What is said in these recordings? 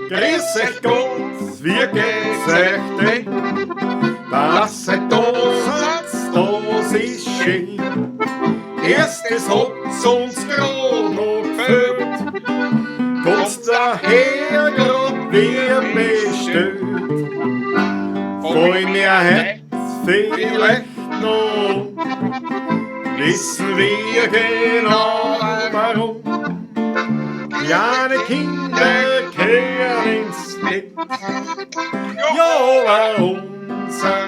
Grüß euch Gott, wie geht's euch denn? Dass ihr da seid, das ist schön. Erstes hat's uns grad noch gefehlt. Kommt's daher grad wie bestellt. Fallen mir heut vielleicht noch, wissen wir genau warum. Kleine Kinder kehren ins Bett. Ja, unser,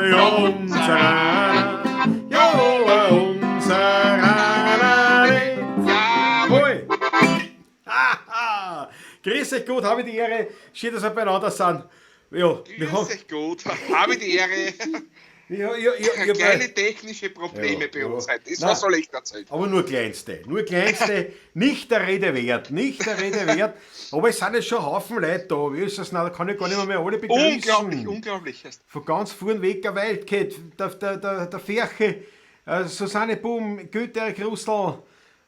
ja, unser, ja, unser, nicht. Jawohl! Jawohl! Haha! Grüß euch gut, habe ich die Ehre. Schön, dass wir beieinander sind. Ja, wir Grüß haben, euch gut, habe die Ehre. ja, ja, ja, ja, Kleine technische Probleme Ja, bei ja. uns heute. Das Nein. was soll ich erzählen? Aber nur kleinste, nicht der Rede wert, nicht der Rede wert. Aber es sind jetzt schon Haufen Leute da, wie ist das denn? Da kann ich gar nicht mehr alle begrüßen. Unglaublich, unglaublich. Von ganz vorn weg der Welt geht, der Ferche, Susanne Boom, Goethe, Russell,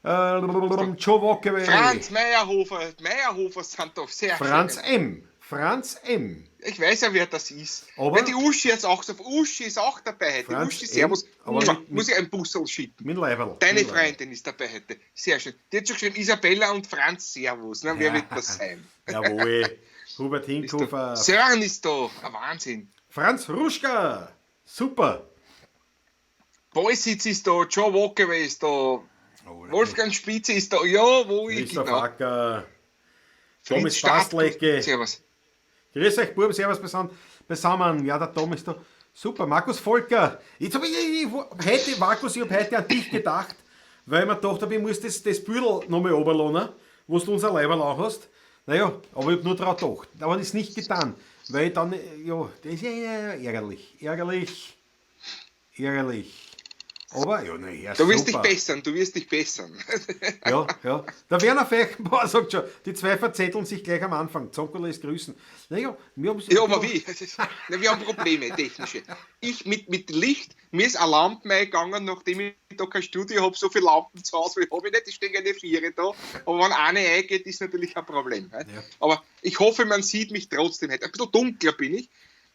Joe Walkaway, Franz Meyerhofer, Meyerhofer sind doch sehr Franz schön. M. Franz M. Ich weiß ja, wer das ist. Aber- Weil die Uschi jetzt auch so, Uschi ist auch dabei heute. Franz Uschi, servus. M, aber Mua, mit- muss ich ein Bussel schicken. Mit Leiberl. Deine Mit Leiberl. Freundin ist dabei heute. Sehr schön. Die hat schon geschrieben, Isabella und Franz, servus. Na, wer wird das sein? Jawohl. Hubert Ist da. Hinkofer. Sören ist da. Ein Wahnsinn. Franz Ruschka. Super. Boysitz ist da, Joe Walkaway ist da, Wolfgang Spitze ist da. Ja, wo ich Christoph genau. Acker. Thomas Fritz Stadl. Bastlecke. Servus. Grüß euch, Buben, servus beisammen. Ja, der Tom ist da. Super, Markus Volker. Jetzt hab ich heute, Markus, ich hab heute an dich gedacht, weil ich mir gedacht habe, ich muss das Büdel nochmal runterladen, wo du unser Leiberl auch hast. Naja, aber ich hab nur daran gedacht. Aber das ist nicht getan, weil dann, ja, das ist ja ärgerlich, ärgerlich, ärgerlich. Aber, ja, na ja, Du wirst dich super. bessern, du wirst dich bessern. Ja, ja. Der Werner Fechenbauer sagt schon, die zwei verzetteln sich gleich am Anfang. Zonko lässt grüßen. Naja, wir haben Ja, aber wie? Na, wir haben Probleme, technische. Ich mit Licht, mir ist eine Lampe eingegangen, nachdem ich da kein Studio habe, so viele Lampen zu Hause wie habe ich nicht, es stehen eine Viere da. Aber wenn eine eingeht, ist natürlich ein Problem. Ne? Ja. Aber ich hoffe, man sieht mich trotzdem heute. Ein bisschen dunkler bin ich,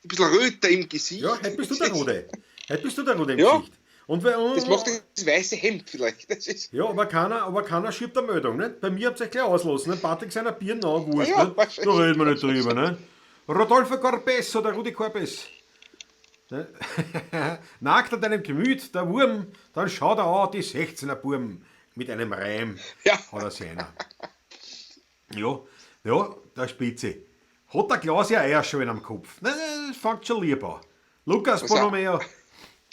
ein bisschen röter im Gesicht. Ja, heute bist du der Rode. Heute bist du der Rode im Ja. Gesicht. Und, Das macht das weiße Hemd vielleicht. Das ist, ja, aber keiner schiebt eine Meldung. Nicht? Bei mir habt ihr euch gleich auslassen. Ne? Patrick seiner Birnen angewurscht. Ja, nicht? wahrscheinlich. Da reden wir nicht drüber. Ne? Rodolfo Corpes oder Rudi Corpes. Ne? Nagt an deinem Gemüt der Wurm, dann schaut er an, die 16er Burm mit einem Reim. Ja. Hat er seiner. Ja, ja, der Spitze. Hat der Klaus ja Eierschalen am Kopf. Nein, nein, das fängt schon lieb an. Lukas Was Borromeo.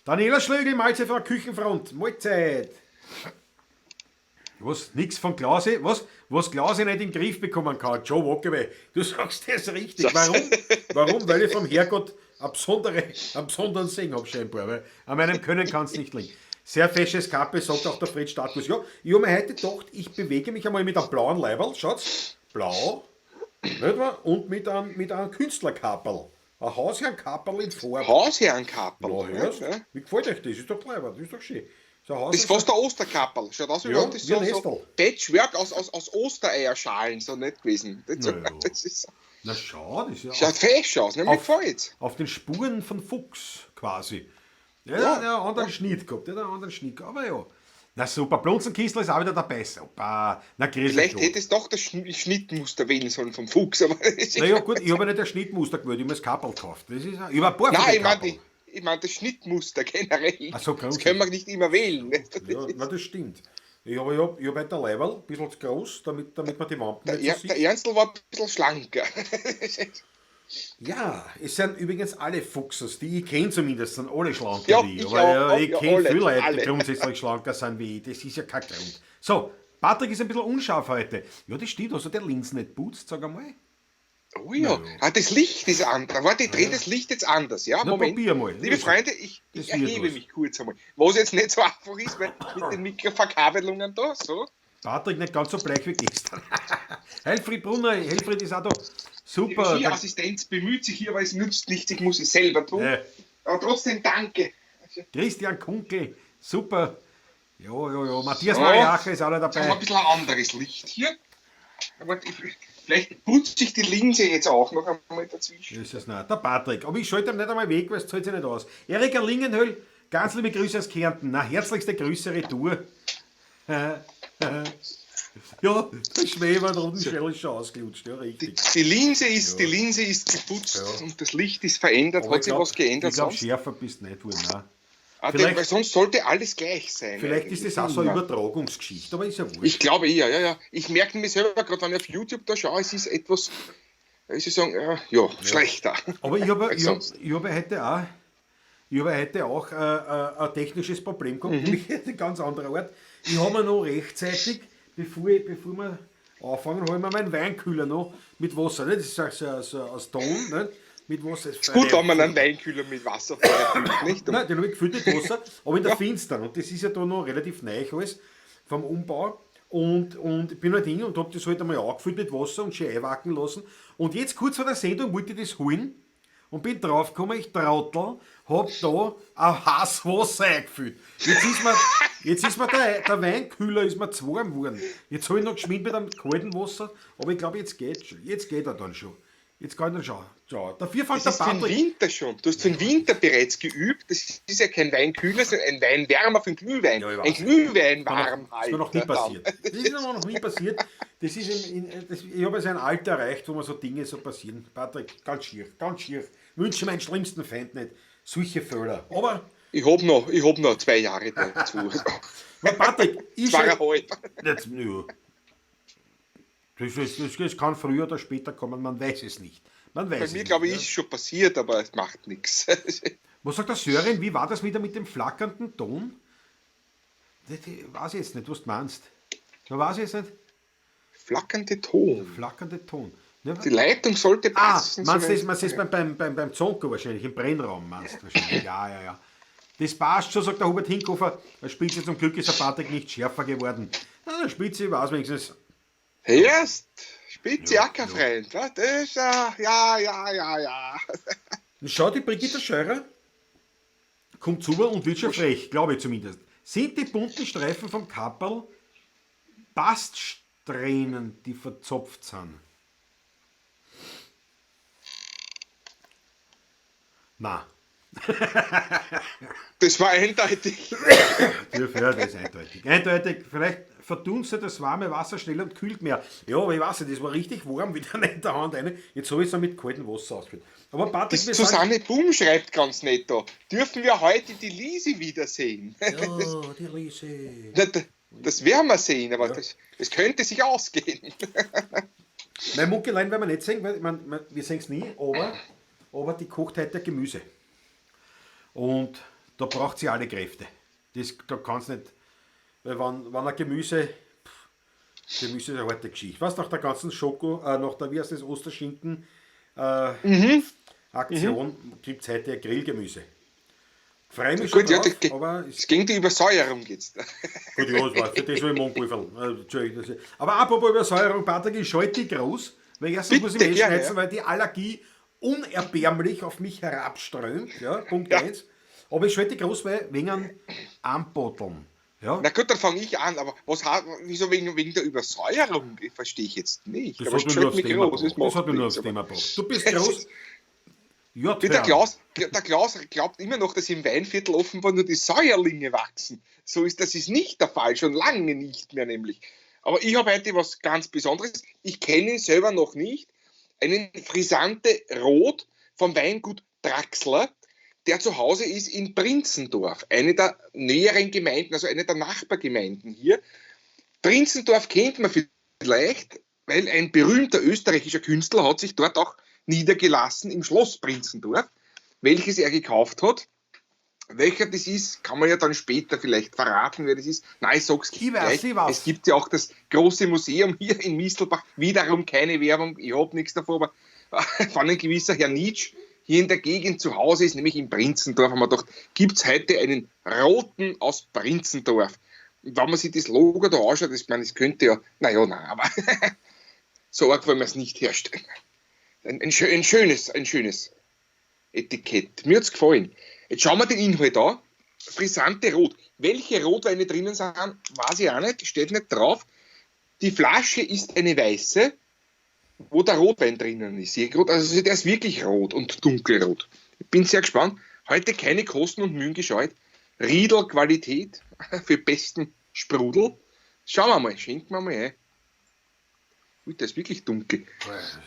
Daniela Schlögl, Mahlzeit von der Küchenfront. Mahlzeit. Was? Nix von Klausi? Was? Was Klausi nicht in den Griff bekommen kann. Joe Walkaway. Du sagst das richtig. Warum? Warum? Weil ich vom Herrgott einen besonderen Segen hab scheinbar. Weil an meinem Können kann's nicht liegen. Sehr fesches Kappe, sagt auch der Fred Starkus. Ja, ich hab mir heute gedacht, ich bewege mich einmal mit einem blauen Leiberl. Schaut's. Blau. Nicht wahr? Und mit einem Künstlerkapperl. Ein Hausherrnkapperl in Farbe. Hausherrenkapperl. Ja, hörst? Ja. Wie gefällt euch das? Ist doch clever, das ist doch schön. So ein Haus Das ist fast der Osterkapperl. Schaut aus, wie Ja, wenn das wie ein so Nestel. Patchwork aus Ostereierschalen, so nicht gewesen. Das, Na ja. das ist, Na schau, das ist ja schaut fesch aus, ne? Mir gefällt's. auf den Spuren von Fuchs quasi. Ja, Ja. der hat einen anderen Schnitt gehabt, der hat einen anderen Schnitt gehabt, aber ja. Na super, Blunzenkistl ist auch wieder dabei. Super. Na, grüß Vielleicht euch. hätte es doch das Schnittmuster wählen sollen vom Fuchs. Aber Naja, gut, ich habe ja nicht das Schnittmuster gewählt, ich habe mir das Kapperl gekauft. Das ist, ich habe ein paar von Nein, den ich meine Kapperl. mein das Schnittmuster generell. Ach so, das können wir nicht immer wählen. Ne? Ja, na, das stimmt. Ich habe ich hab heute ein Leiberl, ein bisschen zu groß, damit man die Wampen Der, nicht so sieht. der Ernstl war ein bisschen schlanker. Ja, es sind übrigens alle Fuchsers, die ich kenne zumindest, sind alle schlanker Ja, wie ich. ich Aber auch, ja, ich ja, kenne alle, viele Leute, die alle. grundsätzlich schlanker sind wie ich. Das ist ja kein Grund. So, Patrick ist ein bisschen unscharf heute. Ja, das stimmt, also der Linsen nicht putzt, sag einmal. Oh ja, ah, das Licht ist anders. Warte, ich drehe das Licht jetzt anders. Ja, Na, Moment. probier mal. Liebe Freunde, ich Das wird erhebe was. mich kurz einmal. Was jetzt nicht so einfach ist, weil mit den Mikroverkabelungen da, so. Patrick nicht ganz so bleich wie gestern. Helfried Brunner, Helfried ist auch da. Die Super. Regieassistenz bemüht sich hier, aber es nützt nichts, ich muss es selber tun. Ja. Aber trotzdem danke. Christian Kunkel, super. Ja, ja, ja. Matthias So. Mariacher ist auch noch Jetzt haben wir dabei. ein bisschen ein anderes Licht hier. Aber vielleicht putze ich die Linse jetzt auch noch einmal dazwischen. Das ist nicht. Der Patrick. Aber ich schalte ihm nicht einmal weg, weil es zahlt sich nicht aus. Erika Lingenhöll, ganz liebe Grüße aus Kärnten. Na, herzlichste Grüße retour. Ja, der Schwäber da unten ist schon ausgelutscht, ja, richtig. Die Linse ist, ja. Die Linse ist geputzt, ja. Und das Licht ist verändert. Aber hat sich was geändert? Ich glaube, schärfer bist du nicht geworden, nein. Ah, weil sonst sollte alles gleich sein. Vielleicht ist das auch so eine Übertragungsgeschichte, aber ist ja wurscht. Ich glaube eher, ja, ja. Ich merke mir selber gerade, wenn ich auf YouTube da schaue, es ist etwas, ich soll sagen, ja, schlechter. Aber ich habe heute auch ein technisches Problem gehabt, nämlich ein ganz anderer Art. Ich habe mir noch rechtzeitig, bevor wir anfangen, habe ich mir meinen Weinkühler noch mit Wasser, nicht? Das ist so aus Ton, nicht? Mit Wasser. Ist gut, wenn man einen Weinkühler mit Wasser füllt, nicht? Nein, den habe ich gefüllt mit Wasser, aber in der Finstern. Und das ist ja da noch relativ neu alles vom Umbau. Und ich bin halt hin und habe das halt einmal angefüllt mit Wasser und schön einwacken lassen. Und jetzt kurz vor der Sendung wollte ich das holen und bin draufgekommen, ich Trottel, hab da ein heißes Wasser eingefüllt. Jetzt ist mir der Weinkühler ist mir zu warm geworden. Jetzt habe ich noch geschwind mit einem kalten Wasser, aber ich glaube, jetzt geht's schon. Jetzt geht er dann schon. Jetzt kann ich dann schauen. Schau. Dafür fängt das der Patrick. Für den Winter schon. Du hast für den Winter bereits geübt. Das ist ja kein Weinkühler, sondern ein Weinwärmer für den Glühwein. Ja, ein Glühwein warm. Das ist mir noch nie passiert. Das ist mir noch nie passiert. Das ist ich habe jetzt ein Alter erreicht, wo mir so Dinge so passieren. Patrick, ganz schier, ganz schier. Wünsche meinen schlimmsten Feind nicht. Solche Fehler. Aber ich habe noch 2 Jahre dazu. Aber Patrick, ich 2,5. Ja. Das kann früher oder später kommen, man weiß es nicht. Man weiß Bei mir, glaube ich, ist es schon passiert, aber es macht nichts. Was sagt der Sören, wie war das wieder mit dem flackernden Ton? Das weiß ich jetzt nicht, was du meinst. Da weiß ich jetzt nicht. Flackernde Ton. Flackernde Ton. Die Leitung sollte passen. Meinst du das beim Zonko wahrscheinlich, im Brennraum meinst du wahrscheinlich. Ja, ja, ja. Das passt schon, sagt der Hubert Hinkofer. Der Spitze, zum Glück ist der Patrick nicht schärfer geworden. Na, der Spitze weiß wenigstens. Erst, Spitze, ja, auch kein Freund. Das ist, ja, ja, ja, ja. Schau, die Brigitte Scheurer kommt zu und wird schon frech, glaube ich zumindest. Sind die bunten Streifen vom Kapperl Baststrähnen, die verzopft sind? Na. Das war eindeutig. Ja, das ist eindeutig. Eindeutig, vielleicht verdunstet das warme Wasser schneller und kühlt mehr. Ja, aber ich weiß nicht, das war richtig warm, wieder in der Hand eine. Jetzt habe ich es noch mit kaltem Wasser ausgefüllt. Aber Patrick, das Susanne Boom schreibt ganz nett da. Dürfen wir heute die Lisi wiedersehen? Ja, die Lisi. Das werden wir sehen, aber ja. Das könnte sich ausgehen. Mein Muckelein werden wir nicht sehen, weil wir sehen es nie, aber die kocht heute Gemüse. Und da braucht sie alle Kräfte. Da kannst nicht, weil wenn ein Gemüse, Gemüse ist eine harte Geschichte. Was nach der ganzen Schoko, nach der, wie heißt das, Osterschinken Aktion, gibt es heute Grillgemüse. Freue mich schon gut, drauf, ja, aber es ging die Übersäuerung jetzt. Gut, ja, das war für das, was ich morgen. Aber apropos Übersäuerung, Patrick, ich schalte die groß, weil erstens muss ich mich schneiden, weil die Allergie unerbärmlich auf mich herabströmt. Ja, Punkt 1. Aber ich schalte groß, weil wegen Armbotteln. Ja. Na gut, dann fange ich an, aber was, wieso wegen der Übersäuerung? Verstehe ich jetzt nicht. Das hat mich nur aufs Thema gebracht. Das hat mich nur aufs Thema gebracht. Du bist groß. Ja, der Klaus glaubt immer noch, dass im Weinviertel offenbar nur die Säuerlinge wachsen. So ist das ist nicht der Fall, schon lange nicht mehr nämlich. Aber ich habe heute was ganz Besonderes. Ich kenne ihn selber noch nicht. Einen Frisante Rot vom Weingut Draxler, der zu Hause ist in Prinzendorf, eine der näheren Gemeinden, also eine der Nachbargemeinden hier. Prinzendorf kennt man vielleicht, weil ein berühmter österreichischer Künstler hat sich dort auch niedergelassen im Schloss Prinzendorf, welches er gekauft hat. Welcher das ist, kann man ja dann später vielleicht verraten, wer das ist. Nein, ich sag's gleich. Es gibt ja auch das große Museum hier in Mistelbach. Wiederum keine Werbung, ich hab nichts davor, aber von ein gewisser Herr Nietzsche hier in der Gegend zu Hause ist, nämlich in Prinzendorf, haben wir gedacht, gibt es heute einen Roten aus Prinzendorf. Und wenn man sich das Logo da anschaut, das, ich meine, das könnte ja, naja, nein, aber so arg wollen wir es nicht herstellen. Ein schönes Etikett. Mir hat's gefallen. Jetzt schauen wir den Inhalt an. Frisante Rot. Welche Rotweine drinnen sind, weiß ich auch nicht, steht nicht drauf. Die Flasche ist eine weiße, wo der Rotwein drinnen ist. Also der ist wirklich rot und dunkelrot. Ich bin sehr gespannt. Heute keine Kosten und Mühen gescheut. Riedel Qualität für besten Sprudel. Schauen wir mal, schenken wir mal ein. Gut, der ist wirklich dunkel.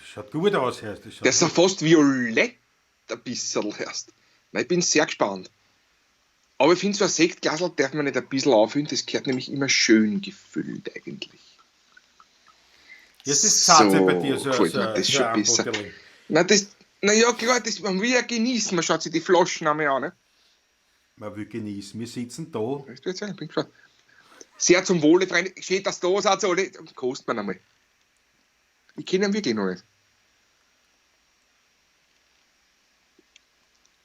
Schaut gut aus, Herr. Der ist ja fast violett ein bisschen erst. Ich bin sehr gespannt. Aber ich finde, so ein Sektglasl darf man nicht ein bisschen auffüllen, das gehört nämlich immer schön gefüllt eigentlich. Jetzt ist zart so, bei dir, so, gefällt mir das schon besser. Na, das, na ja, klar, das, man will ja genießen, man schaut sich die Flaschen einmal an. Ne? Man will genießen, wir sitzen da. Ich bin gespannt. Sehr zum Wohle, Freunde. Schön, dass da seid, alle. Kostet man einmal. Ich kenne ihn wirklich noch nicht.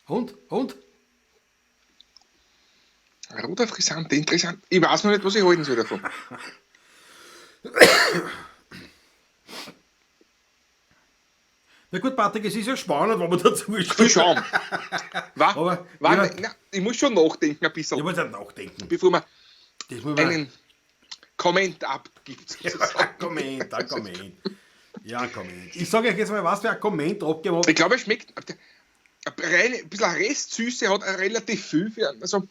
Und? Und? Roter Frisante, interessant. Ich weiß noch nicht, was ich halten soll davon. Na gut, Patrick, es ist ja spannend, wenn man dazu ist. Viel Schaum. Aber, ja, na, ich muss schon nachdenken ein bisschen. Ich muss ja nachdenken. Bevor man einen Comment abgibt. Ja, ein Comment, ein Comment. Ja, ein Comment. Ich sage euch jetzt mal, was für ein Comment abgegeben hat. Ich glaube, es schmeckt. Ein bisschen Restsüße hat relativ viel. Also,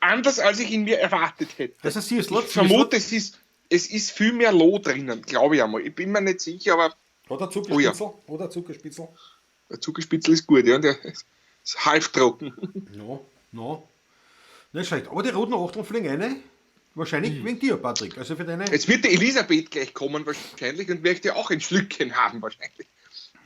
anders, als ich ihn mir erwartet hätte. Also, ich vermute, es ist viel mehr Loh drinnen, glaube ich einmal. Ich bin mir nicht sicher, aber. Hat er Zuckerspitzel? Oh, ja. Oder Zuckerspitzel? Der Zuckerspitzel ist gut, ja. Der ist halbtrocken. No, no. Nicht schlecht. Aber die roten Achteln fliegen rein. Wahrscheinlich wegen dir, Patrick. Also für deine. Jetzt wird die Elisabeth gleich kommen, wahrscheinlich, und möchte auch ein Schlückchen haben, wahrscheinlich.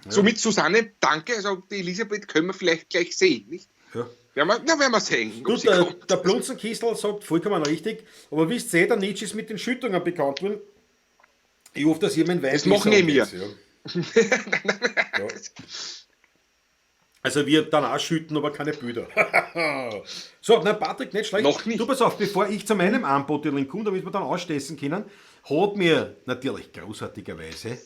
Ja. Somit, Susanne, danke. Also die Elisabeth können wir vielleicht gleich sehen, nicht? Ja. Werden wir sehen. Gut, der Blunzenkistel sagt vollkommen richtig, aber wisst ihr, der Nietzsche ist mit den Schüttungen bekannt worden. Ich hoffe, dass ihr meinen Wein. Das machen eh wir. Ja. Ja. Also wir dann auch schütten, aber keine Bilder. So, nein, Patrick, nicht schlecht. Noch nicht. Du, pass auf, bevor ich zu meinem Anbotteling komme, damit wir dann ausstessen können, hat mir natürlich großartigerweise,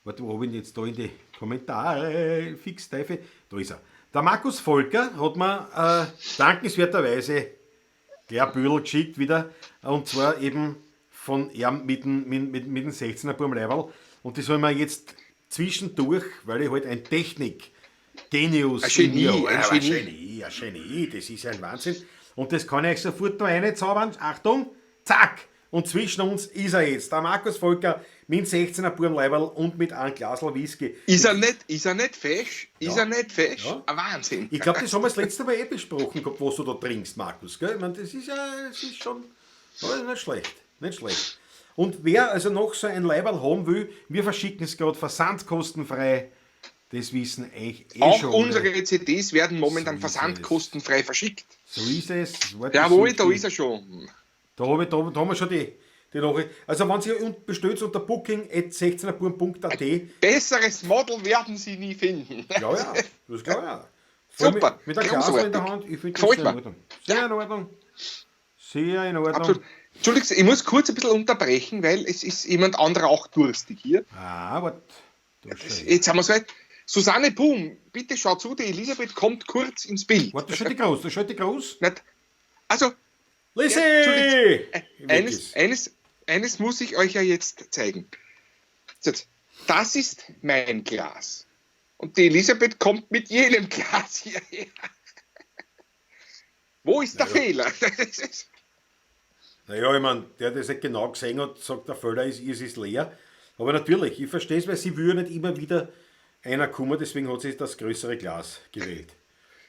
warte, wo habe ich ihn jetzt da in die Kommentare, fix Teufel, da ist er. Der Markus Volker hat mir dankenswerterweise gleich ein Büdel geschickt wieder, und zwar eben von ihm mit dem 16er Burm Leiberl. Und das soll man jetzt zwischendurch, weil ich halt ein Technik-Genius ein Genie, ein Genie, das ist ein Wahnsinn. Und das kann ich euch sofort noch reinzaubern. Achtung, zack! Und zwischen uns ist er jetzt, der Markus Volker mit 16er Burm Leiberl und mit einem Glasl Whisky. Ist er nicht fesch? Ist er nicht fesch? Ja. Ein Wahnsinn. Ich glaube, das haben wir das letzte Mal eh besprochen gehabt, was du da trinkst, Markus. Gell? Ich meine, das ist ja, das ist schon, das ist nicht schlecht. Nicht schlecht. Und wer also noch so ein Leiberl haben will, wir verschicken es gerade versandkostenfrei. Das wissen eigentlich eh auch schon. Auch unsere CDs werden momentan so versandkostenfrei verschickt. So ist es. Jawohl, da ist er schon. Da haben wir schon die Nachricht. Also wenn Sie bestellt unter booking@16erburm.at. Besseres Model werden Sie nie finden. Ja, ja, das glaube ich auch. Super. Mit der Glas in der Hand, ich finde das sehr in Ordnung. Sehr in Ordnung. Sehr in Ordnung. Absolut. Entschuldigung, ich muss kurz ein bisschen unterbrechen, weil es ist jemand anderer auch durstig hier. Ah, warte. Jetzt haben wir es weit. Susanne Boom, bitte schau zu, die Elisabeth kommt kurz ins Bild. Warte, das schaut die groß, das schaut die groß. Nicht? Also, Lisi! Ja, eines muss ich euch ja jetzt zeigen. Das ist mein Glas. Und die Elisabeth kommt mit jenem Glas hierher. Wo ist der Fehler? Naja, ich meine, der das nicht genau gesehen hat, sagt, der Fehler ist, es ist leer. Aber natürlich, ich verstehe es, weil sie würde nicht immer wieder einer kommen, deswegen hat sie das größere Glas gewählt.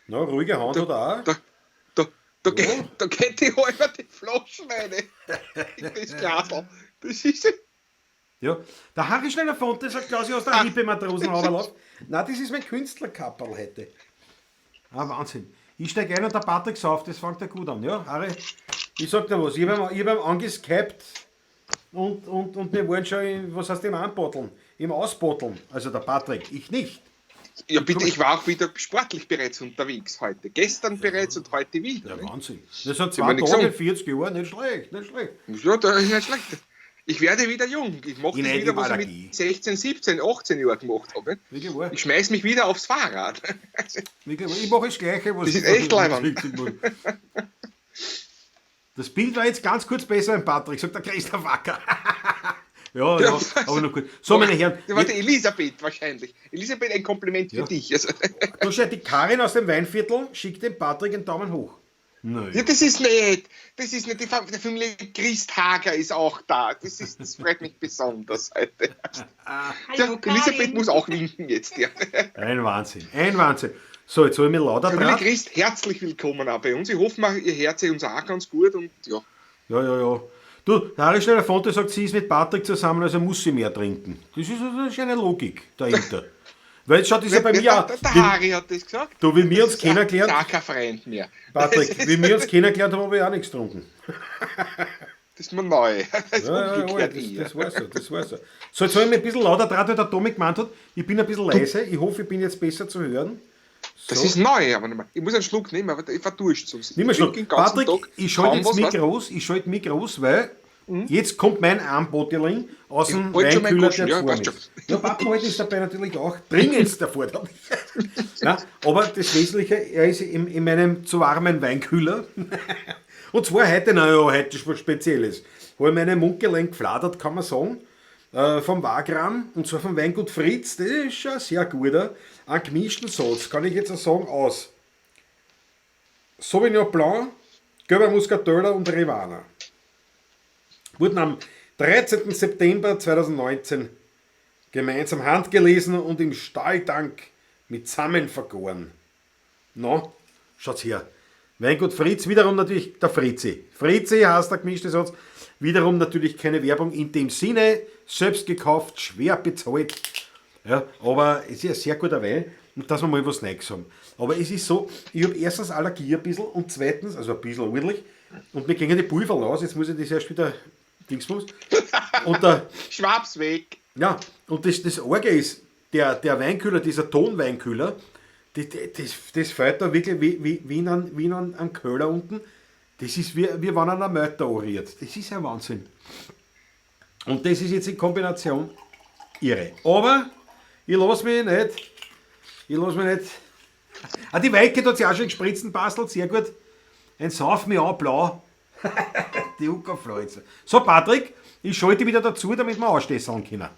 Na, ruhige Hand hat er auch. Da geht die halber die Flaschen rein. In das Glasl. Das ist es. Ja, der Harry Schneller Fonte sagt, Klausi aus der Hippe Matrosenhauberlauf. Nein, das ist mein Künstlerkapperl heute. Ah, Wahnsinn. Ich steige ein und der Patrick sauft, das fängt ja gut an. Ja, Harry, ich sag dir was, ich hab ihm angeskypt und wir waren schon, was heißt im Anbotteln? Im Ausbotteln. Also der Patrick, ich nicht. Ja, bitte, ich war auch wieder sportlich bereits unterwegs heute. Gestern bereits und heute wieder. Ja, Wahnsinn. Das sind 2 Tage, 40 Jahre, nicht schlecht, nicht schlecht. Ja, das ist nicht schlecht. Ich werde wieder jung. Ich mache das wieder, was ich mit 16, 17, 18 Jahren gemacht habe. Ich schmeiß mich wieder aufs Fahrrad. Ich mache das Gleiche. Was das ist echt leibend. Das Bild war jetzt ganz kurz besser im Patrick, sagt der Christoph Wacker. Ja, ja, aber noch gut. So, meine Herren. Das war die Elisabeth wahrscheinlich. Elisabeth, ein Kompliment für dich. Also. Du schau, die Karin aus dem Weinviertel schickt dem Patrick einen Daumen hoch. Nein. Ja, das ist nicht. Das ist nicht. Die Familie Christhager ist auch da. Das freut mich besonders heute. Hallo, ja, Elisabeth muss auch winken jetzt. Ja. Ein Wahnsinn. Ein Wahnsinn. So, jetzt habe ich mich lauter Familie Christ, herzlich willkommen auch bei uns. Ich hoffe, ihr Herz uns auch ganz gut. Und ja. Ja, ja, ja. Du, der Harry Schneider-Fonte sagt, sie ist mit Patrick zusammen, also muss sie mehr trinken. Das ist eine schöne Logik dahinter. Weil jetzt schaut das ja bei mir auch. Der Harry hat das gesagt. Du, wie wir uns kennengelernt. Das ist auch kein Freund mehr. Patrick, wie wir uns kennengelernt haben, habe ich auch nichts getrunken. Das ist mir neu. Das ist ja, umgekehrt. Ja, das war so, das war so. So, jetzt habe ich mich ein bisschen lauter draht, weil der Tommy gemeint hat, ich bin ein bisschen leise. Ich hoffe, ich bin jetzt besser zu hören. So. Das ist neu, aber ich muss einen Schluck nehmen, aber ich verdurst sonst. Nimm einen Schluck. Patrick, ich schalte jetzt mich groß, ich schalte mich groß, weil jetzt kommt mein Armbotteling aus dem Weinkühler, der ja, ist. Ja, Pappenhalt ist dabei natürlich auch dringendst erforderlich. Nein, aber das Wesentliche, er ist in meinem zu warmen Weinkühler. Und zwar heute, naja, heute ist was Spezielles. Habe ich meine Mundgelenk gefladert, kann man sagen, vom Wagram, und zwar vom Weingut Fritz, das ist schon ein sehr guter, einen gemischten Satz, kann ich jetzt auch sagen, aus Sauvignon Blanc, Gelber Muskateller und Rivaner. Wurden am 13. September 2019 gemeinsam handgelesen und im Stahltank mitsammen vergoren. No, schaut's her. Weingut Fritz, wiederum natürlich der Fritzi. Fritzi heißt der gemischte Satz. Wiederum natürlich keine Werbung in dem Sinne, selbst gekauft, schwer bezahlt. Ja, aber es ist ein sehr guter Wein und dass wir mal was Neues haben. Aber es ist so, ich habe erstens Allergie ein bisschen und zweitens, also ein bisschen ordentlich, und mir gingen die Pulver aus, jetzt muss ich das erst wieder Dingsbums. Und der Schwabs weg. Ja, und das Arge ist, der Weinkühler, dieser Tonweinkühler, das fällt da wirklich wie in einem Köhler unten. Das ist wie wenn einer Mörder anrührt. Das ist ein Wahnsinn. Und das ist jetzt in Kombination irre. Aber ich lasse mich nicht. Ich lasse mich nicht. Ah, die Weike hat sich auch schon gespritzt und bastelt, sehr gut. Ein Sauf mich an, blau. Die Uckerfleuze. So, Patrick, ich schalte wieder dazu, damit wir anstesseln können.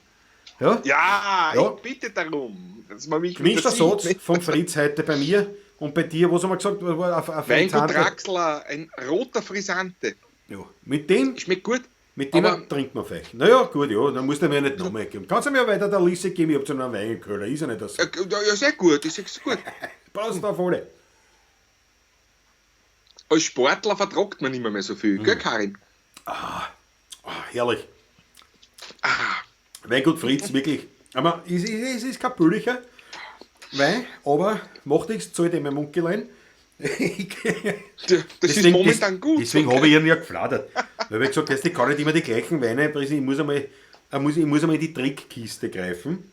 Ja, ja, ich bitte darum, dass man mich gemischter Satz vom Fritz heute bei mir und bei dir, was haben wir gesagt? Auf Weingut Draxler, ein roter Frisante. Ja, mit dem. Schmeckt gut. Mit dem aber trinkt man vielleicht. Naja, gut, ja, dann musst du mir nicht nochmal geben. Kannst du mir weiter der Lisse geben? Ich hab zu einem Weinköller, ist ja nicht das. Ja, sehr gut, ist gut. Passt auf alle. Als Sportler vertragt man nicht mehr so viel, gell, Karin? Ah, herrlich. Ah. Weingut Fritz, wirklich. Aber es ist kein billiger Wein, aber macht nichts, zahlt in mein Mundgelein. Das ist momentan gut. Deswegen habe ich ihn ja gefladert. Weil ich gesagt habe, ich kann nicht immer die gleichen Weine preisen, ich muss einmal in die Trickkiste greifen.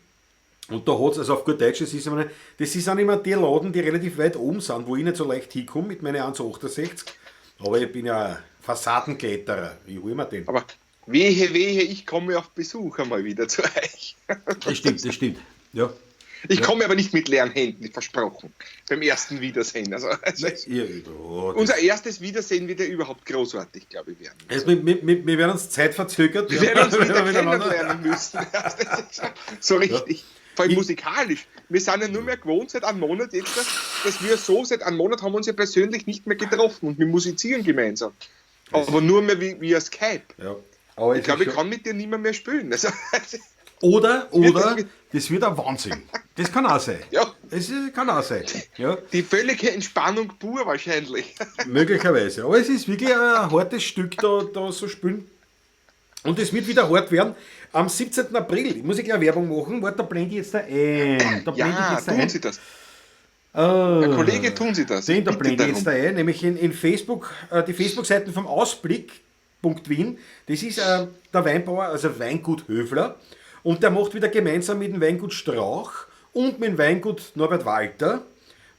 Und da hat es, also auf gut Deutsch, das ist auch immer die Laden, die relativ weit oben sind, wo ich nicht so leicht hinkomme mit meinen 1,68. Aber ich bin ja Fassadenkletterer, ich hole mir den. Aber wehe, wehe, ich komme auf Besuch einmal wieder zu euch. Das stimmt, das stimmt. Ja. Ich komme aber nicht mit leeren Händen, versprochen. Beim ersten Wiedersehen. Also unser erstes Wiedersehen wird ja überhaupt großartig, glaube ich, werden. Also, wir werden uns zeitverzögert. Wir werden uns wieder kennenlernen müssen. So richtig. Ja. Vor allem musikalisch. Wir sind ja nur mehr gewohnt seit einem Monat jetzt, dass wir so seit einem Monat haben wir uns ja persönlich nicht mehr getroffen und wir musizieren gemeinsam. Aber nur mehr via Skype. Ja. Aber ich glaube, ich kann mit dir nicht mehr spielen. Also, oder, das wird ein Wahnsinn. Das kann auch sein. Ja. Das kann auch sein. Ja. Die völlige Entspannung pur wahrscheinlich. Möglicherweise. Aber es ist wirklich ein hartes Stück, da so spielen. Und es wird wieder hart werden. Am 17. April, muss ich gleich Werbung machen, warte, da blende ich jetzt da ein. Da blende ich jetzt da tun ein. Sie das. Herr Kollege, tun Sie das. Den, da blende ich jetzt da ein, nämlich in Facebook, die Facebook-Seiten vom Ausblick.wien. Das ist der Weinbauer, also Weingut Höfler. Und der macht wieder gemeinsam mit dem Weingut Strauch und mit dem Weingut Norbert Walter,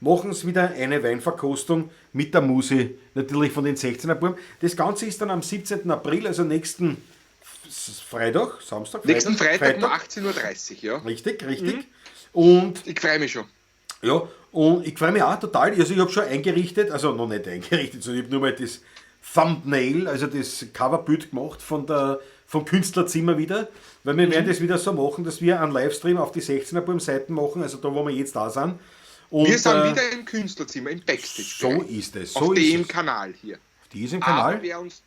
machen sie wieder eine Weinverkostung mit der Musi, natürlich von den 16er Buben. Das Ganze ist dann am 17. April, also nächsten Freitag, Samstag, Freitag. Nächsten Freitag um 18:30 Uhr, ja. Richtig, richtig. Mhm. Und ich freue mich schon. Ja, und ich freue mich auch total. Also ich habe schon eingerichtet, also noch nicht eingerichtet, sondern ich habe nur mal das Thumbnail, also das Coverbild gemacht von der vom Künstlerzimmer wieder, weil wir werden das wieder so machen, dass wir einen Livestream auf die 16er Burm-Seiten machen, also da, wo wir jetzt da sind. Und, Wir sind wieder im Künstlerzimmer, im Backstage. So ist es. Auf So ist dem es. Kanal hier. Auf diesem Kanal. Aber wer uns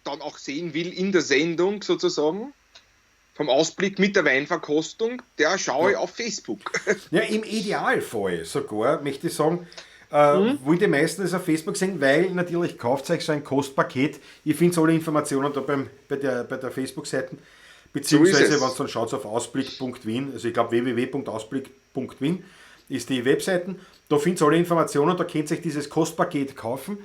dann auch sehen will in der Sendung sozusagen, vom Ausblick mit der Weinverkostung, der schaue auf Facebook. Ja, im Idealfall sogar, möchte ich sagen, wollen die meisten das auf Facebook sehen, weil natürlich kauft euch so ein Kostpaket. Ihr findet alle Informationen da bei der Facebook-Seite. Beziehungsweise, So ist es. wenn es dann schaut, auf ausblick.wien, also ich glaub, w w w punkt ausblick punkt wien ist die Webseite. Da findet ihr alle Informationen, da könnt ihr euch dieses Kostpaket kaufen,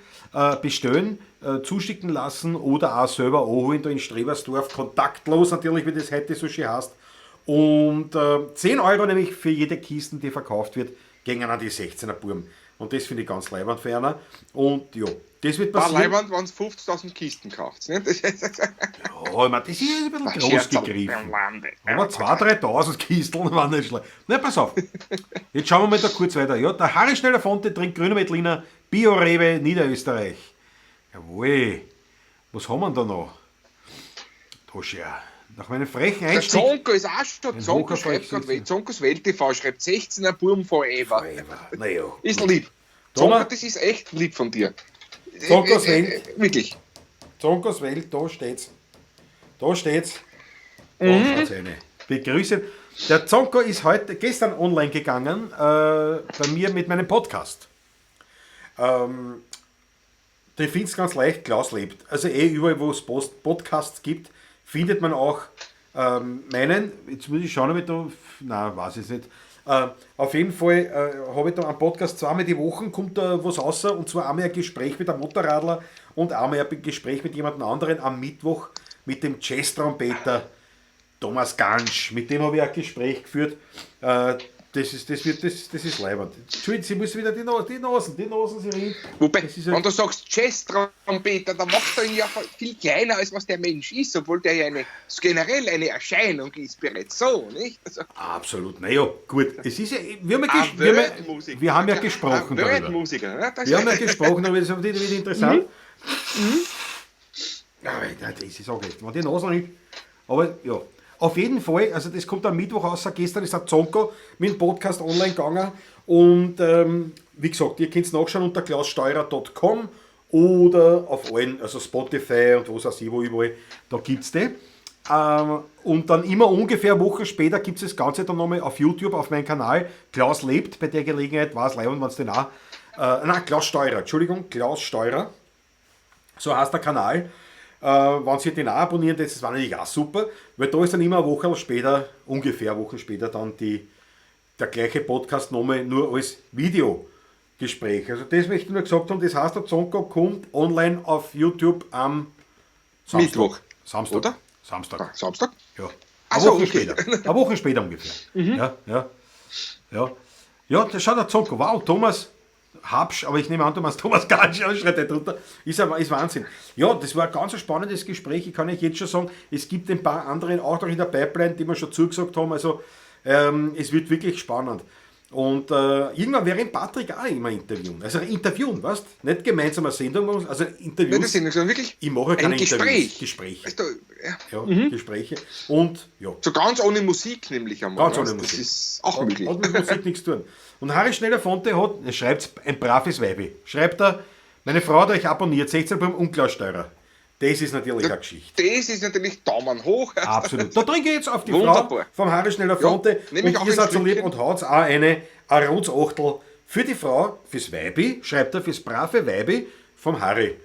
bestellen, zuschicken lassen oder auch selber anholen, da in Strebersdorf, kontaktlos natürlich, wie das heute so schön heißt. Und 10 Euro nämlich für jede Kiste, die verkauft wird, gehen an die 16er Burm. Und das finde ich ganz leibend für einer. Und ja, das wird War passieren. leibend, wenn's 50.000 Kisten kauft. Ne? Das ist Ja, ich mein, das ist ein bisschen Ach, groß Scherz, gegriffen. Lande. Aber 2.000, 3.000 Kisteln waren nicht schlecht. Na, pass auf. Jetzt schauen wir mal da kurz weiter. Ja, der Harry Schneller-Fonte trinkt Grüner Veltliner, Bio-Rebe, Niederösterreich. Jawohl. Was haben wir denn da noch? Da schau. Nach meinem frechen Der Einstieg. Zonko ist auch schon. Ein Zonko Hocker schreibt Volks- gerade, Zonkos Welt TV schreibt 16er Burm forever. Forever. Naja. Ist lieb. Thomas? Zonko, das ist echt lieb von dir. Zonkos Welt. Wirklich. Zonkos Welt, da steht's. Da steht's. Da schaut's rein. Begrüße. Der Zonko ist gestern online gegangen, bei mir mit meinem Podcast. Den findest du ganz leicht, Klaus lebt. Also überall, wo es Podcasts gibt, findet man auch meinen. Jetzt muss ich schauen, ob ich da... Nein, weiß ich nicht. Auf jeden Fall habe ich da einen Podcast, zweimal die Woche kommt da was raus, und zwar einmal ein Gespräch mit einem Motorradler und einmal ein Gespräch mit jemand anderen am Mittwoch mit dem Jazz-Trompeter Thomas Gansch. Mit dem habe ich ein Gespräch geführt. Das ist, das wird, das, das ist leibend. Entschuldigung, sie muss wieder die die Nasen, die Nasen, sie rinnt. Wobei, Das ist ja wenn du sagst Jazz-Trompeter, dann machst du ihn ja viel kleiner, als was der Mensch ist, obwohl der ja generell eine Erscheinung ist bereits so, nicht? Also, absolut, naja, gut. Es ist ja, wir haben ja Ein wir haben ja, Weltmusiker. wir haben ja Ein gesprochen darüber. Weltmusiker, ne? Das Wir haben ja gesprochen darüber, das ist wieder interessant. Aber nein, das ist auch echt, wenn die Nase nicht. Aber ja, auf jeden Fall, also das kommt am Mittwoch raus, gestern ist der Zonko mit dem Podcast online gegangen und wie gesagt, ihr könnt's nachschauen unter klaussteurer punkt com oder auf allen, also Spotify und was auch immer, wo überall, da gibt's die. Und dann immer ungefähr eine Woche später gibt's das Ganze dann nochmal auf YouTube, auf meinem Kanal. Klaus lebt, bei der Gelegenheit, war's leibend, wenn's den auch, nein, Klaus Steurer, Entschuldigung, Klaus Steurer, so heißt der Kanal. Wenn Sie den auch abonnieren, das war natürlich auch super, weil da ist dann immer eine Woche später, ungefähr eine Woche später, dann der gleiche Podcast nochmal nur als Videogespräch. Also das möchte ich nur gesagt haben, das heißt, der Zonko kommt online auf YouTube am Samstag. Mittwoch. Samstag. Oder? Samstag. Ah, Samstag? Ja. Ach Eine so, Woche okay. später. Eine Woche später ungefähr. Ja, ja. Ja. Ja, das schaut der Zonko. Wow, Thomas Habsch, aber ich nehme an, du meinst Thomas Gansch, aber schreibt er drunter. Ist Wahnsinn. Ja, das war ein ganz spannendes Gespräch. Ich kann euch jetzt schon sagen, es gibt ein paar anderen auch noch in der Pipeline, die wir schon zugesagt haben. Also es wird wirklich spannend. Und irgendwann wäre ich Patrick auch immer interviewen. Also interviewen, weißt du? Nicht gemeinsam eine Sendung machen, also Interviews. Nicht eine Sendung, sondern wirklich Ich mache keine ein Interviews. Gespräch. Gespräche. Weißt du, ja. Ja, Gespräche. Und, ja. So ganz ohne Musik nämlich einmal. Ganz ohne weißt du? Musik. Das ist auch Hat möglich. mit Musik nichts zu tun. Und Harry Schneller-Fonte hat, er schreibt ein braves Weibi, schreibt er, meine Frau hat euch abonniert, 16 beim Unklausteurer. Das ist natürlich eine Geschichte. Das ist natürlich Daumen hoch. Absolut. Da trinke ich jetzt auf die Frau Wunderbar. vom Harry Schneller-Fonte. Ja, nehme ich und auch ihr ein seid so lieb Stückchen. und haut auch eine Rotsachtel für die Frau, fürs Weibi, schreibt er, fürs brave Weibi vom Harry.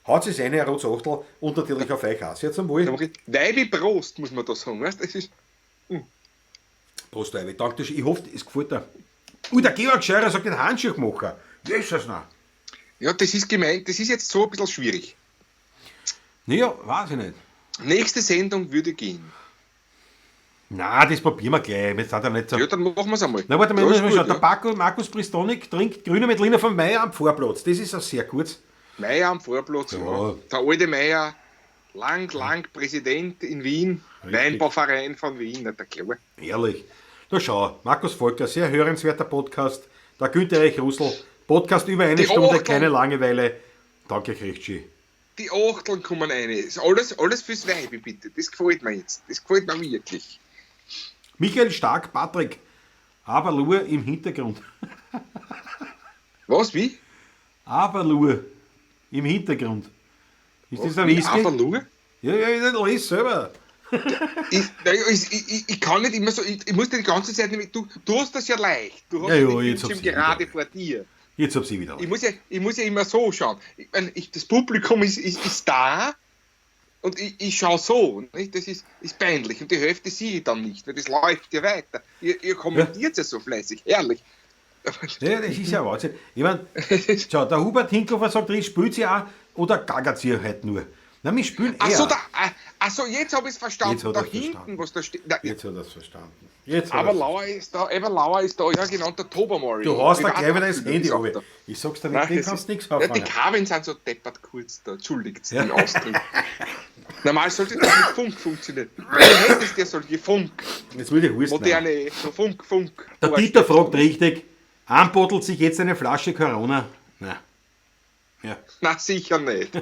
Haut es eine Rotsachtel und natürlich auf euch auch. Sehr zum Wohl. Da mach ich Weibi Prost, muss man da sagen. Weißt? Das ist Prost, Weibi. Danke, ich hoffe, es gefällt dir. Ui, der Georg Scheurer sagt den Handschuhmacher. Jesus, na. Ja, das ist gemeint, das ist jetzt so ein bisschen schwierig. Naja, weiß ich nicht. Nächste Sendung würde gehen. Na, das probieren wir gleich. Wir sind ja nicht so. Ja, dann machen wir's einmal. Na, warte mal, Ja, muss ist mal gut, schauen. Der ja. Markus Pristonik trinkt Grüne Veltliner von Meier am Vorplatz. Das ist auch sehr gut. Meier am Vorplatz, ja. Ja. Der alte Meier, lang, lang Präsident in Wien, Richtig. Weinbauverein von Wien, na, der Glaube. Ehrlich. Da schau, Markus Volker, sehr hörenswerter Podcast. Der Günther Erich Russell, Podcast über eine Die Stunde, Achtung. keine Langeweile. Danke, Christi. Die Achteln kommen rein. Ist alles, alles fürs Weibe, bitte. Das gefällt mir jetzt. Das gefällt mir wirklich. Michael Stark, Patrick, Aberlur im Hintergrund. Was, wie? Aberlur im Hintergrund. Ist das ein Whisky? Aberlur? Ja, ja, ich lese selber. Ich kann nicht immer so, ich muss die ganze Zeit nämlich, du hast das ja leicht. Du hast Ja, ja, den jetzt Bildschirm hab's ich gerade wieder. vor dir. Jetzt hab sie wieder. Ich muss ja immer so schauen. Ich meine, das Publikum ist da und ich schaue so. Nicht? Das ist peinlich und die Hälfte sehe ich dann nicht, weil das läuft ja weiter. Ihr kommentiert ja so fleißig, herrlich. Ja, das ist ja Wahnsinn. Ich meine, schau, der Hubert Hinkofer sagt, ich spielt sie auch oder gaggert sie halt nur. Na, wir spielen eher. Ach so, jetzt habe ich es verstanden. Jetzt hat Da er's hinten, verstanden. was da steht. Na, Jetzt hat er es verstanden. Jetzt hat aber er's Lauer ist da, Eberlauer ist da, ja genau, der Tobermory. Du hast da gleich wieder das Handy ist auch runter. da. Ich sag's dir, mit Nein, dem das kannst ist- du nichts Ja, die anfangen. Kabeln sind so deppert kurz da, entschuldigt Ja. den Ausdruck. Normal sollte das mit Funk funktionieren. Du hättest ja solche Funk, Jetzt will ich husten. moderne, so Funk, Funk. Der Dieter fragt richtig, anbottelt sich jetzt eine Flasche Corona? Na. Ja. Na, sicher nicht.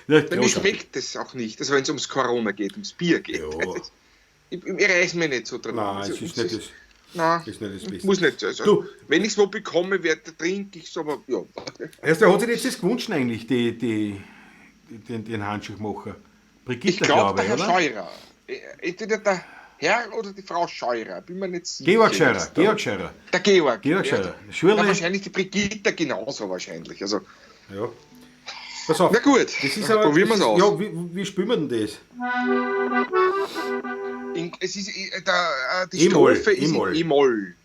Ja, Mir großartig. schmeckt das auch nicht, also wenn es ums Corona geht, ums Bier geht. Ja. Ich reiß mich nicht so dran. Nein, Also, es ist nicht das, Nein, ist nicht das Beste. muss nicht. Also, Du. wenn ich es wo bekomme, trinke ich es, aber ja. Erst, wer hat sich jetzt das gewünscht eigentlich, den Handschuhmacher? Brigitte, Ich glaube, der glaube Herr ich, oder? Scheurer. Entweder der Herr oder die Frau Scheurer, bin mir nicht sicher. Georg Scheurer, Jetzt da. Georg Scheurer. Der Georg. Georg Scheurer. Ja, Schürle. Na, wahrscheinlich die Brigitte genauso wahrscheinlich. Also, Ja. Pass auf. na gut, Das ist aber, probieren wir es aus. Ja, wie spielen wir denn das? Es ist, die E-Moll, Strophe ist E-Moll. in E-Moll.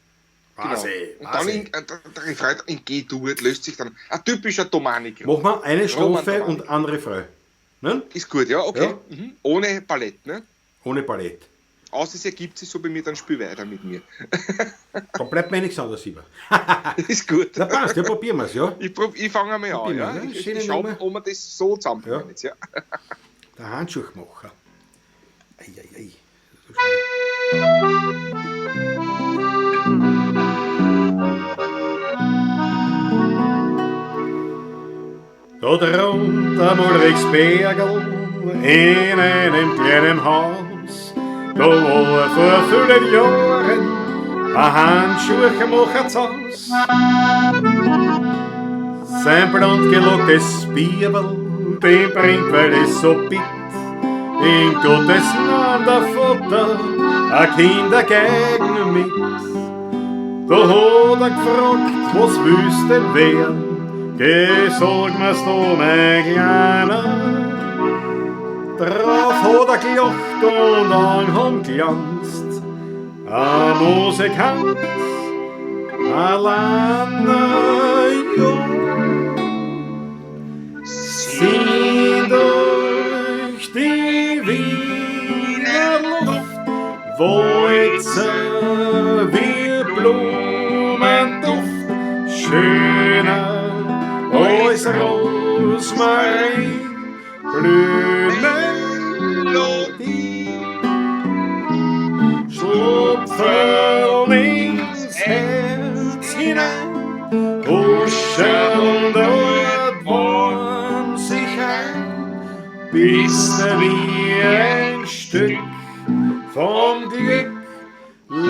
Genau. Quasi, Und dann quasi. der Refrain in G-Dur löst sich dann. Ein typischer Domanik. Machen wir eine Strophe Roman und ein Refrain. Ne? Ist gut, ja, okay. Ja. Mhm. Ohne Ballett, ne? Ohne Ballett. Außer es ergibt sich so bei mir, dann spiel weiter mit mir. Dann bleibt mir nichts anderes über. Ist gut. Na passt, ja, probieren wir's, ja. Ich fange einmal an, Probieren ja. wir, ja. Ich Schöne schau, Nummer. ob wir das so zusammenbringen Ja. jetzt, ja. Der Handschuhmacher. Ei, ei, ei. So schnell. Da drunter am Ulrichsbergl in einem kleinen Haus, da war vor vielen Jahren ein Handschuhmacher zu Haus. Sein blond gelocktes Bieberl, den bringt, weil es so bitt, in Gottes Namen der Vater, a Kindergeigen mit. Da hat er gefragt, was willst denn werden? Geh, sag mir's du, mein Kleiner. Drauf hat er gelacht und an glanzt, ein Musikant, allein, ja. Zieh durch die Wiener Luft, Wolze wie Blumenduft, schöner als Rosmarin, blüht Melodie. Schlupfen ins Herz hinein, huscheln dort warm sich ein, bist du wie ein Stück vom Glück Musik.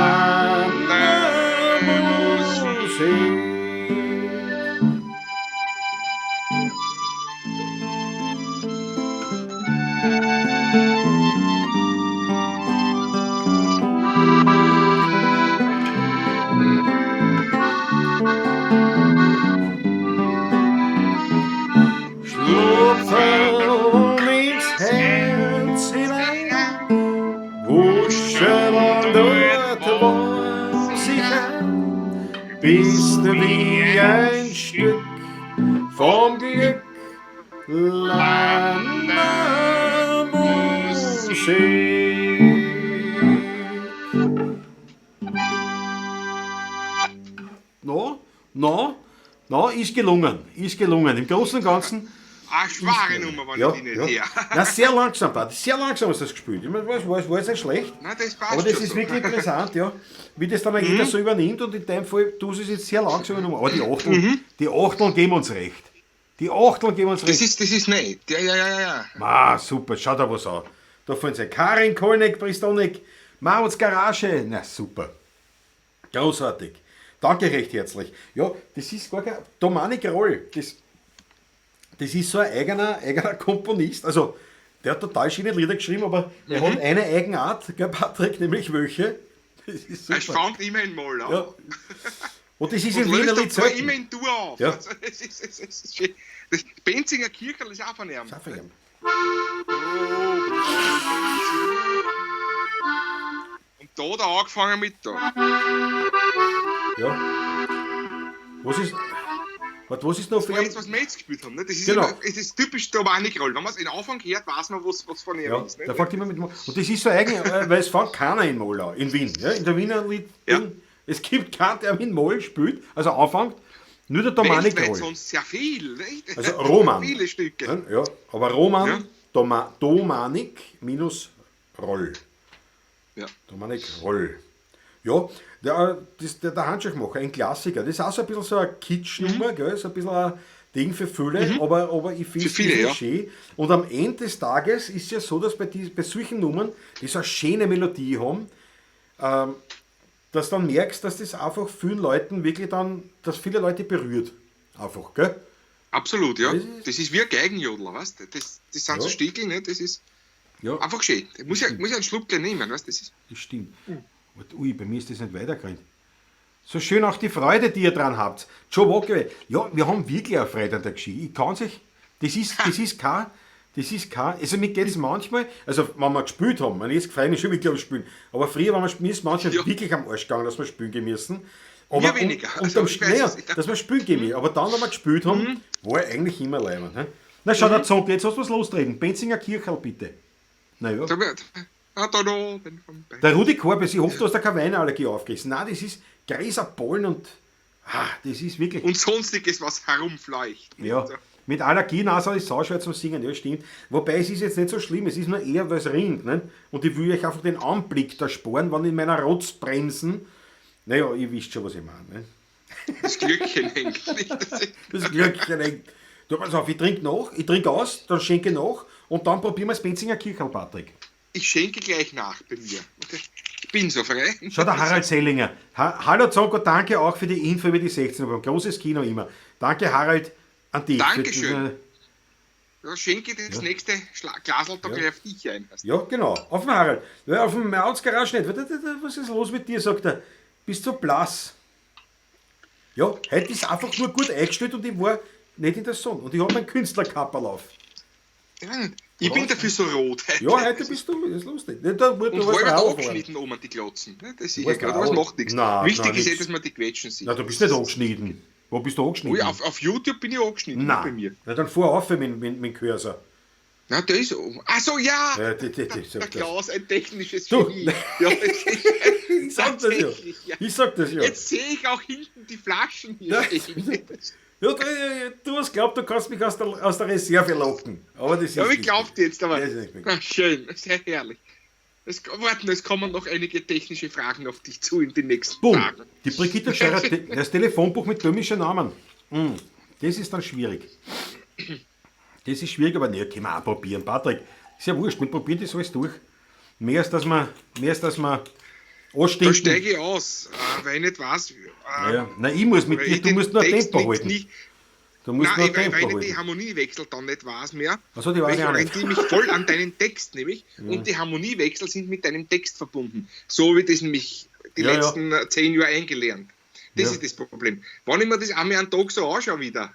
Schlupfen ins Herz hinein, wuscheln dort warm sich ein, bist du wie ein Stück vom Glück Musik. No, no, no, ist gelungen, ist gelungen. Im Großen und Ganzen. Eine schwere Nummer, wenn Ja, ich die nicht ja. her. Na, sehr langsam, Bart. Sehr langsam hast du das gespielt. Ich meine, war jetzt nicht schlecht. Nein, das passt Aber das schon ist so. wirklich interessant, ja. Wie das dann auch jeder so übernimmt und in deinem Fall, du es jetzt sehr langsam übernommen. Aber die Achteln, die Achteln geben uns recht. Die Achteln geben uns Das recht. ist, das ist nett. Ja, ja, ja, ja, ja. Ma, super, schau da was an. Da fallen sie. Karin Kolnek, Pristonik, Mauts Garage. Na, super. Großartig. Danke recht herzlich. Ja, das ist gar kein. Domanik Roll, das ist so ein eigener Komponist. Also, der hat total schöne Lieder geschrieben, aber er hat eine Eigenart, gell, Patrick, nämlich welche? Das ist Es super. fängt immer in Moll an. Ja. Und das ist Und in Wiener löst Lied dann zwar selten. immer in Dur auf. Ja. Also, es ist schön. Das Benzinger Kircherl ist auch von ihm. Ist auch von ihm. Und da hat er angefangen mit da. Ja. Was ist. Warte, was ist noch für War ihm? jetzt, was wir jetzt gespielt haben. Ne? Das ist Genau. immer, es ist typisch Domanik Roll. Wenn man es in Anfang hört, weiß man, was von ihm Ja, ist. Ne? da fängt immer mit Moll. Und das ist so eigen, weil es fängt keiner in Moll an, in Wien. Ja, in der Wiener Lied. Ja. Es gibt keinen, der mit Moll spielt, also anfängt, nur der Domanik Weltweit Roll. sonst sehr viel. Nicht? Also Roman. Viele Stücke. Ja, aber Roman, Ja. Domanik minus Roll. Ja. Domanik Roll. Ja, der Handschuhmacher, ein Klassiker. Das ist auch so ein bisschen so eine Kitschnummer, gell? So ein bisschen ein Ding für viele, aber ich finde Für es viele, ja. schön. Und am Ende des Tages ist ja so, dass bei solchen Nummern, die so eine schöne Melodie haben, dass du dann merkst, dass das einfach vielen Leuten wirklich dann, dass viele Leute berührt. Einfach, gell? Absolut, ja. Das ist- Das ist wie ein Geigenjodler, weißt du? Das sind so Ja. Stickel, ne? Das ist Ja. einfach schön. Muss ja einen Schluck gleich nehmen, weißt du? Das ist Das stimmt. Und, ui, bei mir ist das nicht weitergerannt. So schön auch die Freude, die ihr dran habt. Joe Walker, ja, wir haben wirklich eine Freude an der Geschichte. Ich kann sich, das ist kein, also mir geht es manchmal, also wenn wir gespielt haben, man jetzt freue ich mich schon wirklich am Spielen, aber früher waren wir, mir ist manchmal Ja. wirklich am Arsch gegangen, dass wir spielen gehen müssen. Aber Mir weniger. Und, Also, am, ich weiß naja, es nicht. dass wir spielen gehen müssen. Aber dann, wenn wir gespielt haben, war eigentlich immer leibend. Ne? Na schau, der Zonk, jetzt hast du was lostreden. Benzinger Kirchhall, bitte. Naja. Da wird, ah, da noch, bin vom Bein. Der Rudi Korbes, ich hoffe, du hast da keine Weinallergie aufgerissen. Nein, das ist Gräser, Pollen und das ist wirklich. Und sonstiges, was herumfleucht. Ja, mit Allergienase ist sauschwer zum Singen, ja, stimmt. Wobei es ist jetzt nicht so schlimm, es ist nur eher, weil es rinnt. Ne? Und ich will euch einfach den Anblick da sporen, wenn in meiner Rotzbremsen. Naja, ihr wisst schon, was ich meine. Ne? Das Glöckchen hängt nicht. Das ist, Das Glöckchen hängt. Du, pass auf, ich trinke nach, ich trinke aus, dann schenke ich nach und dann probieren wir das Benzinger Kirchhall, Patrick. ich schenke gleich nach bei mir. Ich bin so frei. Schau, der Harald Sellinger. Hallo Zonko, danke auch für die Info über die 16 Uhr. Großes Kino immer. Danke Harald an dich. Dankeschön. Ja, schenke das nächste Glasl da gleich auf dich ein. Ja, genau. Auf den Harald. Ja, auf dem Mauts Garage nicht. Was ist los mit dir, sagt er. Bist du blass? Ja, heute ist einfach nur gut eingestellt und ich war nicht in der Sonne. Und ich habe meinen Künstlerkapperl auf. Ja, ich bin dafür so rot heute. Ja, heute bist du, das ist lustig. Nicht, da, du Und warst halb auch angeschnitten oben die Glotzen. Ne? Das ist warst ja klar, aber es auch- macht nichts. Nein, Wichtig nein, ist eh, nix. dass man die Quetschen sieht. Na, du bist nicht angeschnitten. Wo bist du angeschnitten? Ui, auf YouTube bin ich angeschnitten, Nein. bei mir. Na, dann fahr auf mit dem Cursor. Na, der ist oben. Ach so, ja! Ja, die, Der sag das. Klaus, ein technisches Du. Genie. Ja, das ist, Ich sag das ja. Tatsächlich, ja. Ich sag das ja. Jetzt sehe ich auch hinten die Flaschen hier Ja. stehen. Ja, du hast glaubt, du kannst mich aus der Reserve locken. Aber das ist Ja, ich nicht. glaubt jetzt, aber. Das ist nicht möglich. Na, schön, sehr herrlich. Warten, es kommen noch einige technische Fragen auf dich zu in den nächsten Boom. Tagen. Die Brigitte Scheurer, das Telefonbuch mit böhmischen Namen. Das ist dann schwierig. Das ist schwierig, aber ne, können wir auch probieren. Patrick, ist ja wurscht, wir probieren das alles durch. Mehr als dass wir anstinken. Da steige ich aus, weil ich nicht weiß. Ja. Nein, ich muss mit weil dir, ich du den musst nur Text Tempo nicht- halten. Nicht, Du musst nein, nur weil Tempo ich die halten. Harmoniewechsel dann nicht weiß mehr. Ach so, die weiß Weil ich ich auch nicht. orientiere mich voll an deinen Text nämlich. Und die Harmoniewechsel sind mit deinem Text verbunden. So wie das nämlich die Ja, ja. letzten 10 Jahre eingelernt. Das Ja. ist das Problem. Wenn ich mir das einmal einen Tag so anschaue wieder,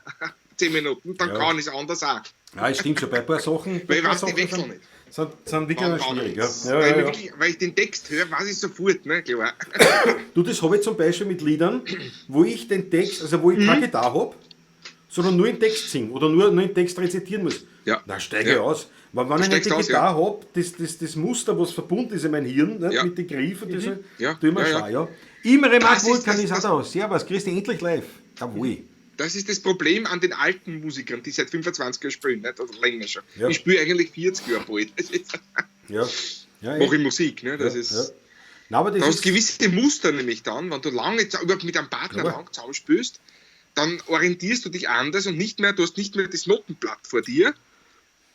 10 Minuten, dann Ja. kann ich es anders auch. Ja, es stimmt schon, bei ein paar Sachen, bei Weil ein ich paar weiß, die Sachen wechseln sind, nicht. sind wirklich Wann noch schwierig. Ja. geht's. Ja, weil, ja, ich ja. Wirklich, weil ich den Text höre, weiß ich sofort, ne, klar. Du, das habe ich zum Beispiel mit Liedern, wo ich den Text, also wo ich keine Gitarre habe, sondern nur den Text singe oder nur den Text rezitieren muss. Ja. Da steige ich Ja. aus. Weil wenn ich nicht steigst die aus, Gitarre habe, das Muster, was verbunden ist in meinem Hirn, ne, Ja. mit den Griffen, das Ja. tut mir Ja, ja. schwer, ja. Imre Mark Das ist Vulkan das- ist auch da. Servus, grüß dich endlich live. Jawohl. Das ist das Problem an den alten Musikern, die seit 25 Jahren spielen, nicht? Oder länger schon. Ja. Ich spiele eigentlich 40 Jahre bald. Das ist, Ja. Ja, mache ich Musik, ne? Das ja, ist, ja. Nein, aber das Da hast ist, du gewisse Muster nämlich dann, wenn du lange überhaupt mit einem Partner Ja. lang zusammenspielst, dann orientierst du dich anders und nicht mehr, du hast nicht mehr das Notenblatt vor dir.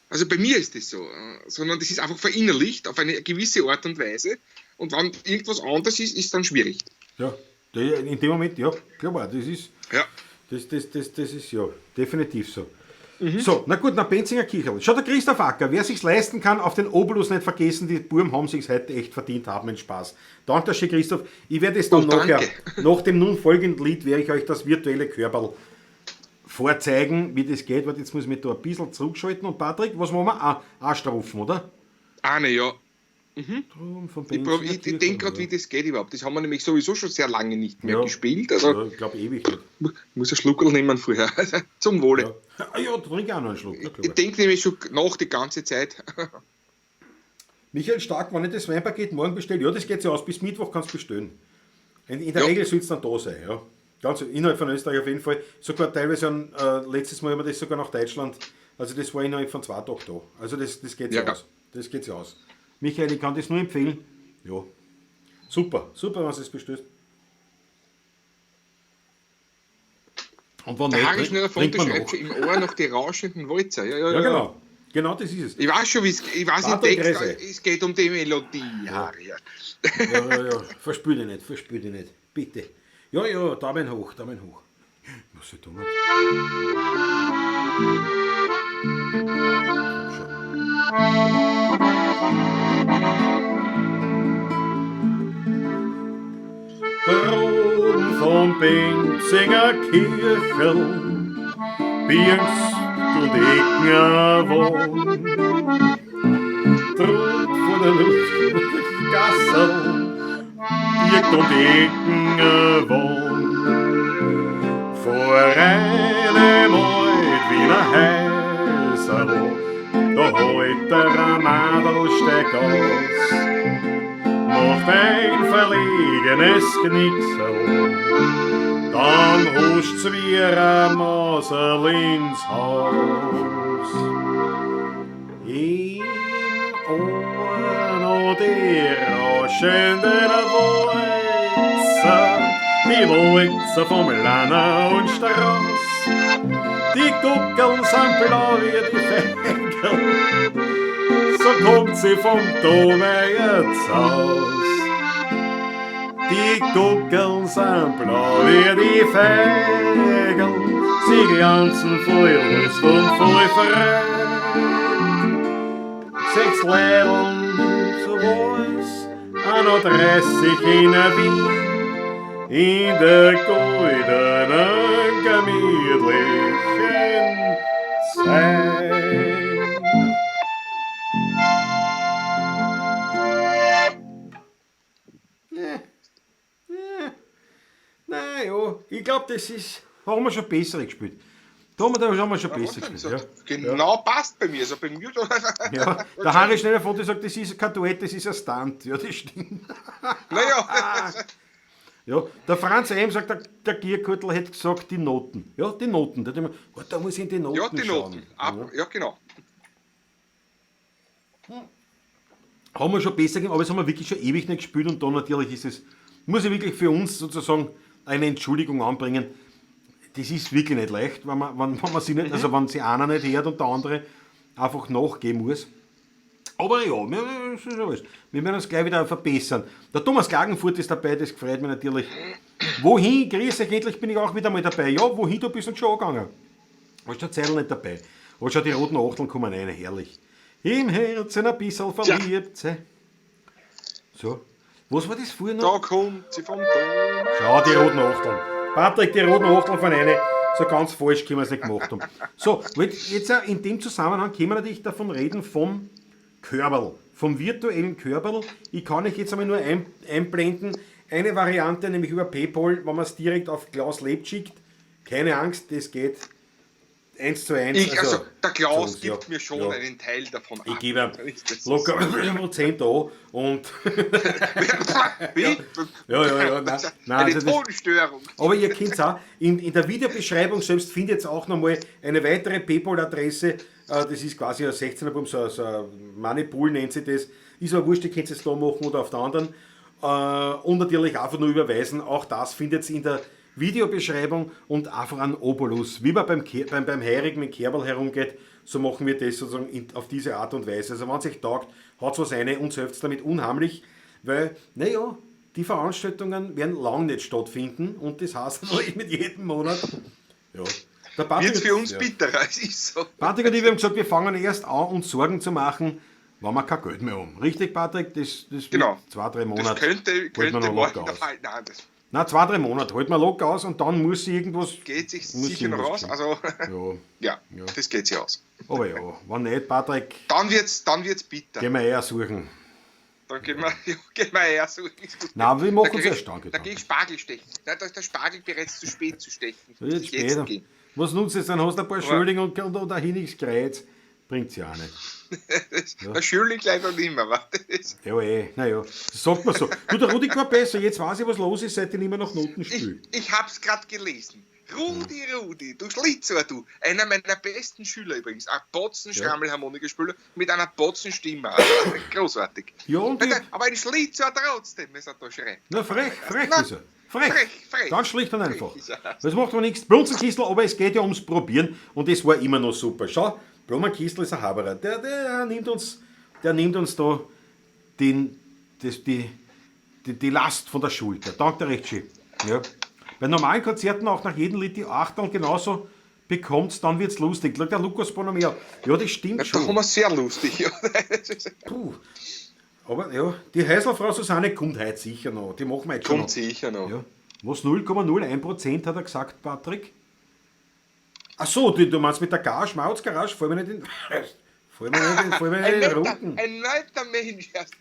Also bei mir ist das so, sondern das ist einfach verinnerlicht auf eine gewisse Art und Weise. Und wenn irgendwas anders ist, ist dann schwierig. Ja, in dem Moment, ja, klar, das ist, ja. Das ist ja definitiv so. Mhm. So, na gut, na Benzinger Kicherl. Schau, der Christoph Acker, wer sich's leisten kann, auf den Obolus nicht vergessen, die Burm haben sich's heute echt verdient, haben einen Spaß. Danke schön, Christoph. Ich werde es dann nachher, nach dem nun folgenden Lied, werde ich euch das virtuelle Körperl vorzeigen, wie das geht. Warte, jetzt muss ich mich da ein bisschen zurückschalten. Und Patrick, was machen wir? Ah, Strophen, oder? Eine, ja. Mhm. Ich denke gerade, wie das geht überhaupt. Das haben wir nämlich sowieso schon sehr lange nicht mehr gespielt. Also, ja, ich glaube ewig nicht. Muss einen Schluckerl nehmen vorher. Zum Wohle. Ja, ja, trink auch noch einen Schluck. Ich denke nämlich schon nach die ganze Zeit. Michael Stark, wenn ich das Weinpaket morgen bestelle, ja, das geht sich aus. Bis Mittwoch kannst du bestellen. In der Regel soll es dann da sein. Ja. Ganz innerhalb von Österreich auf jeden Fall. Sogar teilweise, letztes Mal haben wir das sogar nach Deutschland. Also das war innerhalb von 2 Tagen da. Also das geht sich aus. Das geht sich aus. Michael, ich kann das nur empfehlen. Ja. Super, super, wenn du es bestellst. Und wenn der Harry Schneller schreibt schon im Ohr noch die rauschenden Walzer. Ja, ja, ja, genau. Genau, das ist es. Ich weiß schon, wie es, ich weiß im Text, es geht um die Melodie. Ja, Harry. Ja, ja, ja. Verspül dich nicht. Bitte. Ja, ja, Daumen hoch, Daumen hoch. Was soll ich tun? Drum vom Benzinger Kirchel, Birnst und Ecken wohn. Drum von der Luftgassel, Birgt und Ecken wohn. Vor einem alt Wiener Häuserl, da holt der Madelsteig aus, macht ein verlegenes Knicksel, dann huscht's wie ein Maserl ins Haus. Im Ohr noch die rauschenden Walzer, die Walzer vom Lanner und Strauß, die Guckeln sind blau wie die Fägel, so kommt sie vom Domeyer's Haus. Die Guckeln sind blau wie die Fägel, sie glanzen voll Lust und voll Freude. 6 Lädeln, so war's, 31 in Wien, in der goldenen, gemütlichen Zeit. Naja, ich glaube, das ist. Haben wir schon bessere gespielt. Da haben wir schon besser gespielt. Ja. Genau, ja. Passt bei mir. Also bei mir ja, der Harry Schneller von sagt, das ist kein Duett, das ist ein Stunt. Ja, das stimmt. Naja. Ja, der Franz M. sagt, der Gierkurtl hätte gesagt, die Noten. Ja, die Noten. Da, da muss ich in die Noten ja, die schauen. Noten. Ja, genau. Haben wir schon besser gemacht, aber das haben wir wirklich schon ewig nicht gespielt und da natürlich ist es, muss ich wirklich für uns sozusagen eine Entschuldigung anbringen. Das ist wirklich nicht leicht, wenn man sie nicht, also wenn sie einer nicht hört und der andere einfach nachgehen muss. Aber ja, wir werden uns gleich wieder verbessern. Der Thomas Klagenfurt ist dabei, das freut mich natürlich. Wohin? Grüß euch, endlich bin ich auch wieder mal dabei. Ja, wohin, du bist schon angegangen. Warst schon Zeitl nicht dabei. Aber schon die roten Achteln kommen rein, herrlich. Im Herzen ein bisschen verliebt sein. So, was war das vorher noch? Da kommt sie vom Dom. Schau, die roten Achteln. Patrick, die roten Achteln von einer. So ganz falsch können wir es nicht gemacht haben. So, jetzt in dem Zusammenhang können wir natürlich davon reden, vom Körperl, vom virtuellen Körperl. Ich kann euch jetzt einmal nur einblenden, eine Variante, nämlich über PayPal, wenn man es direkt auf Klaus Lebt schickt. Keine Angst, das geht 1:1. Also der Klaus gibt mir schon einen Teil davon ab. Ich gebe ihm locker 1% an und Wie? Ja. Nein, nein, eine also Tonstörung. Aber ihr kennt es auch, in der Videobeschreibung selbst findet ihr auch nochmal eine weitere PayPal-Adresse. Das ist quasi ein 16er-Bum, so ein Moneypool nennt sich das. Ist aber wurscht, ihr könnt es da machen oder auf der anderen. Und natürlich einfach nur überweisen. Auch das findet ihr in der Videobeschreibung und einfach einen Obolus. Wie man beim Heirigen mit Kerberl herumgeht, so machen wir das sozusagen auf diese Art und Weise. Also wenn es euch taugt, haut was rein, uns hilft es damit unheimlich, weil, naja, die Veranstaltungen werden lang nicht stattfinden und das heißt natürlich mit jedem Monat. Ja. Der Patrick, Wird's für uns ja. bitterer, es ist so. Patrick und ich, wir haben gesagt, wir fangen erst an, uns Sorgen zu machen, wenn wir kein Geld mehr haben. Richtig, Patrick? Das wird Genau. 2, 3 Monate. Das halten wir könnte noch morgen locker der aus. Fall. Nein, das Nein, 2, 3 Monate halten wir locker aus und dann muss irgendwas. geht sich muss sicher noch irgendwas aus. Also, gehen. ja, Ja. das geht sich aus. Ja. Aber ja, wenn nicht, Patrick, Dann wird's bitter. gehen wir eher suchen. Dann gehen wir, ja, gehen wir eher suchen. Nein, wir machen Da uns krieg ja ich- stark Da gehe ich Spargel stechen. Nein, da ist der Spargel bereits zu spät zu stechen. So, jetzt Muss ich jetzt später. gehen. Was nutzt es dann? Hast du ein paar Aber- Schöling und ein Hinigskreuz? Bringt's ja auch nicht. Der Schöling leider nicht mehr. Warte. Das Ja, eh, naja, das sagt man so. Du, der Rudi war besser, jetzt weiß ich, was los ist, seit ich nicht mehr nach Noten spiele. Ich hab's grad gelesen. Rudi, Rudi, du Schlitzohr, du. Einer meiner besten Schüler übrigens. Ein Botzen-Schrammelharmonikaspieler mit einer Botzenstimme. Also, großartig. Ja, und die, Alter, aber ein Schlitzohr trotzdem, ist er da schreibt. na, frech, frech Na, ist er. Frech. frech, frech. Ganz schlicht und einfach. Frech ist er. Das macht aber nichts. Blumenkistl, aber es geht ja ums Probieren und das war immer noch super. Schau, Blumenkistl ist ein Haberer. Der nimmt uns da die Last von der Schulter. Danke dir recht schön. Ja. Bei normalen Konzerten auch nach jedem Lied die Achtung genauso bekommt's, dann wird's lustig. Schau, der Lukas Bonomea. Ja, das stimmt Na, da schon. haben wir sehr lustig. Ja. Puh. Aber ja, die Heiselfrau Susanne kommt heute sicher noch. Die machen wir jetzt schon Kommt noch. sicher noch. Ja. Was 0,01% hat er gesagt, Patrick? Ach so, du meinst mit der Gage, Mautz-Garage, fall mir nicht in, fall mir nicht in, fall mir nicht Ein in den netter, Rücken. ein netter Mensch. erst.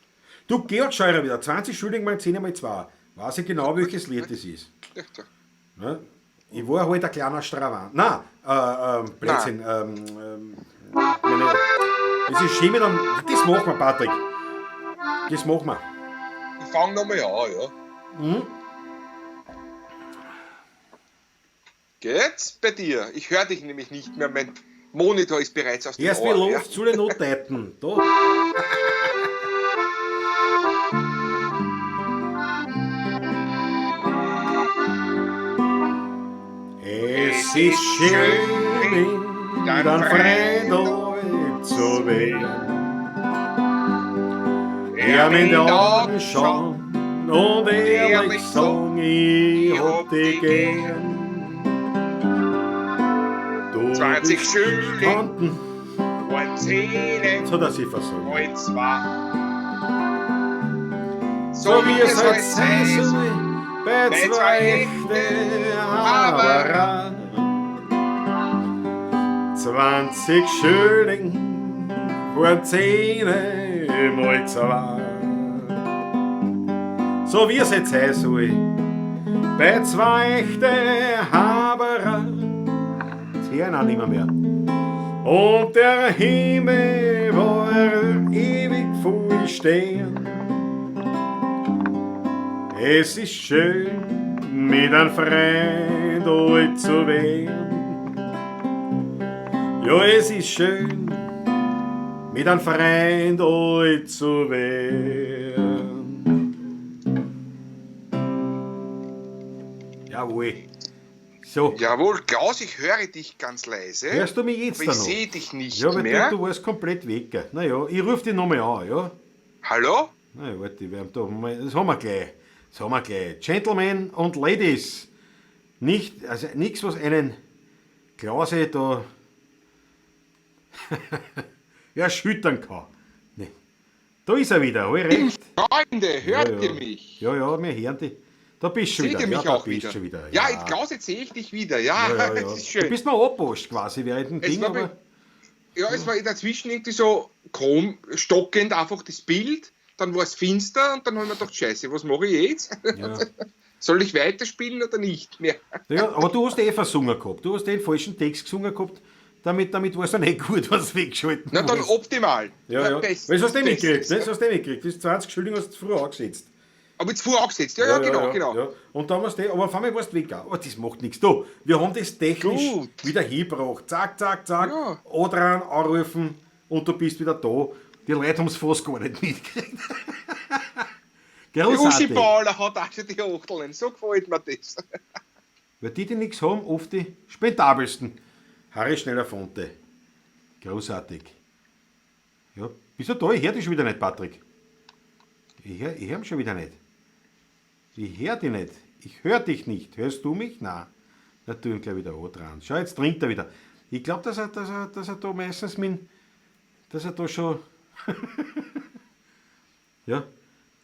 Du, Georg Scheurer wieder, 20 Schilling mal 10 mal 2. Weiß ich genau, welches Lied das ist. Ja, da. Ne? Ich war halt ein kleiner Stravant. Nein, Blödsinn. Meine, das ist schön mit einem, das machen wir, Patrick. Das machen wir. Ich fang nochmal an, ja. Mhm. Geht's bei dir? Ich höre dich nämlich nicht mehr. Mein Monitor ist bereits aus dem Erst wie Ohr. Ja. läuft, zu den Notdeuten. Da. Es ist schön, mit einem Freund alt zu werden. Er in die Augen schauen und ehrlich sagen, ich hab dich gern. Du 20 bist Schilling. gestanden. Mal 10, Jetzt hat er sich versungen. mal 2. So wie es halt sein soll, bei zwei echte Haberer. 20 Schilling waren 10 mal 2. So wie es jetzt sein soll, bei zwei echte Haberer. Jetzt hören auch nimmer mehr. Und der Himmel war ewig voll Stern. Es ist schön, mit einem Freund alt zu werden. Ja, es ist schön, mit einem Freund alt zu werden. Jawohl. So, Jawohl, Klaus, ich höre dich ganz leise. hörst du mich jetzt aber ich da noch? sehe dich nicht Ja, weil mehr. du warst komplett weg. gell? Naja, ich rufe dich nochmal an, ja? Hallo? Na, warte, wir haben da mal, das haben wir gleich. Das haben wir gleich. Gentlemen und Ladies, nicht, also nichts, was einen Klause da erschüttern kann. Nee. Da ist er wieder, hab ich recht. Freunde, hört ja, ja. ihr mich? Ja, ja, wir hören dich. Da bist du schon Seht wieder. ihr mich ja, da auch bist wieder? schon wieder. Ja, jetzt, Klaus, jetzt sehe ich dich wieder. Ja, Ja, ja, ja. das ist schön. Du bist mal abgewascht quasi während dem Es Ding, war aber Ja, es war dazwischen irgendwie so stockend einfach das Bild, dann war es finster und dann haben wir gedacht, scheiße, was mache ich jetzt? ja. Soll ich weiterspielen oder nicht mehr? Ja, aber du hast eh versungen gehabt. Du hast den falschen Text gesungen gehabt. Damit war es dann eh gut, was weggeschalten Na dann hast. optimal. Ja, Na, ja. bestens, Das hast du eh mitgekriegt, bestens. das hast du eh mitgekriegt. Das 20 Schilling hast du früh angesetzt. Aber jetzt früh angesetzt, ja, ja, genau, genau. Ja. Und dann warst du eh, aber auf einmal warst du weg. auch. Aber das macht nichts. Du, wir haben das technisch Gut. wieder hingebracht. Zack, zack, zack. Ja. Adrian anrufen und du bist wieder da. Die Leute haben es fast gar nicht mitgekriegt. Die Uschi Großartig. Paula hat auch schon die Achteln, so gefällt mir das. Weil die, die nichts haben, oft die spendabelsten. Harry Schneller Fonte. Großartig. Ja, bist du da? Ich hör dich schon wieder nicht, Patrick. Ich hör ihn schon wieder nicht. Ich hör dich nicht. Ich hör dich nicht. Hörst du mich? Nein. Na, tu ihn gleich wieder an dran. Schau, jetzt trinkt er wieder. Ich glaub, dass er da meistens mit, dass er da schon ja.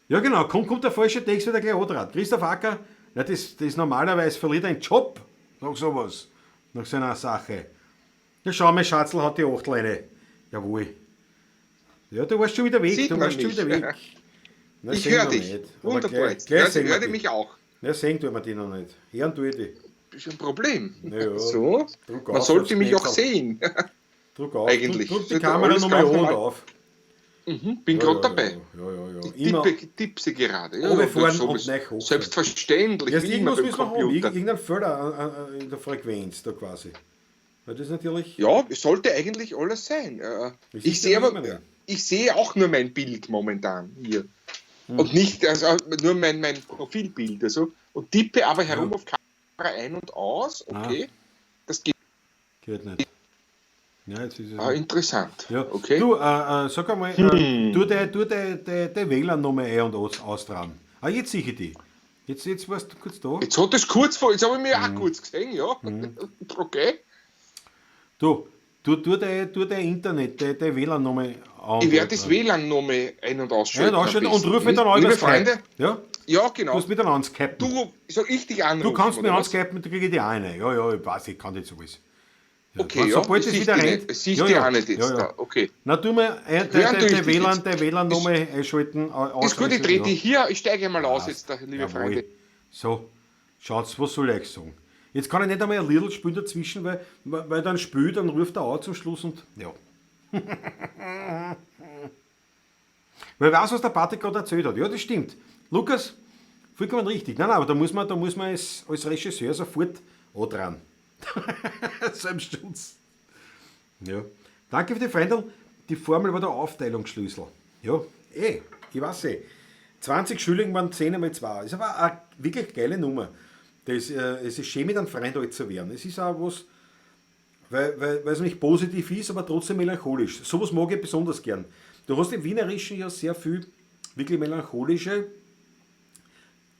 Ja, genau. Kommt der falsche Text wieder gleich an dran. Christoph Acker, na, das normalerweise verliert einen Job nach sowas. Nach so einer Sache. Ja, schau, mein Schatzel hat die Achtel eine. Jawohl. Ja, du warst schon wieder weg. Sieht Du man warst schon mich. wieder weg. Na, Ich sehen hör wir dich. nicht. Aber Wunderbar. gleich, gleich Hör, sehen wir hör dich. mich auch. Ja, sehen tun wir dich noch nicht. Hören tue ich dich. Das ist ein Problem. Na ja. So, Druck man auf, sollte aufs mich auch Knöpferl. sehen. Druck auf. Eigentlich. Druck die Sollte Kamera alles nochmal ganz an und normal. auf. Bin Ja, gerade ja, dabei. Ja, ja, ja. Ich Immer tippe sie gerade. Ja, runterfahren das und ist neu hochfahren. Selbstverständlich, Erst wie immer irgendwas beim müssen wir haben. Computer. Irgendein Fehler in der Frequenz da quasi. Weil das natürlich. Ja, es sollte eigentlich alles sein. Das Ich ist sehe ja aber, immer nicht. ich sehe auch nur mein Bild momentan hier. Und nicht, also nur mein Profilbild. Also, und tippe aber herum Ja. auf Kamera ein und aus. Okay. Das geht. Geht nicht. Ja, jetzt ist es. Ah, interessant. Ja. Okay. Du, sag einmal, tu de WLAN nochmal ein- und aus dran. Ah, jetzt sehe ich dich. Jetzt warst du kurz da. Jetzt hat es kurz vor, jetzt habe ich mich Mhm. auch kurz gesehen, ja. Okay. Du, tu de Internet, de WLAN nochmal an. Ich werde das WLAN nochmal ein- und ausschalten. Ja, und ausschalten am und besten. ruf mich dann an Liebe über Skype. Freunde, Ja? ja, Du genau. musst mich dann anskypen. Du, soll ich dich anrufen? Du kannst mich oder was? anskypen, dann kriege ich dich auch eine. Ja, ja, ich weiß, ich kann nicht sowas. Ja, Okay, wenn ja. Sobald das es siehst wieder du rennt. nicht. Das siehst ja, du ja. auch nicht jetzt Ja, ja. da. Okay. Na, tu mir Hören tue ich der dich WLAN, jetzt. der WLAN nochmal einschalten. Ist gut, ich drehe dich hier, ich steige mal aus jetzt, da, liebe Jawohl. Freunde. So, schaut's, was soll ich sagen? Jetzt kann ich nicht einmal ein Liedl spielen dazwischen, weil dann spielt, dann ruft er an zum Schluss und ja. Weil ich weiß, was der Patrick gerade erzählt hat. Ja, das stimmt. Lukas, vollkommen richtig. Nein, nein, aber da muss man als Regisseur sofort auch dran. Selbstschutz. Ja. Danke für die Freunde. Die Formel war der Aufteilungsschlüssel. Ja, ich weiß eh. 20 Schilling waren 10 einmal 2. Ist aber eine wirklich geile Nummer. Das, es ist schön, mit einem Freund alt zu werden. Es ist auch was, weil es nicht positiv ist, aber trotzdem melancholisch. Sowas mag ich besonders gern. Du hast im Wienerischen ja sehr viel wirklich melancholische,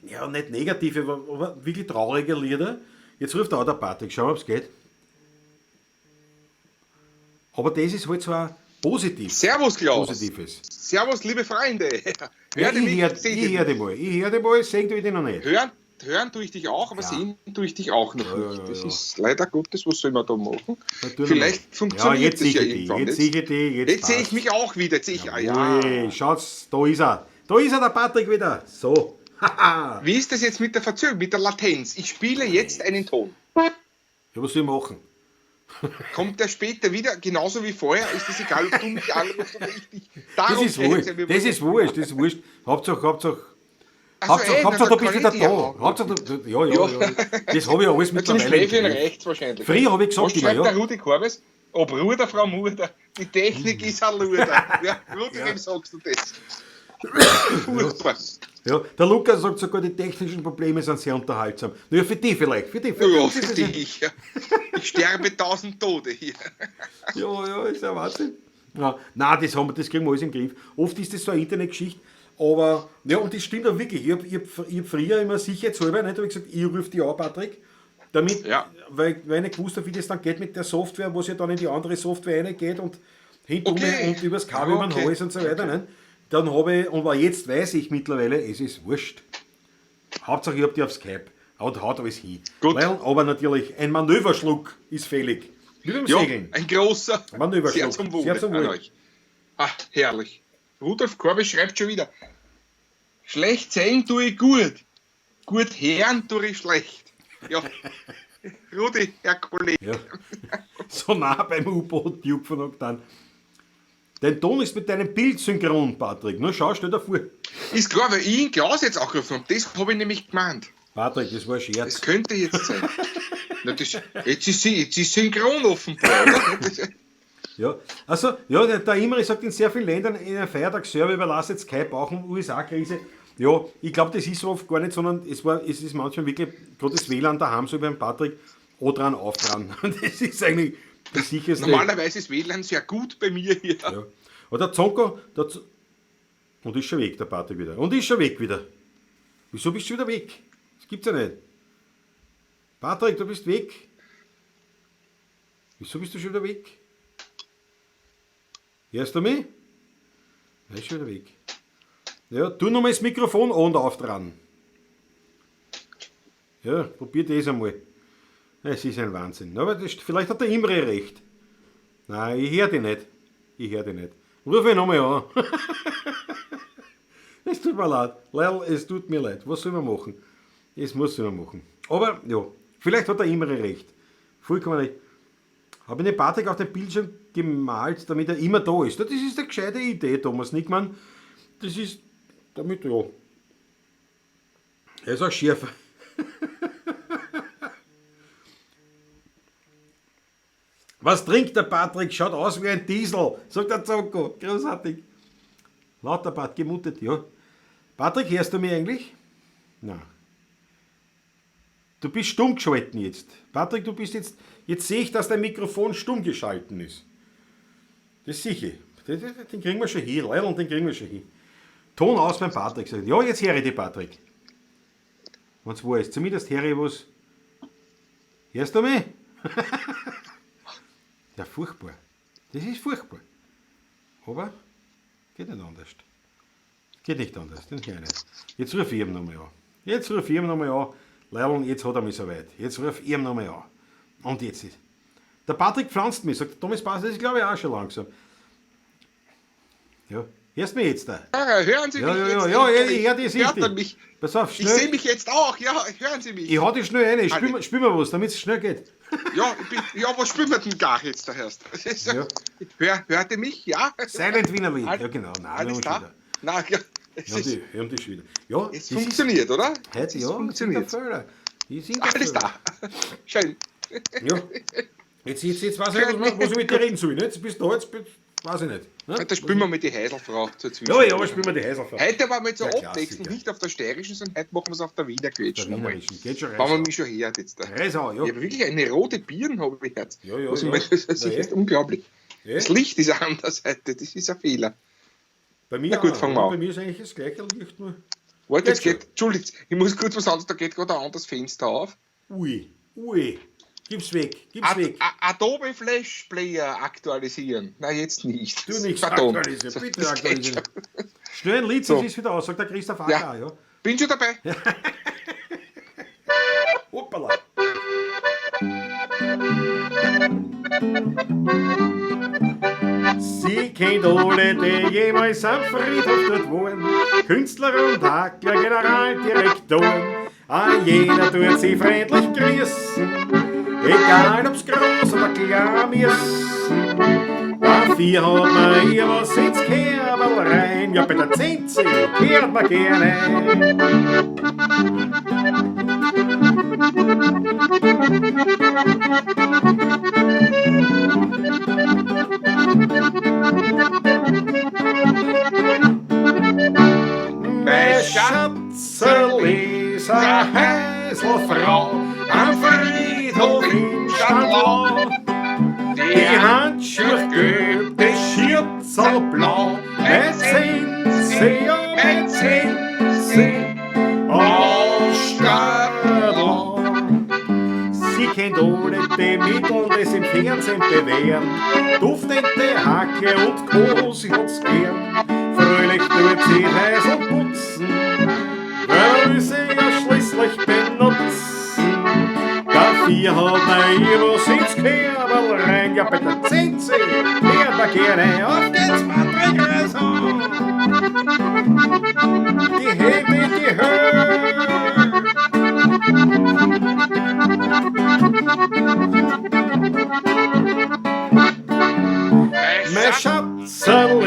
ja nicht negative, aber wirklich traurige Lieder. Jetzt ruft auch der Patrick, schau mal, ob's geht. Aber das ist halt so ein positiv, Servus, Klaus. Positives. Servus, liebe Freunde. Ja, Hör mich, seh ich dich hör dich mal. Ich hör dich mal, sehen tue ich dich noch nicht. Hören tue ich dich auch, aber Ja. sehen tue ich dich auch noch Ja, nicht. ja, Das ja. ist leider Gottes, was soll man da machen? Natürlich. Vielleicht funktioniert ja, jetzt das sehe ja ich dich, irgendwann. jetzt sehe ich dich, jetzt, Jetzt sehe ich passt's. mich auch wieder. Jetzt sehe ich, ah, ja. Jawohl, schaut's, da ist er. Da ist er, der Patrick wieder. So. Haha. Wie ist das jetzt mit der Verzögerung, mit der Latenz? Ich spiele jetzt einen Ton. Ja, was soll ich machen? Kommt der später wieder, genauso wie vorher? Ist das egal, ob du mich anrufst oder ich dich? Das Darum ist geht's wurscht. ja. Wir Das ist wurscht, das ist wurscht. Hauptsache, Hauptsache, Ach so, Hauptsache, ey, Hauptsache, na, du dann bist kann wieder ich dich ja da. anrufen. Hauptsache, du, ja, ja, ja. Das habe ich alles Ja, zum mittlerweile. im Schläfchen Griff. reicht's wahrscheinlich. Früher habe ich gesagt Was immer, schreibt ja. der Rudi Korbes? Ob Ruder, Frau Muder, die Technik ist ein Luder. Ja, Rudi, wem sagst du das? Furchtbar. Ja, der Lukas sagt sogar, die technischen Probleme sind sehr unterhaltsam. Naja, für die vielleicht. Für die, für Ja, die. für dich. Ja. Ich sterbe 1000 Tode hier. Ja, ja, ist ja Wahnsinn. Ja, nein, das haben wir, das kriegen wir alles im Griff. Oft ist das so eine Internetgeschichte, aber, ja, und das stimmt auch wirklich. Ich hab früher immer sicherheitshalber, nicht, hab ich gesagt, ich rufe dich an, Patrick, damit, Ja. weil ich nicht gewusst habe, wie das dann geht mit der Software, wo es ja dann in die andere Software reingeht und hinten Okay. und übers Kabel über den Okay. Hals und so weiter. Nicht? Dann habe ich, und jetzt weiß ich mittlerweile, es ist wurscht. Hauptsache, ich hab die auf Skype. Und haut alles hin. Gut. Weil, aber natürlich, ein Manöverschluck ist fällig. Wie beim Ja, Segeln. ein großer. Manöverschluck. Sehr zum Wohle Sehr zum Wohle. an euch. Ah, herrlich. Rudolf Korbe schreibt schon wieder. Schlecht sehen tue ich gut. Gut hören tue ich schlecht. Ja. Rudi, Herr Kollege. Ja. So nah beim U-Boot, Duke von Octan. Dein Ton ist mit deinem Bild synchron, Patrick. Nur schau, stell dir vor. Ist klar, weil ich ihn Klaus jetzt angerufen habe. Das habe ich nämlich gemeint. Patrick, das war ein Scherz. Das könnte jetzt sein. Na, das, jetzt, ist sie, jetzt ist synchron offenbar, oder? Das, Ja, also, ja, der Imre sagt, in sehr vielen Ländern in einem Feiertag-Server überlastet Skype auch um USA-Krise. Ja, ich glaube, das ist so oft gar nicht, sondern es ist manchmal wirklich, gerade das WLAN daheim, so wie beim Patrick, an dran, auf dran. Das ist eigentlich das sicherste. Normalerweise ist WLAN sehr gut bei mir hier. Ja. Aber der Zonko, und ist schon weg, der Patrick wieder. Und ist schon weg wieder. Wieso bist du wieder weg? Das gibt's ja nicht. Patrick, du bist weg. Wieso bist du schon wieder weg? Hörst du mich? Er ist schon wieder weg. Ja, tu nochmal das Mikrofon an und auf dran. Ja, probier das einmal. Es ist ein Wahnsinn. Aber das, vielleicht hat der Imre recht. Nein, ich hör dich nicht. Ich hör dich nicht. Ruf ihn nochmal an. Es tut mir leid. Leil, es tut mir leid. Was soll man machen? Es muss man machen. Aber ja, vielleicht hat der Imre recht. Vollkommen recht. Habe ich den Patrick auf den Bildschirm gemalt, damit er immer da ist. Das ist eine gescheite Idee, Thomas Nickmann. Das ist damit, ja. Er ist auch schärfer. Was trinkt der Patrick? Schaut aus wie ein Diesel, sagt der Zonko. Großartig. Lauter Bad gemutet, ja. Patrick, hörst du mich eigentlich? Nein. Du bist stumm geschalten jetzt. Patrick, du bist jetzt. Jetzt sehe ich, dass dein Mikrofon stumm geschalten ist. Das sehe ich. Den kriegen wir schon hin. Leute, den kriegen wir schon hin. Ton aus beim Patrick. Sagt, ja, jetzt höre ich dich, Patrick. Wenn's wo ist. Zumindest höre ich was. Hörst du mich? Ja, furchtbar. Das ist furchtbar. Aber geht nicht anders. Geht nicht anders, den höre ich nicht. Jetzt ruf ich ihn nochmal an. Jetzt ruf ich ihn nochmal an. Leilon, jetzt hat er mich soweit. Jetzt ruf ich ihn nochmal an. Und jetzt ist. Der Patrick pflanzt mich, sagt Thomas Pass, das ist glaube ich auch schon langsam. Ja, hörst du mich jetzt da? Ja, hören Sie ja, mich ja, jetzt? Ja, ja, ich höre dich richtig. Mich. Pass auf, schnell. Ich sehe mich jetzt auch, ja, hören Sie mich. Ich hau dich schnell rein, spiel mal was, damit es schnell geht. Ja, ja, was spielen wir denn gar jetzt da erst? Ja. Hört ihr mich? Ja. Silent Wiener Lied, ja genau. Nein, alles da? Nein, ja. Es ist, hören die schon wieder. Ja, es funktioniert, oder? Heute, ja, funktioniert. Alles da. Schön. Ja. Jetzt weiß ich nicht, was ich mit dir reden soll. Ne? Jetzt bist du da, jetzt weiß ich nicht. Ne? Da spielen wir mit die Heiselfrau dazwischen. Ja, ja, spielen wir die Heiselfrau. Heute waren wir jetzt so abwechselnd, nicht auf der steirischen, sondern heute machen wir es auf der Wiener Quetschen. Geht schon. Wenn man mich schon hört jetzt da. Reisau, ja. Ich habe wirklich eine rote Birne, habe ich jetzt. Ja, ja, was ja. Ich meine, das ist unglaublich. Ja. Das Licht ist anders heute, das ist ein Fehler. Bei mir, Na gut, fangen wir an. Bei mir ist eigentlich das gleiche Licht nur. Warte, jetzt geht, Entschuldigt, ich muss kurz was anderes, da geht gerade ein anderes Fenster auf. Ui, ui. Gib's weg, gib's weg. Adobe Flash Player aktualisieren. Nein, jetzt nicht. Du nicht Pardon. aktualisieren, bitte aktualisieren. Schnell ein Lied, sonst ist wieder aus, sagt der Christoph Acker, ja. Ja. Bin schon dabei. Ja. Hoppala. Sie kennt alle, die jemals am Friedhof dort waren. Künstler und Hackler, Generaldirektoren. A jeder tut sie freundlich grüßen. Egal ob's groß oder klein müssen. Dafür hat man ihr was ins Kerberl rein. Ja, bei der Zenzi kehrt man gerne. Mein Schatzerl ist eine Häuselfrau am Friedhof in Stadlau. Die Handschuhe gelb, das Schürzerl blau, mein Zenzi, ja, mein Zenzi aus Stadlau. Sie kennt alle die Mittel, die sich im Fernsehen bewähren. Duftende Hacke und Co., sie hat's gern. Fröhlich tut sie Häusl putzen, weil sie ja schließlich benutzen. Dafür hat man ihr was ins Kerberl rein. Ja, bei der Zenzi hört man gerne. Auf geht's, Patrick Reisau! Die Hände in die Höhe! Mein Schatzerl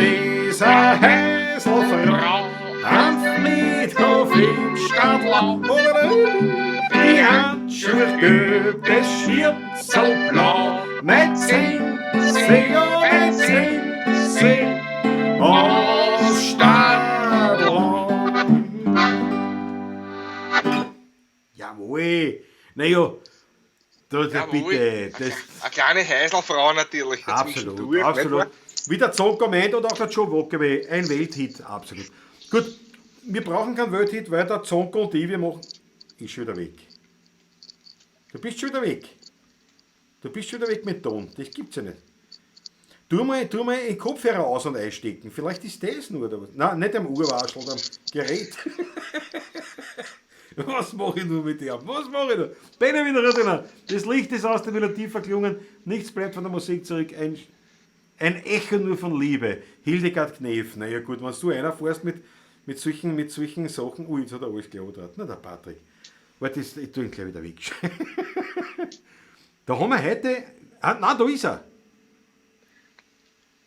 ist eine Häuselfrau am Friedhof im Stadlau. Die Handschuhe gelb, das Schürzerl blau, mein Zenzi, ja, mein Zenzi aus Stadlau. Jawohl. Naja, da, da, bitte. Das, eine kleine Häuselfrau natürlich. Absolut, absolut. Wie der Zonko meint und auch der Joe Walker, ein Welthit, absolut. Gut, wir brauchen keinen Welthit, weil der Zonko und ich, wir machen... Ist schon wieder weg. Du bist schon wieder weg. Du bist schon wieder weg mit Ton. Das gibt's ja nicht. Tu mal den Kopfhörer aus- und einstecken. Vielleicht ist das nur oder was. Nein, nicht am Urwaschel, am Gerät. Was mache ich nur mit dem? Was mache ich da? Benjamin Rüdener, das Licht ist aus der Melodie verklungen, nichts bleibt von der Musik zurück, ein Echo nur von Liebe. Hildegard Knef, naja gut, wenn du einer fährst mit solchen Sachen, ui, jetzt hat er alles geladert. Na, der Patrick. Warte, ich tue ihn gleich wieder weg. Da haben wir heute, ah, nein, da ist er.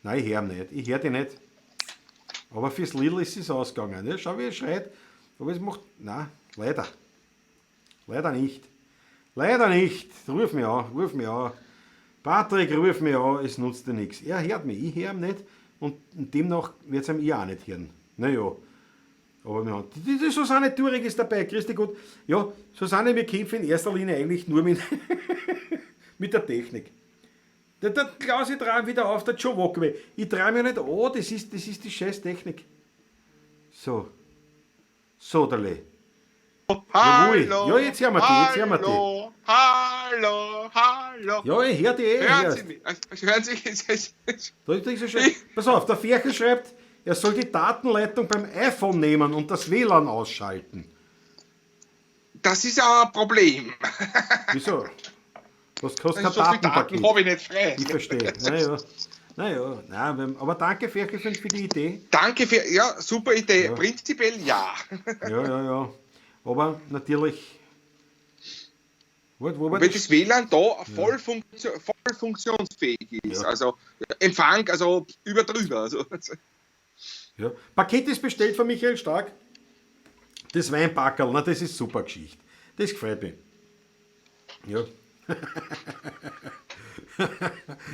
Nein, ich höre ihn nicht, ich höre dich nicht. Aber fürs Lidl ist es ausgegangen. Ne? Schau, wie er schreit. Aber es macht, nein. Leider. Leider nicht. Leider nicht. Ruf mich an, ruf mich an. Patrick, ruf mich an, es nutzt dir nichts. Er hört mich, ich höre ihn nicht. Und demnach wird es ihm ich auch nicht hören. Naja. Aber wir haben, die Susanne Thurig ist dabei, grüß dich Gott. Ja, Susanne, wir kämpfen in erster Linie eigentlich nur mit, mit der Technik. Der Klaus, ich drehe wieder auf, der Joe Walker. Ich drehe mich nicht an, das ist die scheiß Technik. So. So, Dale. Hallo, ja, jetzt hören wir die, jetzt hören wir die. Hallo, hallo. Ja, ich höre die eh. Hören Sie mich? Hören Sie da ist so schön. Pass auf, der Ferkel schreibt, er soll die Datenleitung beim iPhone nehmen und das WLAN ausschalten. Das ist ein Problem. Wieso? Was kostet kein so viel Datenpaket? Daten habe ich nicht frei. Ich verstehe. Naja. Naja, nein, aber danke Ferkel für die Idee. Danke für, ja, super Idee. Ja. Prinzipiell ja. Ja, ja, ja. Aber natürlich. Wo wenn das WLAN da voll, voll funktionsfähig ist, ja. Also Empfang, also über drüber. Also. Ja. Paket ist bestellt von Michael Stark. Das Weinpackerl, na, das ist super Geschichte. Das gefällt mir. Ja.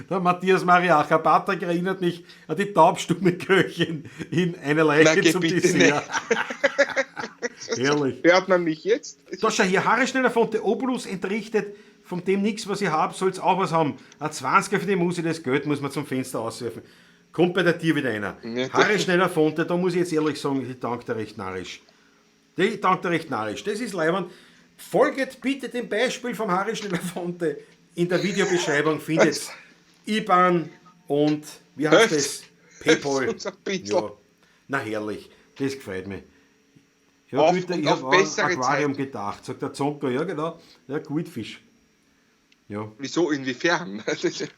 Der Matthias Mariacher, Patrick erinnert mich an die taubstumme Köchin in Eine Leiche Na, zum Dessert. Herrlich. Hört man mich jetzt? Da schau hier, Harry Schneller von der Obolus entrichtet, von dem nichts, was ich habe, soll's auch was haben. Ein 20er für die Musi, das Geld muss man zum Fenster auswerfen. Kommt bei der Tier wieder einer. Ja, Harry Schneller Fonte, da muss ich jetzt ehrlich sagen, ich danke dir recht narrisch. Ich danke dir recht narrisch. Das ist leibend. Folget bitte dem Beispiel vom Harry Schneller Fonte. In der Videobeschreibung findet IBAN und wie heißt das? PayPal. Ja. Na herrlich, das gefällt mir. Ja, auf, bitte, ich habe an Aquarium gedacht, sagt der Zonko, ja genau, ja, Goldfisch. Ja. Wieso, inwiefern?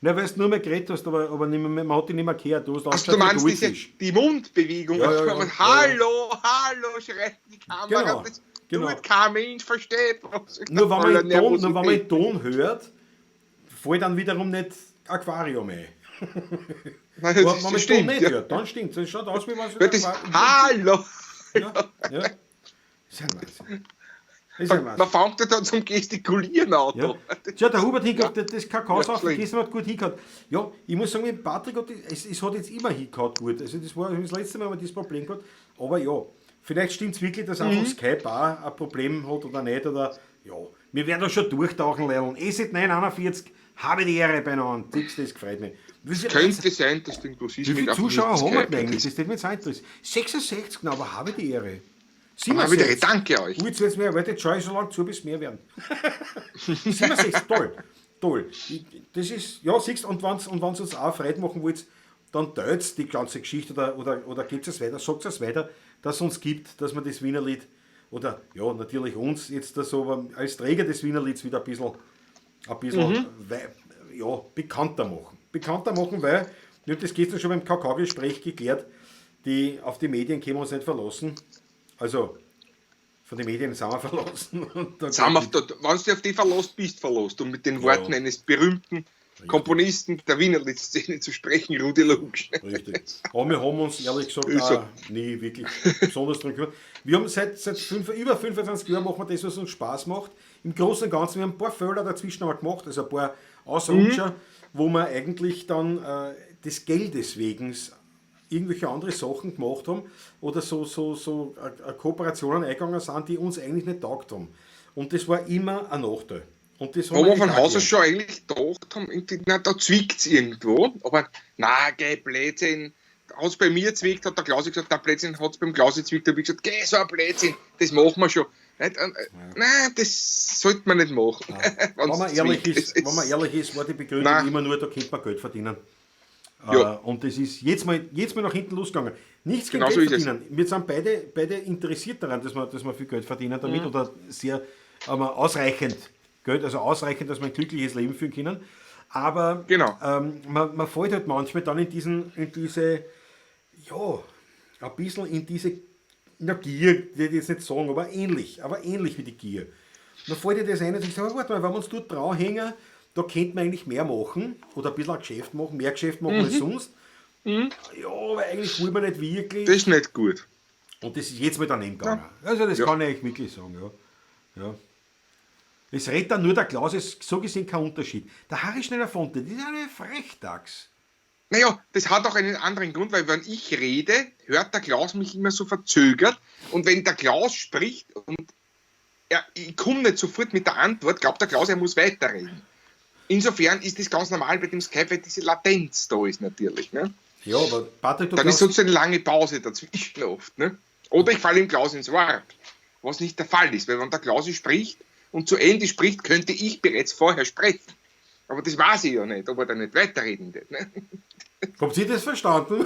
Na, weil du nur mehr geredet hast, aber nicht mehr, man hat dich nicht mehr gehört. Du hast also, du meinst diese, die Mundbewegung. Ja, ja, ja, hallo, ja. Hallo, schreit die Kamera. Genau, das genau. Tut kein Mensch, versteht. Nur wenn man den Ton hört, fällt dann wiederum nicht Aquarium ein. Nein, wenn man den Ton nicht ja. hört, dann stimmt es. Schaut aus, wie man es Hallo! Ja, ja. Das ist ein Wahnsinn. Das ist ein Wahnsinn. Man fängt ja dann zum Gestikulieren an. Ja. Tja, der Hubert hingehört, das Kakao-Saufen gestern hat gut hingehört. Ja, ich muss sagen, mit Patrick hat, es hat jetzt immer hingehört gut. Also das war das letzte Mal, haben wir das Problem gehabt. Aber ja, vielleicht stimmt es wirklich, dass einfach Skype auch ein Problem hat oder nicht. Oder, ja, wir werden da schon durchtauchen lernen. EZ 941, habe die Ehre beieinander. Das gefreut mich. Wie viel könnte sein, dass du irgendwas ist. Wie viele Zuschauer haben wir denn eigentlich? Das würde mich jetzt interessieren. 66, na, aber habe die Ehre. 67. Danke euch. Jetzt wird's mehr. Warte, jetzt schaue ich so lange zu, bis mehr werden. 67, toll. Toll. Das ist, ja, siehst du, und wenn es uns auch Freude machen wollt, dann teilt die ganze Geschichte oder gebt es weiter, sagt es weiter, dass es uns gibt, dass man das Wienerlied oder ja, natürlich uns jetzt das aber als Träger des Wienerlieds wieder ein bisschen ja, bekannter machen. Bekannter machen, weil, ich habe das gestern schon beim KK-Gespräch geklärt, die, auf die Medien können wir uns nicht verlassen. Also, von den Medien sind wir verlassen. Wenn du dich auf die verlässt, bist verlost. Um mit den Worten eines berühmten Komponisten der Wienerlied-Szene zu sprechen, Rudi Luksch. Richtig. Aber wir haben uns ehrlich gesagt auch nie wirklich besonders dran gekümmert. Wir haben seit über 25 Jahren machen wir das, was uns Spaß macht. Im Großen und Ganzen, wir haben ein paar Fehler dazwischen aber gemacht, also ein paar Ausrutscher, wo wir eigentlich dann des Geldes wegen irgendwelche andere Sachen gemacht haben oder so Kooperationen eingegangen sind, die uns eigentlich nicht taugt haben. Und das war immer ein Nachteil. Und das Wo haben wir wir von echt Haus auch aus schon eigentlich gedacht haben, irgendwie, na, da zwickt es irgendwo, aber na, geh, Blödsinn. Hat es bei mir zwickt, hat der Klausi gesagt, der Blödsinn hat es beim Klausi zwickt, da habe ich gesagt, geh, so ein Blödsinn, das machen wir schon. Nicht? Und, nein, das sollte man nicht machen. Wenn Wenn's man ehrlich zwickt. ist, wenn man ehrlich ist, war die Begründung Nein. immer nur, da könnte man Geld verdienen. Ja. Und das ist jetzt mal nach hinten losgegangen. Nichts gegen Genau so Geld ist es. verdienen. Wir sind beide interessiert daran, dass wir viel Geld verdienen damit oder sehr aber ausreichend Geld, also ausreichend, dass wir ein glückliches Leben führen können. Aber man fällt halt manchmal dann in diese, ja, ein bisschen in diese, na, Gier, würde ich jetzt nicht sagen, aber ähnlich wie die Gier. Dann fällt dir das ein und sagst, aber warte mal, wenn wir uns dort dranhängen, da könnte man eigentlich mehr machen oder ein bisschen ein Geschäft machen, mehr Geschäft machen als sonst. Ja, aber eigentlich wollen wir nicht wirklich. Das ist nicht gut. Und das ist jetzt mal daneben gegangen. Also das kann ich eigentlich wirklich sagen, ja. Ja. Es redet dann nur der Klaus, ist so gesehen kein Unterschied. Der Harry Schneller-Fonte, das ist eine Frechdachs. Naja, das hat auch einen anderen Grund, weil wenn ich rede, hört der Klaus mich immer so verzögert. Und wenn der Klaus spricht und ich komme nicht sofort mit der Antwort, glaubt der Klaus, er muss weiterreden. Insofern ist das ganz normal bei dem Skype, weil diese Latenz da ist natürlich. Ne? Ja, aber Patrick, du Dann ist glaubst, sonst eine lange Pause dazwischen oft. Ne? Oder ich falle im Klaus ins Wort, was nicht der Fall ist, weil wenn der Klausi spricht und zu Ende spricht, könnte ich bereits vorher sprechen. Aber das weiß ich ja nicht, ob er da nicht weiterreden wird. Ne? Habt ihr das verstanden?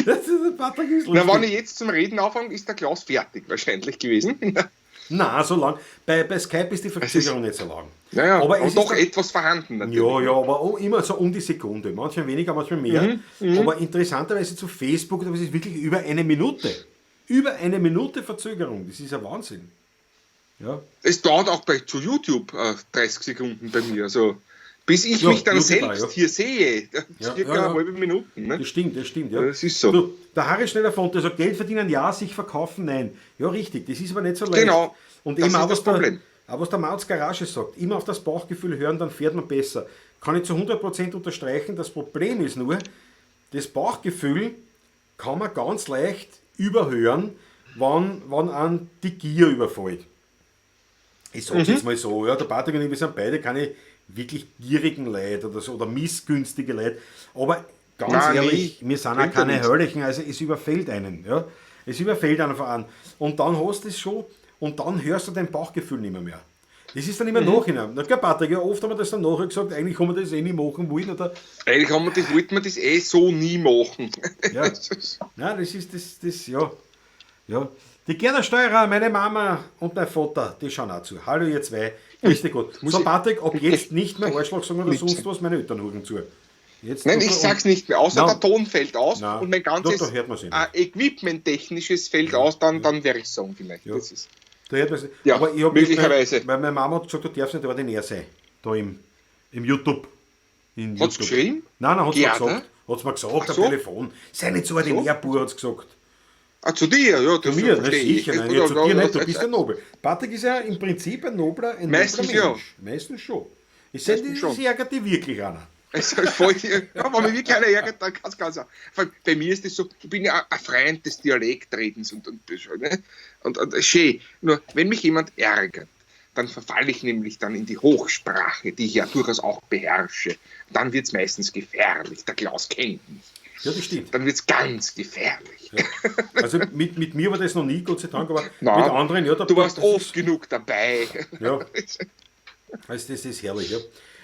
Das ist ein Patrick ist Na, wenn lustig. ich jetzt zum Reden anfange, ist der Klaus fertig wahrscheinlich gewesen. Nein, so lang. Bei Skype ist die Verzögerung nicht so lang. Naja, aber aber es ist doch dann- etwas vorhanden natürlich. Ja, ja, aber auch immer so um die Sekunde. Manchmal weniger, manchmal mehr. Aber interessanterweise zu Facebook, da ist es wirklich über eine Minute. Über eine Minute Verzögerung. Das ist ja Wahnsinn. Ja. Es dauert auch zu YouTube 30 Sekunden bei mir. Also, bis ich Ja, mich dann YouTube selbst auch, ja. hier sehe, Ja, circa ja, ja. eine halbe Minute. Ne? Das stimmt, das stimmt. Ja. Das ist so. Du, der Harry Schneller-Fonte sagt, Geld verdienen ja, sich verkaufen nein. Ja, richtig, das ist aber nicht so leicht. Genau, Und das eben ist auch, das was der, Problem. auch was der Mautz Garage sagt, immer auf das Bauchgefühl hören, dann fährt man besser. Kann ich zu 100% unterstreichen, das Problem ist nur, das Bauchgefühl kann man ganz leicht überhören, wann einen die Gier überfällt. Ich sag's jetzt mal so, ja, der Patrick und ich, wir sind beide keine wirklich gierigen Leute oder so, oder missgünstige Leute, aber ganz Nein, ehrlich, nie. wir sind auch Bringt ja keine nichts. Höllichen, also es überfällt einen, ja. Es überfällt einen vor allem. Und dann hast du es schon und dann hörst du dein Bauchgefühl nicht mehr. Das ist dann immer nachhinein. Na gell, Patrick, ja, oft haben wir das dann nachher gesagt, eigentlich haben wir das eh nicht machen wollen. Oder? Eigentlich haben wir das, wollten wir das eh so nie machen. Ja. Nein, das ist das, ja. Ja. Die Gerda Steurer, meine Mama und mein Vater, die schauen auch zu. Hallo ihr zwei, grüß dich Gott. Muss So ich- Patrick, ab jetzt nicht mehr Arschloch sagen oder sonst was, meine Eltern hören zu. Jetzt Nein, tut ich er- sag's nicht mehr, außer Nein. der Ton fällt aus Nein. und mein ganzes Doch, da hört man's eh nicht. Equipment-technisches fällt aus, dann werde ich sagen vielleicht. Ja. Das ist, Da hört man's. Ja, Aber ich hab möglicherweise. Weil meine Mama hat gesagt, du darfst nicht ordinär sein. Da im YouTube. In Hat's YouTube. geschrieben? Nein, nein, hat's mir Gerda? gesagt. Hat's mir gesagt Ach am so. Telefon. Sei nicht so ordinär, Bub, hat's gesagt. Ah, zu dir, ja, das Zu mir, na verstehe ich. sicher. Nein, ja, zu dir nicht, du bist ja nobel. Patrick ist ja im Prinzip ein nobler, ein Meistens nobler ja. Mensch. Meistens schon. Ich sage, Meistens das schon. ärgert dich wirklich einer. Es fällt dir- ja, wenn mich wirklich einer ärgert, dann kann es ganz auch. Vor allem bei mir ist das so, ich bin ja ein Freund des Dialektredens ne? Und schön. Nur, wenn mich jemand ärgert, dann verfalle ich nämlich dann in die Hochsprache, die ich ja durchaus auch beherrsche. Dann wird es meistens gefährlich. Der Klaus kennt mich. Ja, das stimmt. Dann wird es ganz gefährlich. Ja. Also mit mir war das noch nie, Gott sei Dank, aber Nein, mit anderen, ja. Da, du warst das ist- oft genug dabei. Ja. Also das ist herrlich, ja.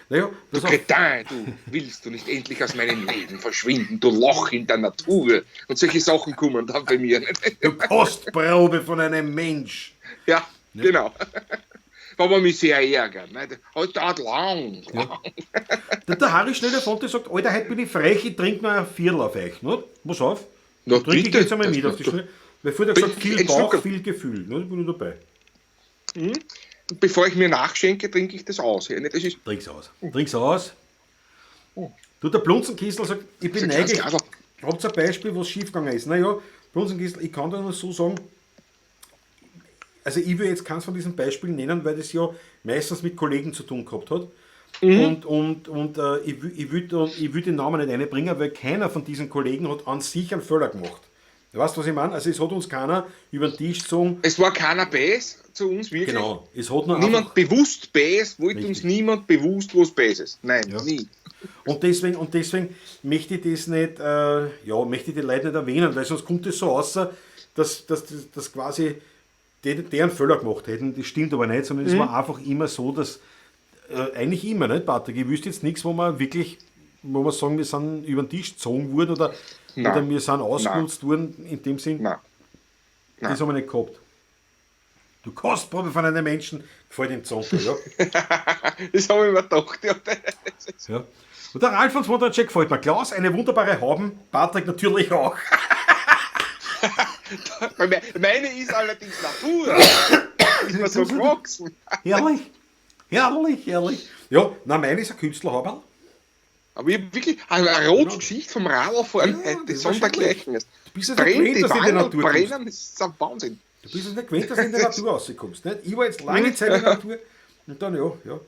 Naja, Du pass auf. Cretin, du willst du nicht endlich aus meinem Leben verschwinden, du Loch in der Natur. Und solche Sachen kommen dann bei mir. Du Kostprobe von einem Mensch. Ja, genau. Wenn man mich sehr ärgert. Ne? Das dauert lang. Ja. Der Harry Schneller-Fonte sagt, Alter, heute bin ich frech, ich trinke noch ein Viertel auf euch. Ne? Pass auf, Na, trinke ich bitte. jetzt einmal mit auf die Schnelle. Weil vorher hat er gesagt, Trink viel einen Bauch, Schluck. viel Gefühl. Ne? Da bin ich dabei. Und bevor ich mir nachschenke, trinke ich das aus. Ja, ne? Das ist Trink's aus. Trink's aus. Du, der Blunzenkissel sagt, ich bin Das ist ein neugierig. kleines Habt ihr ein Beispiel, was schiefgegangen ist? Naja, Blunzenkissel, ich kann da nur so sagen, also ich will jetzt keins von diesen Beispielen nennen, weil das ja meistens mit Kollegen zu tun gehabt hat. Und ich will den Namen nicht einbringen, weil keiner von diesen Kollegen hat an sich einen Fehler gemacht. Weißt du, was ich meine? Also es hat uns keiner über den Tisch gezogen. Es war keiner böse zu uns, wirklich. Genau. Es hat nur niemand bewusst böse, wollte uns niemand bewusst was Böses. Nein, ja. Nie. Und deswegen möchte ich das nicht, möchte ich die Leute nicht erwähnen, weil sonst kommt es so raus, dass quasi die einen Fehler gemacht hätten. Das stimmt aber nicht, sondern es war einfach immer so, dass, eigentlich immer, nicht, Patrick? Ich wüsste jetzt nichts, wo man wirklich, wo wir sagen, wir sind über den Tisch gezogen worden oder wir sind ausgenutzt worden, in dem Sinn. Nein. Das haben wir nicht gehabt. Du Kostprobe von einem Menschen, gefällt ihm Zonker, ja. Das habe ich mir gedacht, ja. Ja. Und der Ralf von Wondercheck gefällt mir. Klaus, eine wunderbare Hauben, Patrick natürlich auch. Meine ist allerdings Natur. Ist mir so gewachsen. Herrlich, herrlich, herrlich. Ja, nein, meine ist ein Künstlerhaberl. Aber ich habe wirklich eine rote Geschichte vom Radlfahren, ja, das sondergleichen ist. Du bist ja nicht gewöhnt, dass du in der Natur kommst. Brennen, das ist ein Wahnsinn. Du bist es nicht gewöhnt, dass du in der Natur rauskommst. Nicht? Ich war jetzt lange Zeit in der Natur und dann, ja.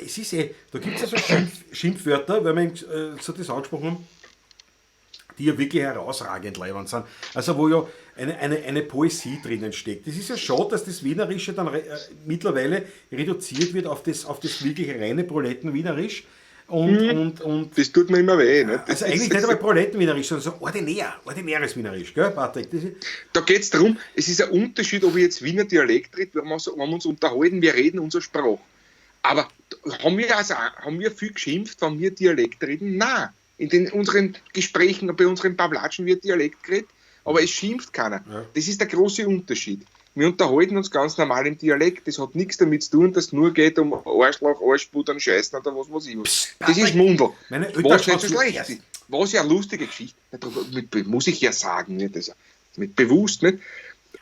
Es ist da gibt es ja so Schimpfwörter, weil wir eben, so das angesprochen haben, die ja wirklich herausragend leibend sind. Also wo ja eine Poesie drinnen steckt. Das ist ja schade, dass das Wienerische dann mittlerweile reduziert wird auf das wirklich reine Proletenwienerisch. Und das tut mir immer weh. Ne? Also eigentlich nicht einmal Proletenwienerisch, sondern so ordinäres Wienerisch, gell, Patrick? Da geht es darum, es ist ein Unterschied, ob ich jetzt Wiener Dialekt rede, wenn wir uns unterhalten, wir reden unsere Sprache. Aber haben wir viel geschimpft, wenn wir Dialekt reden? Nein. In unseren Gesprächen, bei unseren Bablatschen wird Dialekt geredet, aber es schimpft keiner. Ja. Das ist der große Unterschied. Wir unterhalten uns ganz normal im Dialekt. Das hat nichts damit zu tun, dass es nur geht um Arschloch, Arschbudern, Scheißen oder was weiß ich was. Psst, das ist Mundl. Was nicht so schlecht ist. Was ja eine lustige Geschichte. Muss ich ja sagen, nicht? Das, mit bewusst, nicht?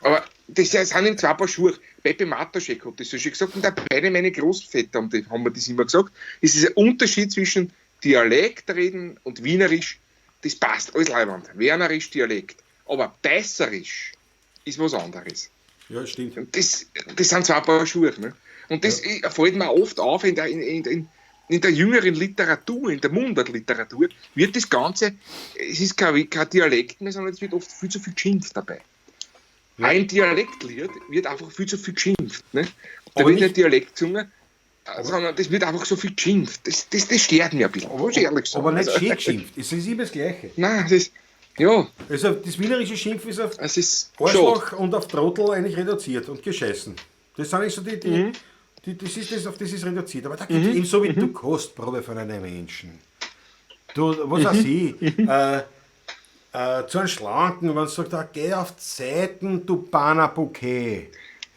Aber das sind ihm zwei Paar Schuhe. Pepe Mataschek hat das so schön gesagt und auch beide meine Großväter haben mir das immer gesagt. Es ist ein Unterschied zwischen Dialekt reden und Wienerisch. Das passt, alles leibend. Wernerisch Dialekt. Aber Beißerisch ist was anderes. Ja, stimmt. Und das sind zwei Paar Schuhe. Ne? Und das fällt mir oft auf in der jüngeren Literatur, in der Mundartliteratur, wird das Ganze, es ist kein Dialekt mehr, sondern es wird oft viel zu viel geschimpft dabei. Ja. Ein Dialektlied wird einfach viel zu viel geschimpft. Ne? Da wird nicht Dialekt gesungen, sondern das wird einfach so viel geschimpft. Das stört mich ein bisschen, muss ich ehrlich sagen. Aber nicht schön geschimpft, es ist immer das Gleiche. Nein, es ist... Ja. Also das wienerische Schimpf ist auf es ist Arschloch und auf Trottel eigentlich reduziert und gescheißen. Das sind eigentlich so die das ist das, auf das ist reduziert. Aber da gibt es eben so wie du Kostprobe von einem Menschen. Du, was weiß ich, zu einem Schlanken, wenn man sagt, ah, geh auf die Seiten, du Bannerbouquet.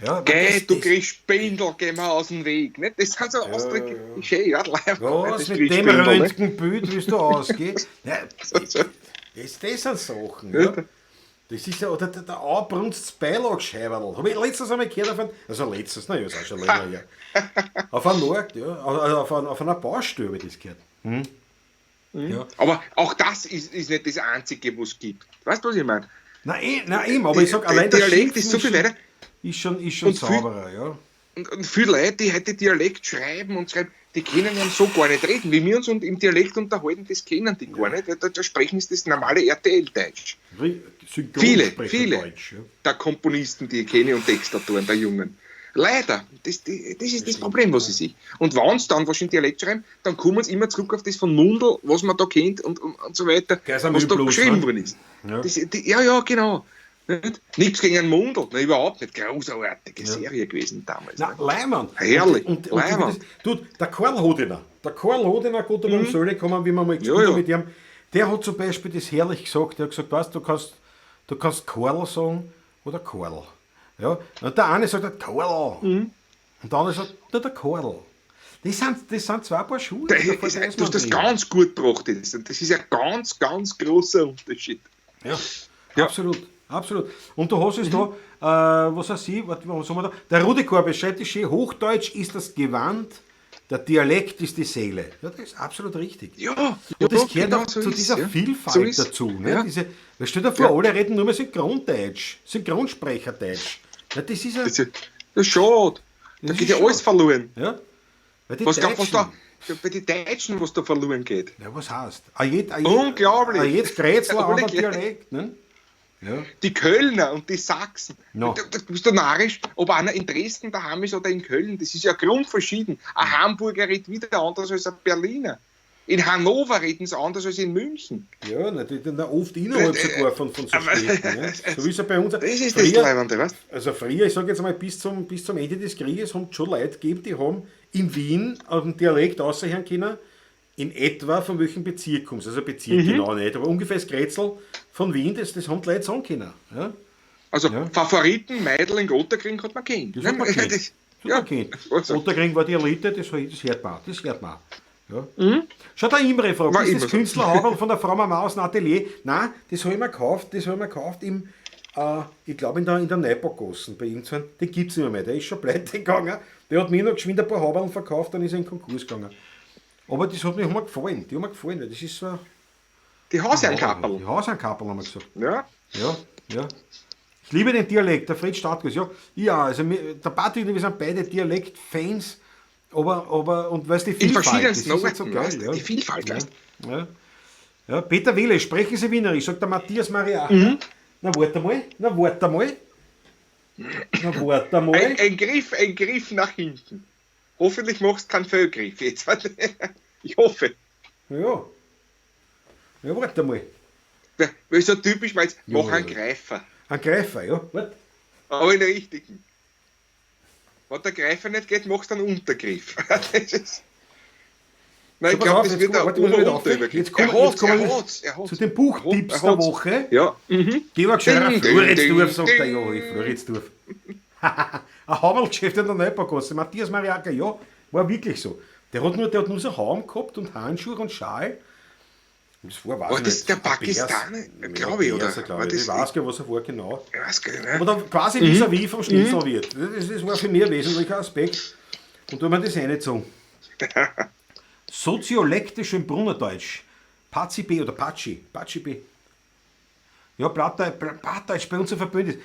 Ja, geh, du kriegst Spindel, geh mal aus dem Weg. Nicht? Das sind so Ausdrücke, schön, ja, was, mit dem Röntgenbild willst du ausgehen? Ja, das sind Sachen, ja. Das ist ja, oder der anbrunztes Beilagscheiberl. Habe ich letztens einmal gehört auf einem, also letztens, naja, ist auch schon länger her. Auf einem Markt, ja, auf einer Baustelle habe ich das gehört. Hm? Mhm. Ja. Aber auch das ist nicht das Einzige, was es gibt. Weißt du, was ich meine? Nein, eben, aber ich sag, allein der Dialekt ist so viel weiter. Ist schon sauberer, ja. Und viele Leute, die heute Dialekt schreiben und schreiben, die können ja so gar nicht reden. Wie wir uns im Dialekt unterhalten, das kennen die gar nicht. Da sprechen sie das normale RTL-Deutsch. Viele Deutsch, ja. Der Komponisten, die ich kenne, und Textautoren, der Jungen. Leider, das ist das Problem, was ich sehe. Und wenn sie dann was in Dialekt schreiben, dann kommen sie immer zurück auf das von Mundl, was man da kennt und so weiter, was da geschrieben worden ist. Ja, ja, genau. Nicht? Nichts gegen einen Mundl, nein, überhaupt nicht. Großartige Serie gewesen damals. Na, Leimann. Herrlich. Und du, der Karl Hodiner, Gott um Söhle kommen, wie wir mal gespielt haben mit ihm, der hat zum Beispiel das herrlich gesagt. Der hat gesagt, weißt, du kannst Karl sagen oder Karl. Ja? Und der eine sagt Karl. Und der andere sagt, na, der Karl. Das sind zwei Paar Schuhe. Du hast das ganz gut gebracht. Das ist ein ganz, ganz großer Unterschied. Ja, ja. Absolut. Absolut. Und du hast es da, was weiß ich, was haben wir da? Der Rudi Korb schreibt es schön, Hochdeutsch ist das Gewand, der Dialekt ist die Seele. Ja, das ist absolut richtig. Ja, und das gehört genau auch so zu dieser Vielfalt so dazu. Ne? Ja. Diese, weil stell dir vor, alle reden nur mehr Synchrondeutsch, Synchronsprecherdeutsch. Ja, das ist ja... Das ist schade. Da geht ja alles verloren. Ja. Weil die was da, bei den Deutschen, was da verloren geht. Ja, was heißt? Unglaublich. Jetzt Grätzler anderer Dialekt. Ne? Ja. Die Kölner und die Sachsen. No. Du bist doch narrisch, ob einer in Dresden daheim ist oder in Köln, das ist ja grundverschieden. Ein Hamburger redet wieder anders als ein Berliner. In Hannover reden sie anders als in München. Ja, na, die, oft innerhalb sogar von so Städten. Ne? So wie es ja bei uns. Das ist das Leibende, weißt du? Also früher, ich sage jetzt mal, bis zum Ende des Krieges haben es schon Leute gegeben, die haben in Wien auf dem Dialekt raushören können, in etwa von welchem Bezirk kommst. Also Bezirk genau nicht, aber ungefähr das Grätzl von Wien, das haben die Leute sagen können. Ja? Also ja. Favoriten, Meidling, Ottakring hat man kennt. Das hat man kennt. Das, ja. Kennt. Also. Ottakring war die Elite, das hört man. Das hört man. Ja. Schau, der Imre fragt, ist das Künstlerhaberl von der Frau Mama aus dem Atelier? Nein, das habe ich mir gekauft, das habe ich mir gekauft im, ich glaube in der Neubaugassen bei irgendeinem, den gibt es nicht mehr, der ist schon pleite gegangen. Der hat mir noch geschwind ein paar Haberl verkauft, dann ist er in Konkurs gegangen. Aber das hat mir immer gefallen, die haben mir gefallen, weil das ist so. Die Hausherrnkapperl. Die Hausherrnkapperl haben wir gesagt. Ja. Ja, ja. Ich liebe den Dialekt, der Fred Stadtgos, ja. Ja, also der Patrick und ich, wir sind beide Dialektfans. Aber, und weißt die Vielfalt, in verschiedensten das ist so geil, ja. Die Vielfalt, ja. Ja. Ja, Peter Wehle, sprechen Sie Wienerisch, sagt der Matthias Maria. Na, warte mal, na, warte mal. Na, warte mal. Ein Griff nach hinten. Hoffentlich machst du keinen Fehlgriff jetzt. Ich hoffe. Ja. Ja, warte mal. Weil so typisch, weil jetzt mach einen Greifer. Ein Greifer, ja. Warte. Aber den richtigen. Wenn der Greifer nicht geht, machst du einen Untergriff. Das ist. Nein, ich glaube, das wird ein Ober- Jetzt kommen wir zu den Buchtipps der Woche. Ja. Georg Scheurer, Floridsdorf, sagt er. Ja, ich Floridsdorf. Ein Haberlgeschäft in der Neubaugasse. Matthias Mariaka, ja, war wirklich so. Der hat nur so Haum gehabt und Handschuhe und Schal. Das war, war das der Pakistaner, glaube ich, oder? Glaub ich. Ich weiß gar nicht, was er war, genau. Ich weiß gar nicht, Aber dann quasi vis-à-vis vom Schnitzelwirt. Das war für mich ein wesentlicher Aspekt. Und da haben wir das reingezogen. Soziolektisch im Brunnerdeutsch. Pazi B oder Patschi. Patschi B. Ja, Plattdeutsch bei uns so verböhnt ist.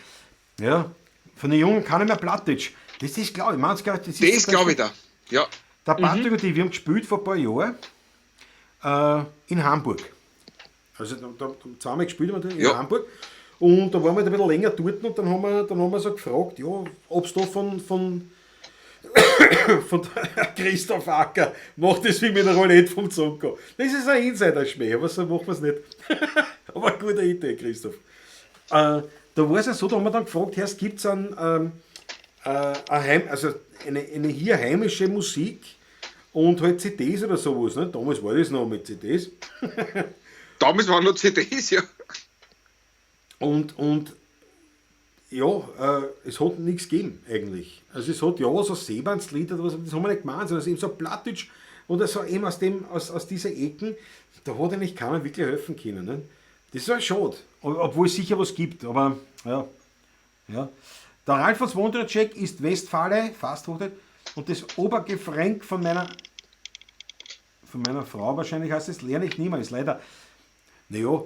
Ja, von den Jungen kann ich mehr Plattdeutsch. Das ist, glaube ich, man's, das ist. Das glaube ich da. Ja. Der Patrick und ich, wir haben gespielt vor ein paar Jahren in Hamburg. Also da zweimal gespielt haben wir in Hamburg. Und da waren wir halt ein bisschen länger dort und dann haben wir so gefragt, ja, ob es da von Christoph Acker macht das wie mit der Roulette vom Zonko. Das ist ein Insider-Schmäh, aber so machen wir es nicht. Aber eine gute Idee, Christoph. Da war es ja so, da haben wir dann gefragt, Herr, gibt es ein Heim, also eine hier heimische Musik und halt CDs oder sowas. Ne? Damals war das noch mit CDs. Damals waren noch CDs, ja. Und ja, es hat nichts gegeben eigentlich. Also es hat ja so Seemannslied oder was, das haben wir nicht gemeint, sondern es ist eben so Plattdeutsch oder so eben aus dieser Ecken, da hat eigentlich keiner wirklich helfen können. Ne? Das ist halt schade, obwohl es sicher was gibt, aber ja. Ja. Der Ralf aus Wondracek ist Westfale, fast Hochdeutsch, und das Obergefränk von meiner Frau wahrscheinlich heißt es, lerne ich niemals, leider. Naja,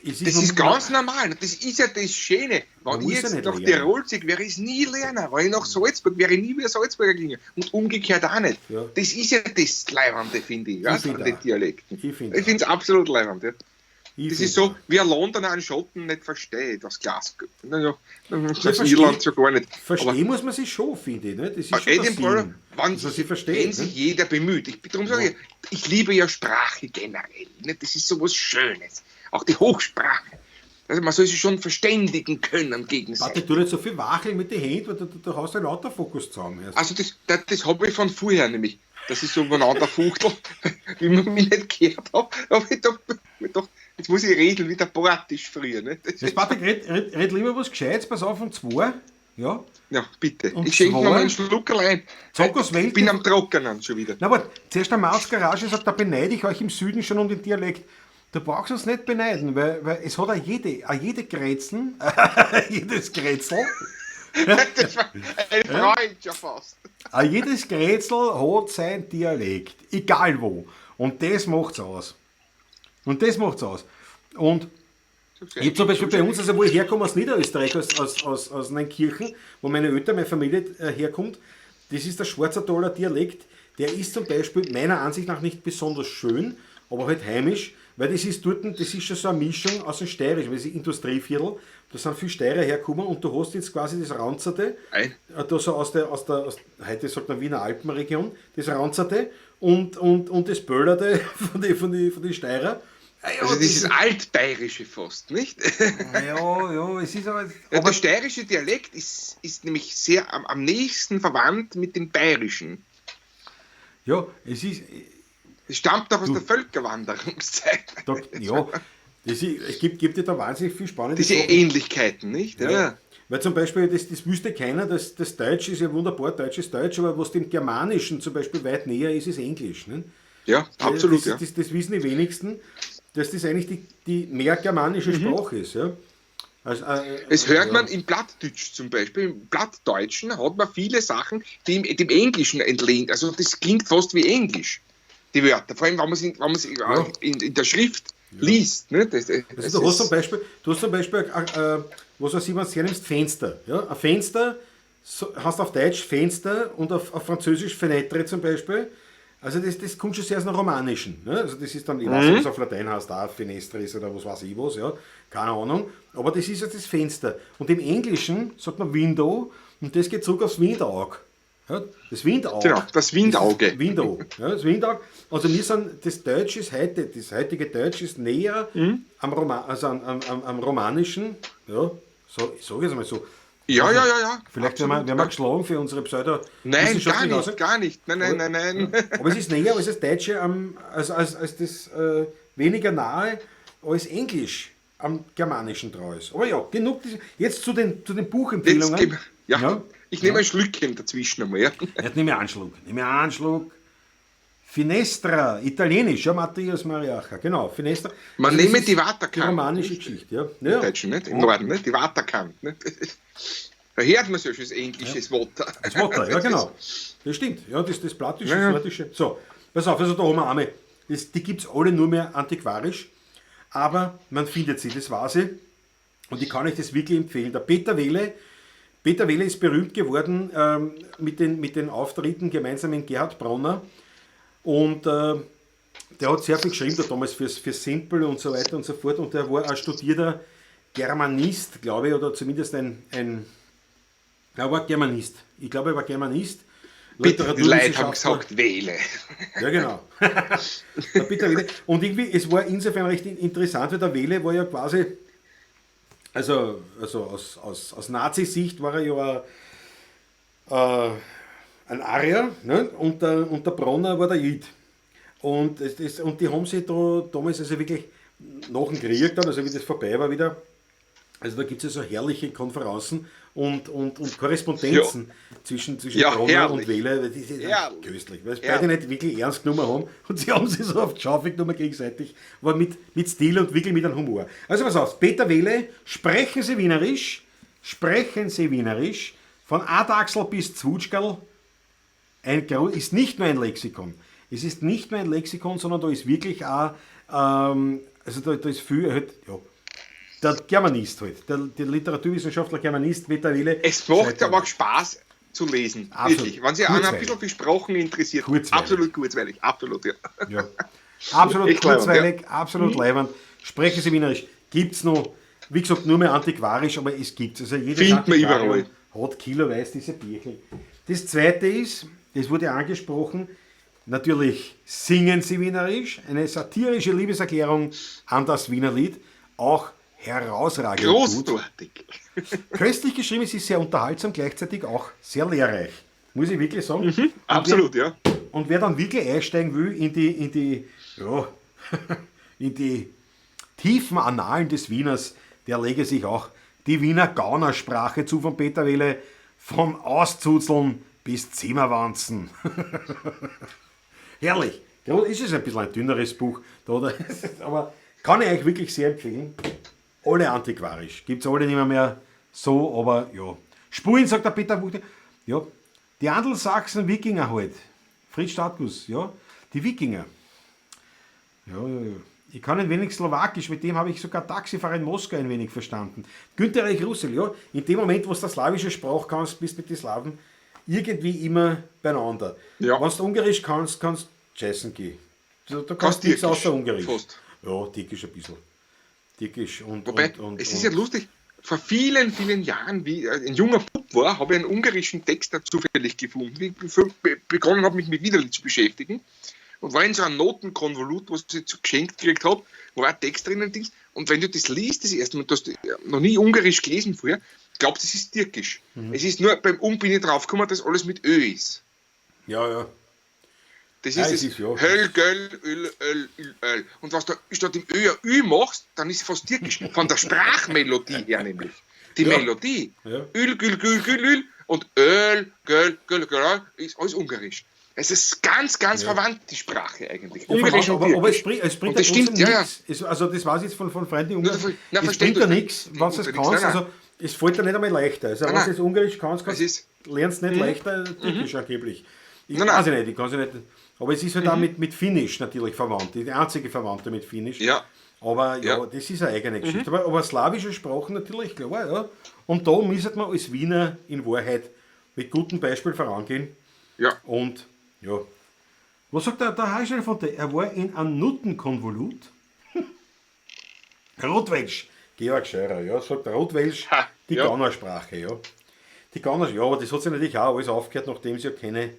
es ist, das ist ganz normal. Das ist ja das Schöne. Wenn ich jetzt nach Tirol ziehe, werde ich es nie lernen. Wenn ich nach Salzburg, werde ich nie wieder Salzburger klingen. Und umgekehrt auch nicht. Ja. Das ist ja das Leiwande, finde ich, ich find an den Dialekten. Ich finde es absolut leiwand. Ja. Ich das ist so, wie ein Londoner einen Schotten nicht versteht, aus Glasgow. Naja, aus Irland schon gar nicht. Verstehen aber muss man sich schon, finde ich. Ne? Das ist schon Edinburgh, wenn, sich, versteht, wenn sich jeder bemüht. Darum sage ich, ich liebe ja Sprache generell. Ne? Das ist so was Schönes. Auch die Hochsprache. Also man soll sich schon verständigen können gegenseitig. Warte, du nicht so viel wacheln mit den Händen, weil du hast einen Autofokus zusammen. Erst. Also das habe ich von vorher nämlich. Das ist so umeinander fuchtel, wie man mich nicht gehört hat. Aber ich dachte, jetzt muss ich reden wie der Portisch früher. Ne? Das jetzt, Patrick, red lieber was Gescheites, pass auf, und zwar, ja. Ja, bitte. Und ich schenke mir mal einen Schluck allein. Zockers Welt. Ich bin am Trockenen schon wieder. Na, aber zuerst der Maus Garage sagt, da beneide ich euch im Süden schon um den Dialekt. Du brauchst uns nicht beneiden, weil es hat auch jede Grätzen, jedes Grätzl. Das war ein Freund ja fast. Auch jedes Grätzl hat sein Dialekt, egal wo. Und das macht's aus. Und das macht's aus. Und ich zum Beispiel bei uns, also wo ich herkomme aus Niederösterreich, aus Neunkirchen, wo meine Eltern, meine Familie herkommt, das ist der Schwarzertaler Dialekt, der ist zum Beispiel meiner Ansicht nach nicht besonders schön, aber halt heimisch, Weil das ist dort, das ist schon so eine Mischung aus dem Steirischen, weil es ist Industrieviertel, da sind viele Steirer hergekommen und du hast jetzt quasi das Ranzerte, da so aus der, heute sagt man Wiener Alpenregion, das Ranzerte und das Böllerte von die Steirer. Ja, also das ist altbayerische fast, nicht? Ja, ja, es ist aber... Ja, der steirische Dialekt ist nämlich sehr am nächsten verwandt mit dem bayerischen. Ja, es ist... Es stammt auch aus der Völkerwanderungszeit. Da, ja, das ist, es gibt ja da wahnsinnig viel spannende Diese Sachen. Ähnlichkeiten, nicht? Ja. Ja. Weil zum Beispiel, das wüsste keiner, dass das Deutsch ist ja wunderbar, Deutsch ist Deutsch, aber was dem Germanischen zum Beispiel weit näher ist, ist Englisch. Ne? Ja, absolut. Das, das wissen die wenigsten, dass das eigentlich die mehr germanische Sprache ist. Ja? Also, es hört man im Plattdeutsch zum Beispiel, im Plattdeutschen hat man viele Sachen, die dem Englischen entlehnt. Also das klingt fast wie Englisch, die Wörter. Vor allem, wenn man es in der Schrift liest. Ne? Also, du hast zum Beispiel, was weiß ich, wenn du hernimmst, Fenster. Ja? Ein Fenster, so, hast auf Deutsch Fenster und auf Französisch Fenêtre zum Beispiel. Also das kommt schon sehr aus dem Romanischen. Ne? Also das ist dann, ich weiß nicht, was auf Latein heißt, da Fenestris oder was weiß ich was, ja, keine Ahnung. Aber das ist ja das Fenster. Und im Englischen sagt man Window und das geht zurück aufs Windauge. Ja, das Windauge. Genau, das Windauge. Das Window. Ja, das Windauge. Also wir sind, das Deutsch ist heute, das heutige Deutsch ist näher am, am Romanischen, ja, so, ich sage es einmal so. Ja, also, ja. Vielleicht werden wir geschlagen für unsere pseudo. Nein, gar nicht. Nein. Ja. Aber es ist näher als das Deutsche, als das weniger nahe als Englisch am Germanischen draus ist. Aber ja, genug. Jetzt zu den Buchempfehlungen. Jetzt, ich nehme ein Schlückchen dazwischen einmal. Ja. Jetzt nehme ich einen Schluck. Finestra, italienisch, ja, Matthias Mariacher, genau, Finestra. Man also nehme die Waterkant. Die romanische Geschichte, ja. Im Deutschen, nicht? Im Norden, nicht? Die Waterkant. Nicht? Da hört man so schön das englische Water. Das Water, ja, genau. Das stimmt, ja, das Plattische, das Nordische. So, pass auf, also da haben wir einmal, die gibt es alle nur mehr antiquarisch, aber man findet sie, das weiß ich. Und ich kann euch das wirklich empfehlen. Der Peter Wehle ist berühmt geworden mit den Auftritten gemeinsam mit Gerhard Bronner. Und der hat sehr viel geschrieben, da damals für Simple und so weiter und so fort. Und der war ein studierter Germanist, glaube ich, oder zumindest er war Germanist. Ich glaube, er war Germanist. Bitte, die Leute haben gesagt, Wähle. Ja, genau. Der Peter Wehle. Und irgendwie, es war insofern recht interessant, weil der Wehle war ja quasi, also aus Nazi-Sicht war er ja ein Arier, ne? und der Bronner war der Jid. Und die haben sich da damals also wirklich nach dem Krieg dann, also wie das vorbei war wieder, also da gibt es ja so herrliche Konferenzen und Korrespondenzen zwischen Bronner und Wehle. Das ist ja köstlich, weil es beide nicht wirklich ernst genommen haben und sie haben sich so auf die Schaufel genommen gegenseitig, aber mit Stil und wirklich mit einem Humor. Also pass auf, Peter Wehle, sprechen Sie Wienerisch, von Adaxl bis Zwutschkerl, ist nicht nur ein Lexikon. Es ist nicht nur ein Lexikon, sondern da ist wirklich auch, also da ist viel, halt, ja, der Germanist halt, der Literaturwissenschaftler Germanist Peter Wehle. Es macht aber auch Spaß zu lesen, absolut. Wirklich. Wenn sich einer ein bisschen für Sprachen interessiert, kurzweilig. Absolut kurzweilig, absolut, ja. Ja. Absolut kurzweilig, ja. Absolut leibend. Sprechen Sie Wienerisch, gibt es noch, wie gesagt, nur mehr antiquarisch, aber es gibt es. Also jedes findet man überall. Hat kiloweise diese Bierchen. Das zweite ist, das wurde angesprochen, natürlich singen Sie Wienerisch, eine satirische Liebeserklärung an das Wienerlied, auch herausragend. Großartig. Gut. Köstlich geschrieben, es ist sehr unterhaltsam, gleichzeitig auch sehr lehrreich. Muss ich wirklich sagen. Mhm, absolut, ja. Und wer dann wirklich einsteigen will in die tiefen Annalen des Wieners, der lege sich auch die Wiener Gaunersprache zu von Peter Wehle, vom Auszuzeln bis Zimmerwanzen. Herrlich. Ja, ist es ein bisschen ein dünneres Buch, aber kann ich euch wirklich sehr empfehlen. Alle antiquarisch. Gibt es alle nicht mehr so, aber ja. Spulen, sagt der Peter Buchner. Ja, die Andelsachsen Wikinger halt. Fritz Statkus, ja. Die Wikinger. Ja. Ich kann ein wenig Slowakisch, mit dem habe ich sogar Taxifahrer in Moskau ein wenig verstanden. Günter Erich Russell, ja. In dem Moment, wo du das slawische Sprach kannst, bist du mit den Slawen irgendwie immer beieinander. Ja. Wenn du Ungarisch kannst, kannst du Jason gehen. Du kannst nichts außer Ungarisch. Fast. Ja, Türkisch ein bisschen. Türkisch und, Wobei, und, es ist ja lustig, vor vielen, vielen Jahren, wie ich ein junger Bub war, habe ich einen ungarischen Text da zufällig gefunden, wie ich begonnen habe, mich mit Wienerlied zu beschäftigen. Und war in so einem Notenkonvolut, was ich zu geschenkt gekriegt habe, wo war ein Text drinnen. Und wenn du das liest, das erste Mal, du hast noch nie Ungarisch gelesen vorher, glaubst, das ist Türkisch. Mhm. Es ist nur beim Um bin ich draufgekommen, dass alles mit Ö ist. Ja, ja. Das Ja, ist es das ist, ja. Höll, Göll, Öl, Öl, Öl, Öl. Und was du statt dem Ö ein Ü machst, dann ist es fast türkisch. Von der Sprachmelodie her nämlich. Die Ja. Melodie. Ja. Öl, Gül, Gül, Gül, Öl und Öl, Göll, Göll, Göll, ist alles ungarisch. Es ist ganz, ganz verwandt, die Sprache eigentlich. Ja, Ungarisch verwandt, und aber es, Türkisch. bringt, es bringt Und das ja stimmt, trotzdem ja, ja. nichts. Es, also das weiß ich jetzt von Freunden in Na, Ungarn. na, Es versteh bringt du ja das nichts, nicht. wenn du es Nichts, kannst. nein, nein. Also es fällt dir nicht einmal leichter. Also wenn Nein, du jetzt Ungarisch kannst, Es ist- lernst du nicht leichter Türkisch angeblich. Ich Nein, nein. weiß ich nicht, ich kann es nicht. Aber es ist halt auch mit Finnisch natürlich verwandt. Die einzige Verwandte mit Finnisch. Ja. Aber ja, Ja. das ist eine eigene Geschichte. Aber slawische Sprachen natürlich, klar, ja. Und da müsste man als Wiener in Wahrheit mit gutem Beispiel vorangehen. Ja. Und ja. Was sagt der Harry von der? Er war in einem Nuttenkonvolut. Rotwelsch. Georg Scheurer, ja, sagt Rotwelsch, Ha, die ja. Gaunersprache, ja. Die Gauner, ja, aber das hat sich natürlich auch alles aufgehört, nachdem es ja keine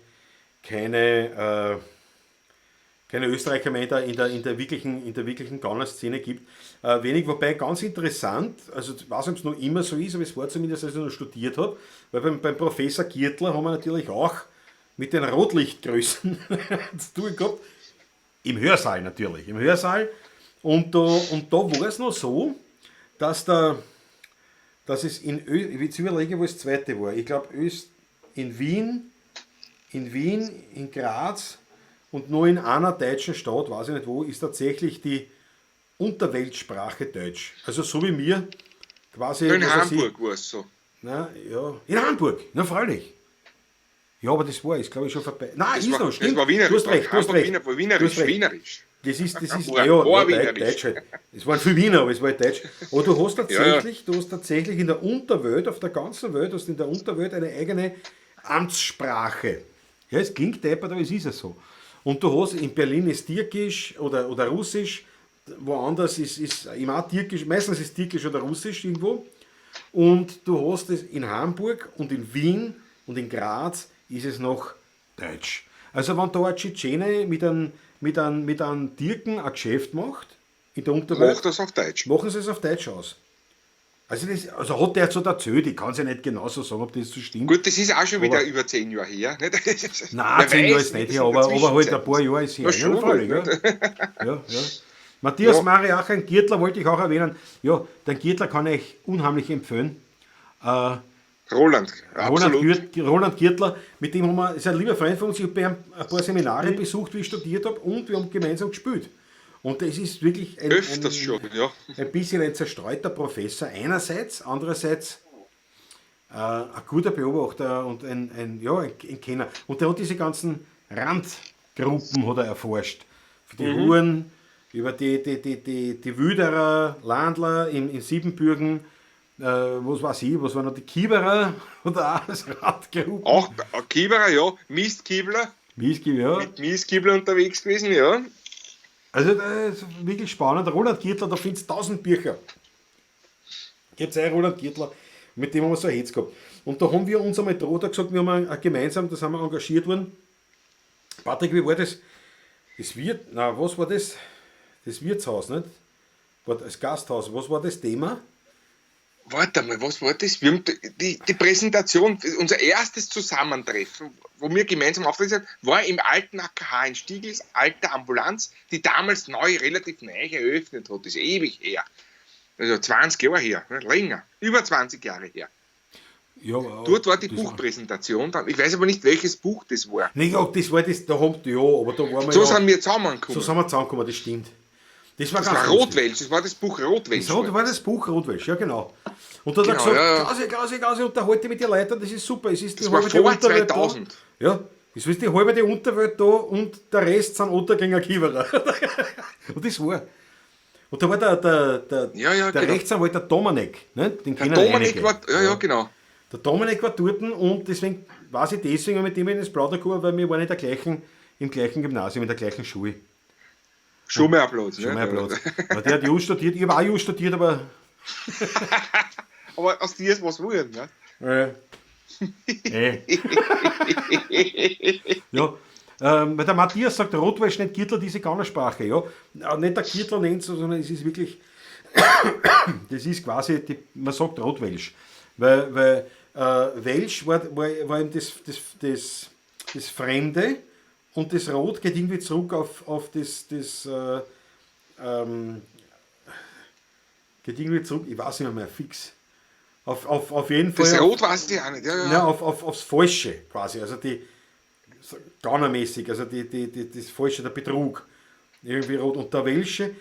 Österreicher mehr in der wirklichen Gauner-Szene gibt. Wenig, wobei ganz interessant, also ich weiß nicht, ob es noch immer so ist, aber es war zumindest, als ich noch studiert habe, weil beim Professor Giertler haben wir natürlich auch mit den Rotlichtgrößen zu tun gehabt. Im Hörsaal natürlich, im Hörsaal. Und da war es noch so, dass es in Ö, ich will jetzt überlegen, wo das zweite war. Ich glaub, in Wien, in Graz und nur in einer deutschen Stadt, weiß ich nicht wo, ist tatsächlich die Unterweltsprache Deutsch. Also so wie mir quasi. In was weiß ich, Hamburg war es so. Na, ja. In Hamburg, na freilich. Ja, aber das war, ist glaube ich schon vorbei. Nein, Das ist war, noch, stimmt. Das war Wienerisch. Du hast recht, du hast Hamburg, recht. Wiener, war Du hast Wienerisch, recht. Wienerisch. Das ist, War- ja, war ja, Wienerisch. Deutsch halt. Es waren viel Wiener, aber es war halt Deutsch. Aber du hast Ja, ja. tatsächlich, du hast tatsächlich in der Unterwelt, auf der ganzen Welt, hast in der Unterwelt eine eigene Amtssprache. Ja, es klingt deppert, aber es ist ja so. Und du hast, in Berlin ist Türkisch oder Russisch, woanders ist immer auch Türkisch, meistens ist Türkisch oder Russisch irgendwo. Und du hast es in Hamburg und in Wien und in Graz ist es noch Deutsch. Also wenn da ein Tschetschene mit einem Türken ein Geschäft macht, in der Unterwelt, Macht das auf Deutsch. machen sie es auf Deutsch aus. Also, also hat der jetzt so erzählt, ich kann es ja nicht genauso sagen, ob das so stimmt. Gut, das ist auch schon wieder Aber- über 10 Jahre her. Nicht? Nein, Wer 10 Jahre weiß, ist wie nicht das her, in der aber halt ein Zwischenzeit paar ist. Jahre ist her. Na Ja, schon, freilich, nicht? ja. Ja, ja. Matthias Ja. Mariacher, Giertler wollte ich auch erwähnen. Ja, den Giertler kann ich unheimlich empfehlen. Roland, absolut. Roland Giertler, mit dem haben wir, ist ein lieber Freund von uns, ich habe bei ihm ein paar Seminare besucht, wie ich studiert habe, und wir haben gemeinsam gespielt. Und das ist wirklich Öfters schon, ja. ein bisschen ein zerstreuter Professor einerseits, andererseits ein guter Beobachter und ein Kenner. Und der hat diese ganzen Randgruppen hat er erforscht. Für die Huren, über die Wüderer, Landler in Siebenbürgen, was weiß ich, was waren noch die Kieberer oder auch als Randgruppen. Auch Kieberer, ja. Mistkibler. Mistkieber, ja. Mit Mistkibler unterwegs gewesen, ja. Also das ist wirklich spannend. Roland Giertler, da findest du 1000 Bücher. Gibt's auch Roland Giertler, mit dem haben wir so ein Hetz gehabt. Und da haben wir uns einmal droht, gesagt, wir haben auch gemeinsam, da sind wir engagiert worden. Patrick, wie war das? Das Wirt, na, was war das? Das Wirtshaus, nicht? War das Gasthaus, was war das Thema? Warte mal, was war das? Wir haben die Präsentation, unser erstes Zusammentreffen, wo wir gemeinsam aufgetreten sind, war im alten AKH in Stiegls, alte Ambulanz, die damals neu, relativ neu eröffnet hat. Das ist ewig her. Also 20 Jahre her, ne? Länger, über 20 Jahre her. Ja, Dort war die das Buchpräsentation dann. Ich weiß aber nicht, welches Buch das war. Nee, ja, das war das, da haben, ja, aber da waren wir So ja, sind wir zusammengekommen. so sind wir zusammengekommen, das stimmt. Das war Das ganz war lustig. Rotwelsch, das war das Buch Rotwelsch. Das war das Buch Rotwelsch, ja genau. Und da hat er Genau, gesagt, ja, ja. Klausi, Klausi, Klausi, unterhalte mit den Leuten, das ist super. Es ist die Das war halbe vor Unterwelt 2000. Da. Ja, es ist die halbe die Unterwelt da und der Rest sind Ottergänger Kiewerer. Und das war. Und da war der, Ja, ja, der genau. Rechtsanwalt, der Domanek, ne? Den Der kennen Dominik einige. war, ja, ja, genau. Der Dominik war dort und deswegen weiß ich deswegen mit dem ich ins Plaudern gekommen, weil wir waren in der gleichen, im gleichen Gymnasium, in der gleichen Schule. Schon mehr Platz. Schon mehr Platz. Ja, der hat Jus studiert, ich habe auch Jus studiert, aber. Aber aus dir ist was geworden, ne? Ja. Weil der Matthias sagt, Rotwelsch nennt Gürtler diese Gaunersprache. Ja. Nicht der Gürtler nennt es, sondern es ist wirklich, das ist quasi, man sagt Rotwelsch. Weil Welsch war eben das Fremde und das Rot geht irgendwie zurück auf das geht irgendwie zurück, ich weiß nicht mehr fix. Auf jeden Fall. Das Rot weiß ich auch nicht, ja. Nein, aufs Falsche quasi, also die gaunermäßig, also das Falsche, der Betrug. Irgendwie rot. Und der Welsche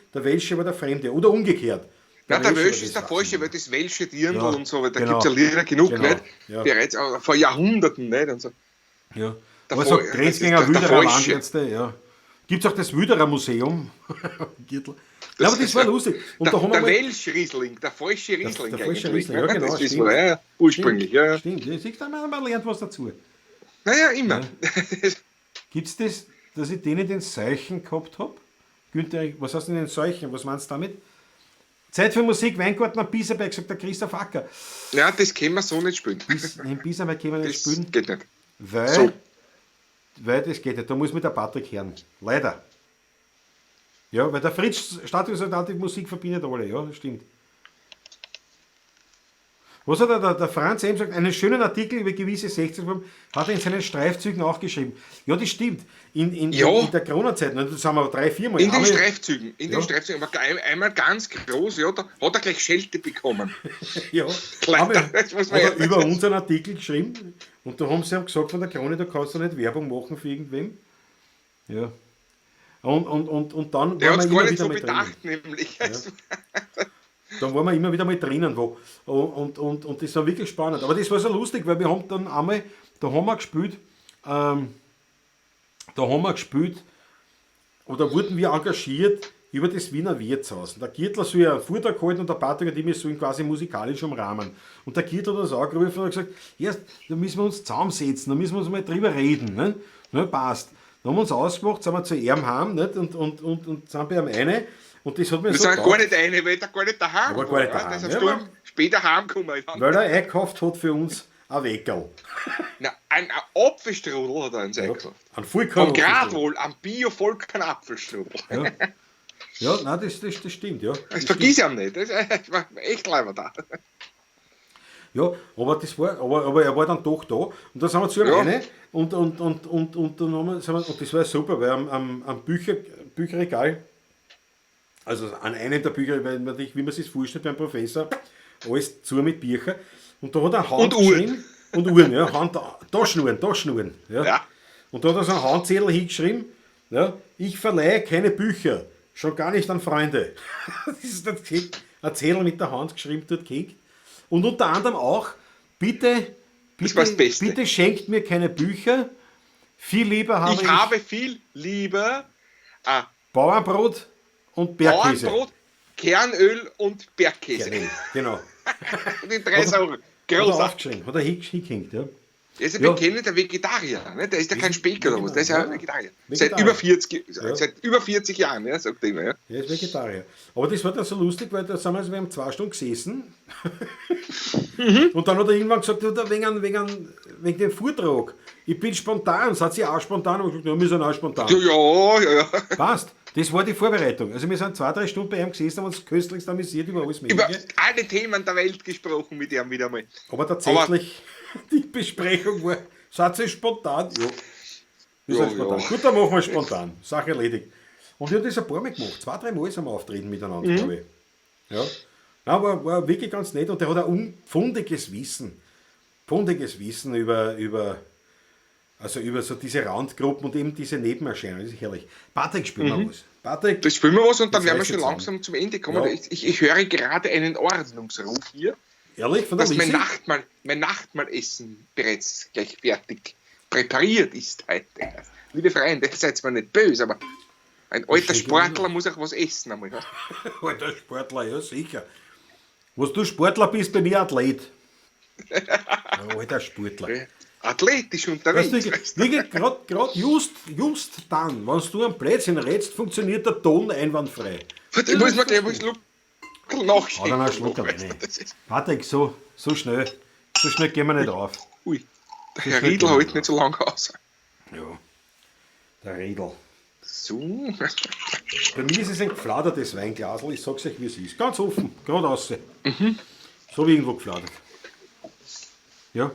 war der Fremde. Oder umgekehrt. Nein, der Welsche ist der Falsche, weil das Welsche Dirndl ja, und so, weil da gibt es ja Lieder genug, genau, nicht? Ja. Bereits vor Jahrhunderten, nicht? Und so. Ja. Der aber so Grenzgänger, Wilderer Landärzte, ja. Gibt es auch das Wilderer Museum? Gürtel. Ja, aber das war lustig. Und da haben wir der Welsch-Riesling, der falsche Riesling. Der falsche Riesling, ja, genau. Das war ja ursprünglich, ja. Stimmt, siehst du, man lernt was dazu. Naja, immer. Ja. Gibt es das, dass ich denen den Seuchen gehabt habe? Günther, was heißt denn den Seuchen? Was meinst du damit? Zeit für Musik, Weingarten am Biserberg, sagt der Christoph Acker. Ja, das können wir so nicht spielen. In Biserberg können wir nicht spielen. Geht nicht. Weil das geht nicht. Da muss mit der Patrick hören. Leider. Ja, weil der Fritz Stadtverwaltung die Musik verbindet alle, ja, das stimmt. Was hat der Franz eben gesagt? Einen schönen Artikel über gewisse 60er hat er in seinen Streifzügen auch geschrieben. Ja, das stimmt. In der Corona-Zeit, das haben wir 3, 4 Mal. In den Streifzügen, aber einmal ganz groß, ja, da hat er gleich Schelte bekommen. Ja, hat er über unseren Artikel geschrieben und da haben sie ihm gesagt von der Krone, da kannst du nicht Werbung machen für irgendwem. Ja. Und dann der waren wir immer wieder so mal bedacht, drinnen. Nämlich. Ja. Dann waren wir immer wieder mal drinnen. Wo. Und das war wirklich spannend. Aber das war so lustig, weil wir haben dann einmal, da haben wir gespielt, oder wurden wir engagiert über das Wiener Wirtshaus. Und der Gürtler soll ja einen Vortrag halten und der Patrick und ich, wir sollen quasi musikalisch umrahmen. Und der Gürtler hat uns angerufen und hat gesagt, erst, da müssen wir uns zusammensetzen, da müssen wir uns mal drüber reden. Ne? Ne, passt. Dann haben wir uns ausgemacht, sind wir zu ihm heim, nicht? Und sind bei ihm eine. Und das hat mir wir so sind gar nicht eine, weil er gar nicht daheim war. Gar nicht daheim. Der ist ja, später heimgekommen. Weil er eingekauft hat für uns ein Weckerl. Na, ein Apfelstrudel hat er uns eingekauft. Ein Vollkorn. Vom Gradwohl, ein Bio-Vollkorn-Apfelstrudel. Ja. Ja, nein, das stimmt, ja. Das vergiss ich ihm nicht, das war echt leider da. Ja, aber das war, aber er war dann doch da und da sind wir zu ihm rein und dann haben wir, und das war super, weil am Bücherregal, also an einem der Bücher, weil man sich, wie man sich vorstellt beim Professor, alles zu mit Büchern und da hat er Hand und Uhren. Und Uhren, ja, Hand, Taschenuhren, ja. Ja. Und da hat er so einen Handzettel hingeschrieben, ja, ich verleihe keine Bücher, schon gar nicht an Freunde. Das ist ein Zettel mit der Hand geschrieben, dort gehängt. Und unter anderem auch, bitte schenkt mir keine Bücher, viel lieber habe ich... habe viel lieber Bauernbrot und Bergkäse. Bauernbrot, Kernöl und Bergkäse. Kernöl, genau. Die drei Sachen. Großartig. Hat er hingehängt, ja. Der ist ja bekennender Vegetarier, ne? Der ist ja kein Speck oder was, der ist ja Vegetarier. Seit über 40 Jahren, ja, sagt er immer. Ja. Er ist Vegetarier. Aber das war dann so lustig, weil da sind wir, wir haben 2 Stunden gesessen. Und dann hat er irgendwann gesagt, wegen dem Vortrag, ich bin spontan, das hat sie auch spontan, und gesagt, ja, wir sind auch spontan. Ja. Passt. Das war die Vorbereitung. Also wir sind 2, 3 Stunden bei ihm gesessen, haben uns köstlichst amüsiert über alles Mögliche. Über alle Themen der Welt gesprochen mit ihm wieder mal. Aber tatsächlich, die Besprechung war, seid ihr spontan? Ja. Wir sind spontan. Ja. Gut, dann machen wir spontan. Sache erledigt. Und wir haben das ein paar Mal gemacht. 2, 3 Mal sind wir auftreten miteinander, glaube ich. Ja. Nein, war wirklich ganz nett und der hat ein fundiges Wissen. Fundiges Wissen über so diese Randgruppen und eben diese Nebenerscheinungen. Das ist herrlich. Patrick, spielen wir was. Patrick, das spielen wir was und dann werden wir schon langsam zum Ende kommen. Ja. Ich höre gerade einen Ordnungsruf hier. Ehrlich? Von der dass mein Nachtmahlessen bereits gleich fertig präpariert ist heute. Liebe Freunde, seid mir nicht böse, aber ein alter Sportler muss auch was essen einmal. Alter Sportler, ja sicher. Was du Sportler bist, bin ich Athlet. Ein alter Sportler. Athletisch Weißt unterwegs. du, Weißt du? wirklich, grad just dann, wenn du am Blödsinn redst, funktioniert der Ton einwandfrei. Ich Das muss ist mir gleich mal einen Schluck Hat er noch einen nachschenken. Schluck Noch, weißt du, rein. das ist, Patrick, so schnell gehen wir nicht auf. ui, der So Herr schnell Riedl gehen wir hält nicht nicht so lange aus. Ja, der Riedl. So. Bei mir ist es ein gefladertes Weinglasl, ich sag's euch, wie es ist. Ganz offen, gerade raus. So wie irgendwo gefladert. Ja,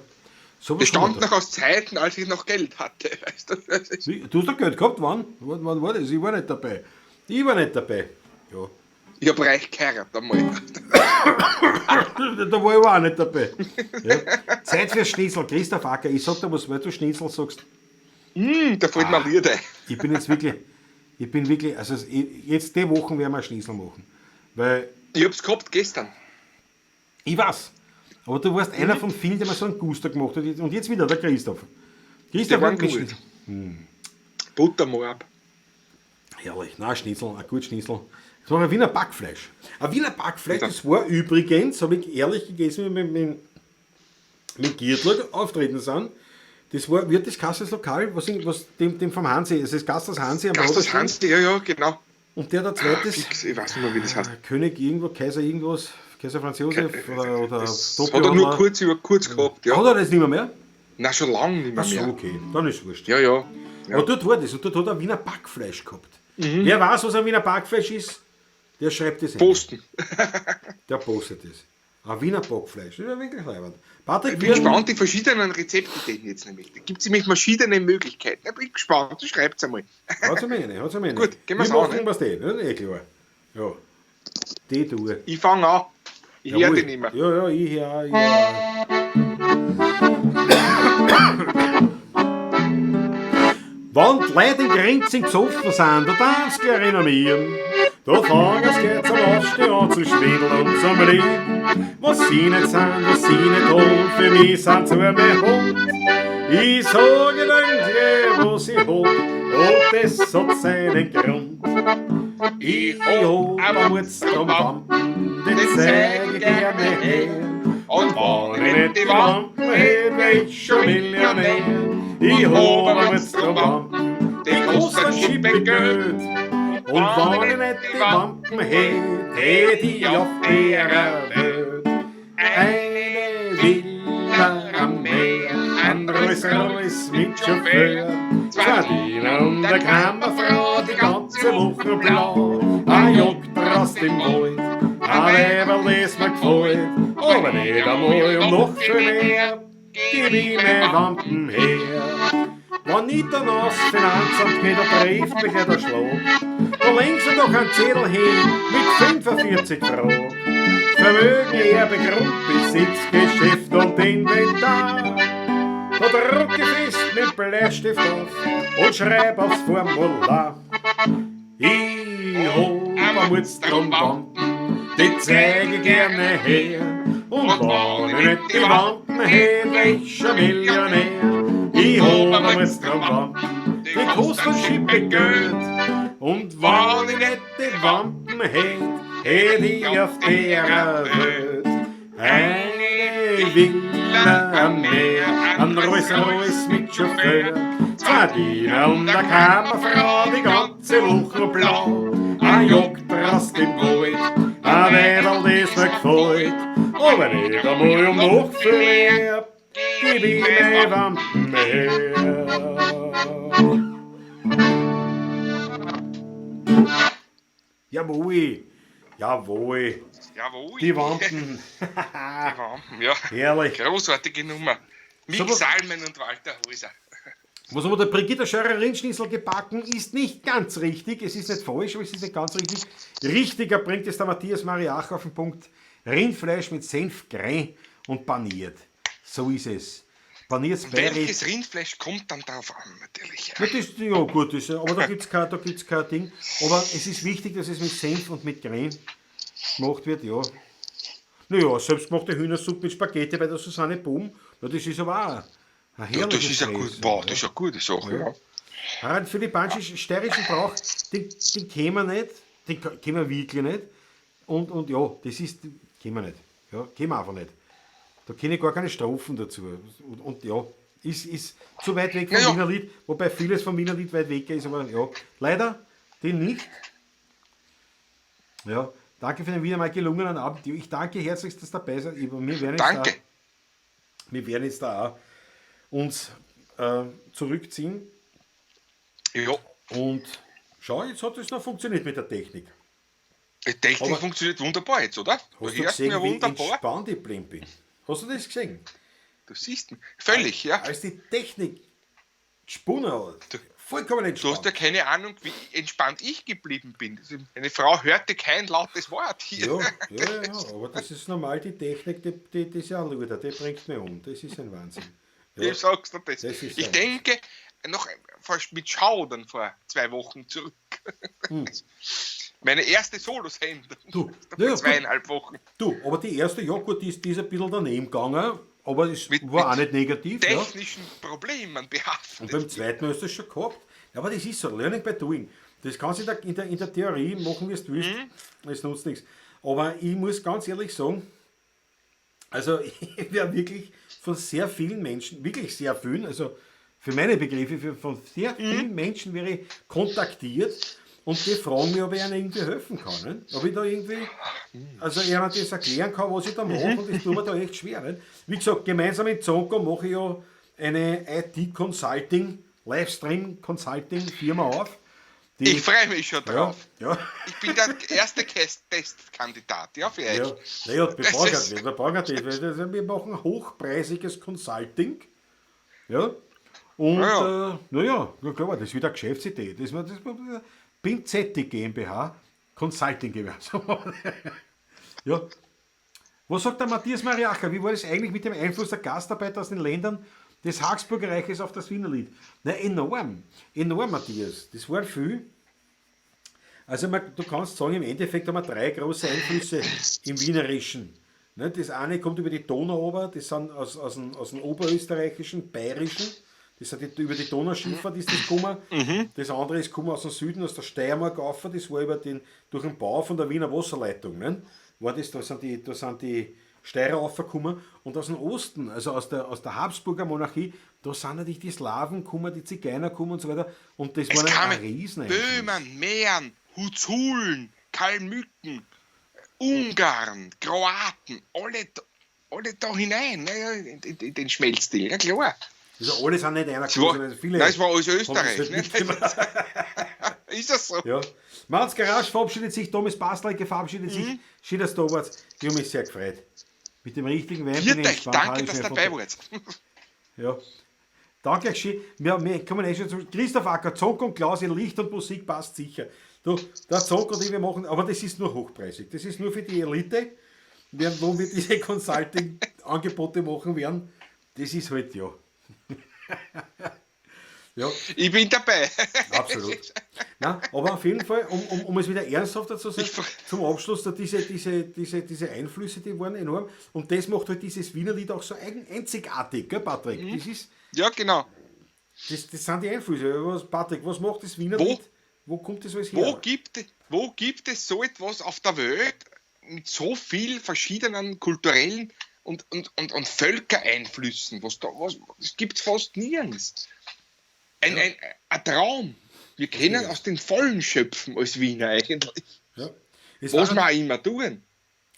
so Das was haben wir stammt da. noch aus Zeiten, als ich noch Geld hatte. Weißt du? Das ist, Wie, du hast doch Geld gehabt, wann? Wann war das? Ich war nicht dabei. Ich war nicht dabei. Ja. ich habe reich geheiratet einmal. Da war ich auch nicht dabei. Ja. Zeit für Schnitzel, Christoph Acker. Ich sag dir was, weil du Schnitzel sagst. Da fällt mir ein Lied ein. Ich bin jetzt wirklich, ich bin wirklich, also jetzt die Wochen werden wir ein Schnitzel machen. Weil Ich hab's gehabt gestern. ich weiß, aber du warst einer von vielen, der mir so einen Guster gemacht hat. Und jetzt wieder der Christoph. Die Christoph waren hat mit gut. Schnitzel. Buttermoab. Herrlich, nein, Schnitzel, ein gutes Schnitzel. Das war ein Wiener Backfleisch. Ein Wiener Backfleisch, das war übrigens, habe ich ehrlich gegessen, wie wir mit Giertler auftreten sind. Das war, wird das Kassels Lokal, was dem vom Hansi, es ist Gasthaus Hansi am Gasthaus Roderstein. Hansi, ja, ja, genau. Und der der zweites, Fix, ich weiß nicht mehr, wie das heißt. König irgendwo, Kaiser irgendwas, Kaiser Franz Josef oder Das hat er nur Doppelhorner. kurz gehabt, ja. Hat er das nicht mehr? Nein, schon lange nicht mehr. Ach so, mehr. okay, dann ist wurscht. Ja, ja. Aber dort war das und dort hat er Wiener Backfleisch gehabt. Wer weiß, was ein Wiener Backfleisch ist, der schreibt das ein. Posten. Der postet es. Ein Wiener Backfleisch, das ist ja wirklich leibend. Patrick, Ich bin wir, gespannt, die verschiedenen Rezeptideen jetzt nämlich. Da gibt es nämlich verschiedene Möglichkeiten. Ich bin gespannt, schreibt's einmal. Haut's mir rein, haut's mir rein. Gut, gehen wir's Wir an, machen ne? was die, ne? Eh klar. Ja. Die Tour. Ich fange an. Ich höre Jawohl. dich nicht mehr. Ja, ja, ich hör auch, ich hör auch. Wenn die Leute in Grinzing gesoffen sind, da darf's gleich renommieren. Da fangen sie gleich zum Aufstehen an zu schwindeln und zum Reden. Was sie nicht sind, was sie nicht haben, für mich sind sie mein Hund. Ich sag ihnen gleich, was ich hab, und das hat seinen Grund. Ich hab am Mutstromwampen, den zeig ich gerne her. Und Wenn ich nicht die Wampen hätt, wär ich schon Millionär. Ich hab am Mutstromwampen, die kosten Schippe Geld. Und wenn ich nicht die Wampen hätt, hätt ich auf der Welt eine Villa am Meer, ein Rolls Royce mit Chauffeur, zwei Diener und eine Kammerfrau, die ganze Woche blau, ein Jagdrast im Wald, ein Weiberl, das mir gefällt, aber nicht einmal und noch viel mehr, gib ich meine Wampen her. Wenn ich dann aufs Finanzamt gehe, da trifft mich ja der Schlag. Da legen sie doch einen Zettel hin mit 45 Fragen. Vermögen, Erbe, Grundbesitz, Geschäft und Inventar. Da druck ich fest mit Bleistift auf und schreib aufs Formular. Ich hab am Mutstromwampen, die zeig ich gerne her. Und wenn ich nicht die Wampen hätt, wär ich schon Millionär. Ich hab am Mutstromwampen, die kosten Schippe Geld. Und wenn ich nicht die Wampen hätt, hätt ich auf der Welt eine Villa am Meer, ein Rolls Royce mit Chauffeur, zwei Diener und eine Kammerfrau, die ganze Woche blau, ein Jagdrast im Wald, ein Weiberl, das mir gefällt, aber nicht einmal um noch viel mehr, gib ich meine Wampen her. Jawohl, jawohl, Jawohl. die Wampen, Die Wampen, ja. herrlich. Großartige Nummer. Mick So, was- Salmen und Walter Häuser. Was aber der Brigitte Scheurer Rindschnitzel gebacken ist nicht ganz richtig. Es ist nicht falsch, aber es ist nicht ganz richtig. Richtiger bringt es der Matthias Mariach auf den Punkt. Rindfleisch mit Senf, Grain und paniert. So ist es. Paniertes Beirät. Welches Rindfleisch kommt dann darauf an, natürlich. Na, das, ja, gut, das, aber da gibt es kein, da gibt's kein Ding. Aber es ist wichtig, dass es mit Senf und mit Creme gemacht wird, ja. Naja, selbstgemachte Hühnersuppe mit Spaghetti bei der Susanne Bohm, na, das ist aber auch ein Ja, das herrliches ist ja gut. Fräsen, Boah, ja. das ist ja gute Sache, ja. Harald Philipp Banschig, steirischen Brauch, den kennen wir nicht, den kennen wir wirklich nicht. Und ja, das ist, kennen wir nicht. Ja, kennen wir einfach nicht. Da kenne ich gar keine Strophen dazu. Und ja, Ist zu weit weg vom Naja. Wienerlied, wobei vieles vom Wienerlied weit weg ist, aber ja, leider den nicht. Ja, danke für den wieder mal gelungenen Abend. Ich danke herzlichst, dass ihr dabei seid. Wir werden jetzt Danke. Da, wir werden jetzt da auch uns zurückziehen. Ja. Und schau, jetzt hat es noch funktioniert mit der Technik. Die Technik Aber- funktioniert wunderbar jetzt, oder? Hast du hörst gesehen, mir wie wunderbar. entspannt ich geblieben bin? Hast du das gesehen? Du siehst mich. Völlig, ja. Als die Technik gesponnen hat, vollkommen Du entspannt. hast ja keine Ahnung, wie entspannt ich geblieben bin. Meine Frau hörte kein lautes Wort hier. Ja, aber das ist normal, die Technik, die ist ja anlügt, die bringt mich um. Das ist ein Wahnsinn. Ja, Ich sag's dir das. Das ist Ich ein- denke noch fast mit Schaudern vor 2 Wochen zurück. Meine erste Solo-Sendung. Du, Vor naja, gut. 2,5 Wochen. Du, aber die erste, ja gut, die ist ein bisschen daneben gegangen, aber es war auch Mit nicht negativ. Ja. technischen Problemen behaftet. Und beim zweiten hast du es schon gehabt. Ja, aber das ist so, Learning by Doing. Das kannst du in der Theorie machen, wie du willst. Es nutzt nichts. Aber ich muss ganz ehrlich sagen, also ich werde wirklich von sehr vielen Menschen, wirklich sehr vielen, also für meine Begriffe, von sehr vielen Menschen wäre ich kontaktiert und die fragen mich, ob ich ihnen irgendwie helfen kann. Ne? Ob ich da irgendwie, also ihnen das erklären kann, was ich da mache, und das tut mir da echt schwer. Ne? Wie gesagt, gemeinsam mit Zonko mache ich ja eine IT-Consulting, Livestream-Consulting-Firma auf. Die, Ich freue mich schon ja, drauf. ja. Ich bin der erste Testkandidat, ja, für euch. Ja, naja, wir Das brauchen ist- das, wir brauchen das, weil wir machen hochpreisiges Consulting. Ja. Und Ja, naja, ja klar, das ist wieder eine Geschäftsidee. Das war Pinzetti GmbH, Consulting GmbH. Ja. Was sagt der Matthias Mariacher? Wie war es eigentlich mit dem Einfluss der Gastarbeiter aus den Ländern des Habsburgerreiches auf das Wienerlied? Na, enorm. Enorm, Matthias. Das war viel. Also du kannst sagen, im Endeffekt haben wir 3 große Einflüsse im Wienerischen. Ne, das eine kommt über die Donau runter, das sind aus dem Oberösterreichischen, Bayerischen, das sind die, über die Donauschifffahrt ist das gekommen. Das andere ist gekommen aus dem Süden, aus der Steiermark rauf, das war durch den Bau von der Wiener Wasserleitung. Ne? War das, da sind die Steirer raufgekommen. Und aus dem Osten, also aus der Habsburger Monarchie, da sind natürlich die Slawen gekommen, die Zigeuner gekommen und so weiter. Und das Es war ein kamen Rieseneinfluss. Böhmen, Mähren, Huzulen, Kalmücken, Ungarn, Kroaten, alle da hinein, ne, ja, in den Schmelztiegel, ja klar. Also alle sind nicht einer Es war, gewesen, also viele nein, es war alles haben das Österreich. halt Ne? mitgemacht. Ist das so? Ja. Manns Garage verabschiedet sich, Thomas Bastlecke verabschiedet sich. Schön, dass du da warst. Ich habe mich sehr gefreut. Mit dem richtigen Wein bin ich Viert euch, entspannt. danke, Harry dass ihr Schäfer. dabei wart. Ja. Danke, euch schön. Wir kommen eh schon zum Christoph Acker, Zonk und Klaus in Licht und Musik passt sicher. Du, der Zonk und ich, wir machen, aber das ist nur hochpreisig. Das ist nur für die Elite, wo wir diese Consulting-Angebote machen werden. Das ist halt, ja. Ja. Ich bin dabei. Absolut. Nein, aber auf jeden Fall, um es wieder ernsthafter zu sagen, zum Abschluss, da diese Einflüsse, die waren enorm. Und das macht halt dieses Wienerlied auch so einzigartig, gell, Patrick? Das ist, Ja, genau. das sind die Einflüsse. Was, Patrick, was macht das Wienerlied? Wo kommt das alles her? Wo gibt es so etwas auf der Welt mit so viel verschiedenen kulturellen und Völkereinflüssen? Das gibt es fast nirgends. Ein Traum. Wir können aus den Vollen schöpfen als Wiener eigentlich. Ja. Es Was war wir auch immer tun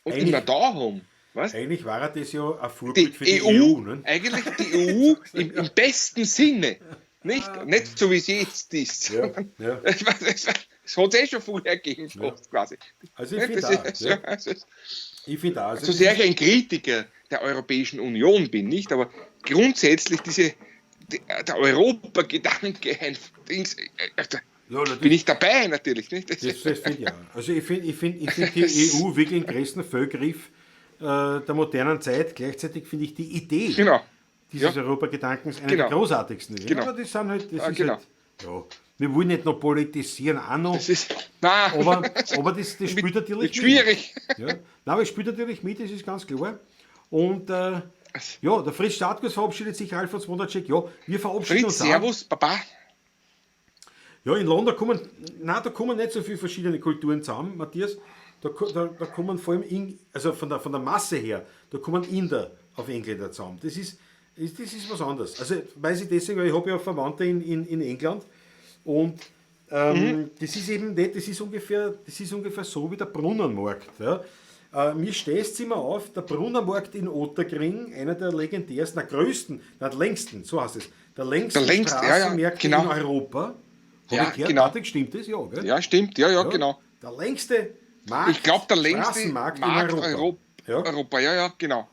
und immer da haben. Weißt? Eigentlich war das ja ein Vorbild Die für die EU, EU, ne? Eigentlich die EU im besten Sinne. Nicht so, wie sie jetzt ist. Ja, ja. Es hat es eh schon vorher gegeben, fast, quasi. Also ich Ja, finde das auch, ist ja. ja, also Ich finde auch. Also so sehr ich ein Kritiker der Europäischen Union bin, nicht? Aber grundsätzlich der Europagedanke, ein Dings, Ja, natürlich. bin ich dabei natürlich, nicht? Das finde ich auch. Also ich find die EU wirklich den größten Fehlgriff der modernen Zeit. Gleichzeitig finde ich die Idee dieses Europagedankens eine der großartigsten. Aber das sind halt, das ist halt, ja, wir wollen nicht noch politisieren, auch noch. Das ist, nein. Aber das spielt Mit, natürlich mit schwierig. mit. Ja. Nein, aber es spielt natürlich mit, das ist ganz klar. Und ja, der Fritz Startkus verabschiedet sich, Alfons Wondercheck. Ja, wir verabschieden Fritz, uns auch. Servus, Baba. Ja, in London kommen, nein, da kommen nicht so viele verschiedene Kulturen zusammen, Matthias. Da kommen vor allem, in, also von der Masse her, da kommen Inder auf Engländer zusammen. Das ist Das ist was anderes. Also weiß ich deswegen, weil ich habe ja Verwandte in England und das ist eben nicht, das ist ungefähr so wie der Brunnenmarkt. Ja. Mir stößt es immer auf, der Brunnenmarkt in Ottakring, einer der legendärsten, der größten, der längsten, so heißt es, der längsten Straßenmärkte in Europa. Hab ich gehört, genau. Patrick, stimmt das? Ja, gell? Ja, stimmt, ja, genau. Der längste Markt, ich glaube, der längste Straßenmarkt in Europa. Europa, ja, genau.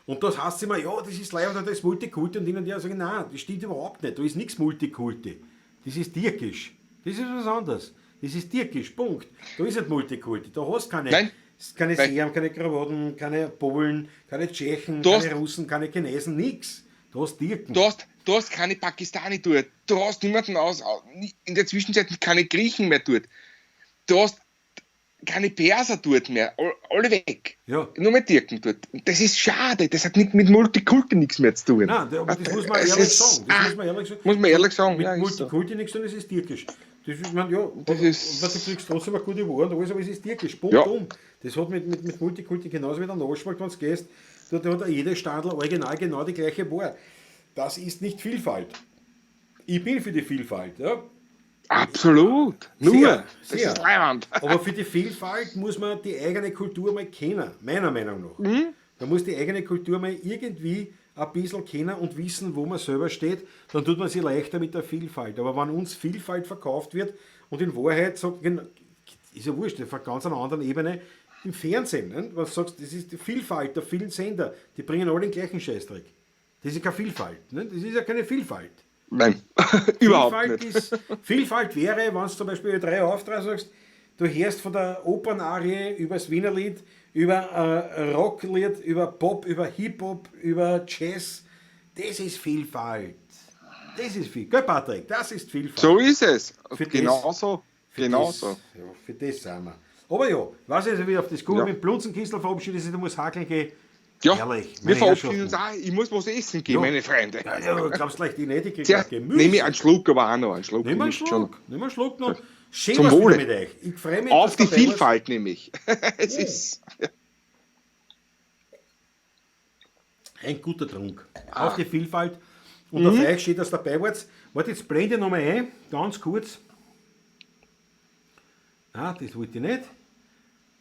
Und das heißt immer, ja, das ist leider das Multikulti und hin und her. Sage ich, nein, das stimmt überhaupt nicht, da ist nichts Multikulti. Das ist türkisch. Das ist was anderes. Das ist türkisch, Punkt. Da ist nicht Multikulti, da hast du keine, keine Serben, keine Kroaten, keine Polen, keine Tschechen, keine Russen, keine Chinesen, nix. Du hast Türken. Du hast keine Pakistani dort, du hast niemanden aus, in der Zwischenzeit keine Griechen mehr dort. Du hast keine Perser dort mehr, alle weg. Ja. Nur mehr Türken dort. Das ist schade, das hat mit Multikulti nichts mehr zu tun. Nein, aber das muss man ehrlich sagen. Das muss man ehrlich sagen. Muss man ehrlich sagen. Mit ja, Multikulti nichts tun, das ist türkisch. Das ist, ich meine, ja, das ist, du kriegst trotzdem eine gute Ware und alles, aber es ist türkisch. Punkt um. Das hat mit Multikulti genauso wie der Naschmarkt, wenn du gehst, dort hat jeder Standel original genau die gleiche Ware. Das ist nicht Vielfalt. Ich bin für die Vielfalt, ja. Absolut. Nur. Sehr, das ist Leiwand. Aber für die Vielfalt muss man die eigene Kultur mal kennen, meiner Meinung nach. Mhm. Man muss die eigene Kultur mal irgendwie ein bisschen kennen und wissen, wo man selber steht, dann tut man sich leichter mit der Vielfalt. Aber wenn uns Vielfalt verkauft wird und in Wahrheit sagt, ist ja wurscht, auf einer ganz anderen Ebene, im Fernsehen, ne? Was du sagst, das ist die Vielfalt der vielen Sender, die bringen alle den gleichen Scheißdreck. Das ist keine Vielfalt. Ne? Das ist ja keine Vielfalt. Nein, überhaupt nicht. Vielfalt wäre, wenn du zum Beispiel Ö3 auf 3 sagst, du hörst von der Opernarie über das Wienerlied, über Rocklied, über Pop, über Hip-Hop, über Jazz. Das ist Vielfalt. Das ist viel. Gell, Patrick? Das ist Vielfalt. So ist es. Genau so. Genau so. Ja, für das sind wir. Aber ja, was ich wieder auf das Google mit Blunzenkistel verabschiede, ich muss hakeln gehen. Ja, herrlich. Wir verabschieden uns auch. Ich muss was essen gehen, ja. Meine Freunde. Ja, ja, glaubst du leicht, ich nicht, ich krieg Gemüse. Nehme ich einen Schluck, aber auch noch einen Schluck. Nimm einen Schluck, nimm einen Schluck noch. Schön Zum Wohle. Mit euch. Ich freue mich, auf die Vielfalt nämlich. Es ist ein guter Trunk. Auf die Vielfalt. Und auf euch steht, dass dabei wart. Warte, jetzt blende ich nochmal ein, ganz kurz. Ah, das wollte ich nicht.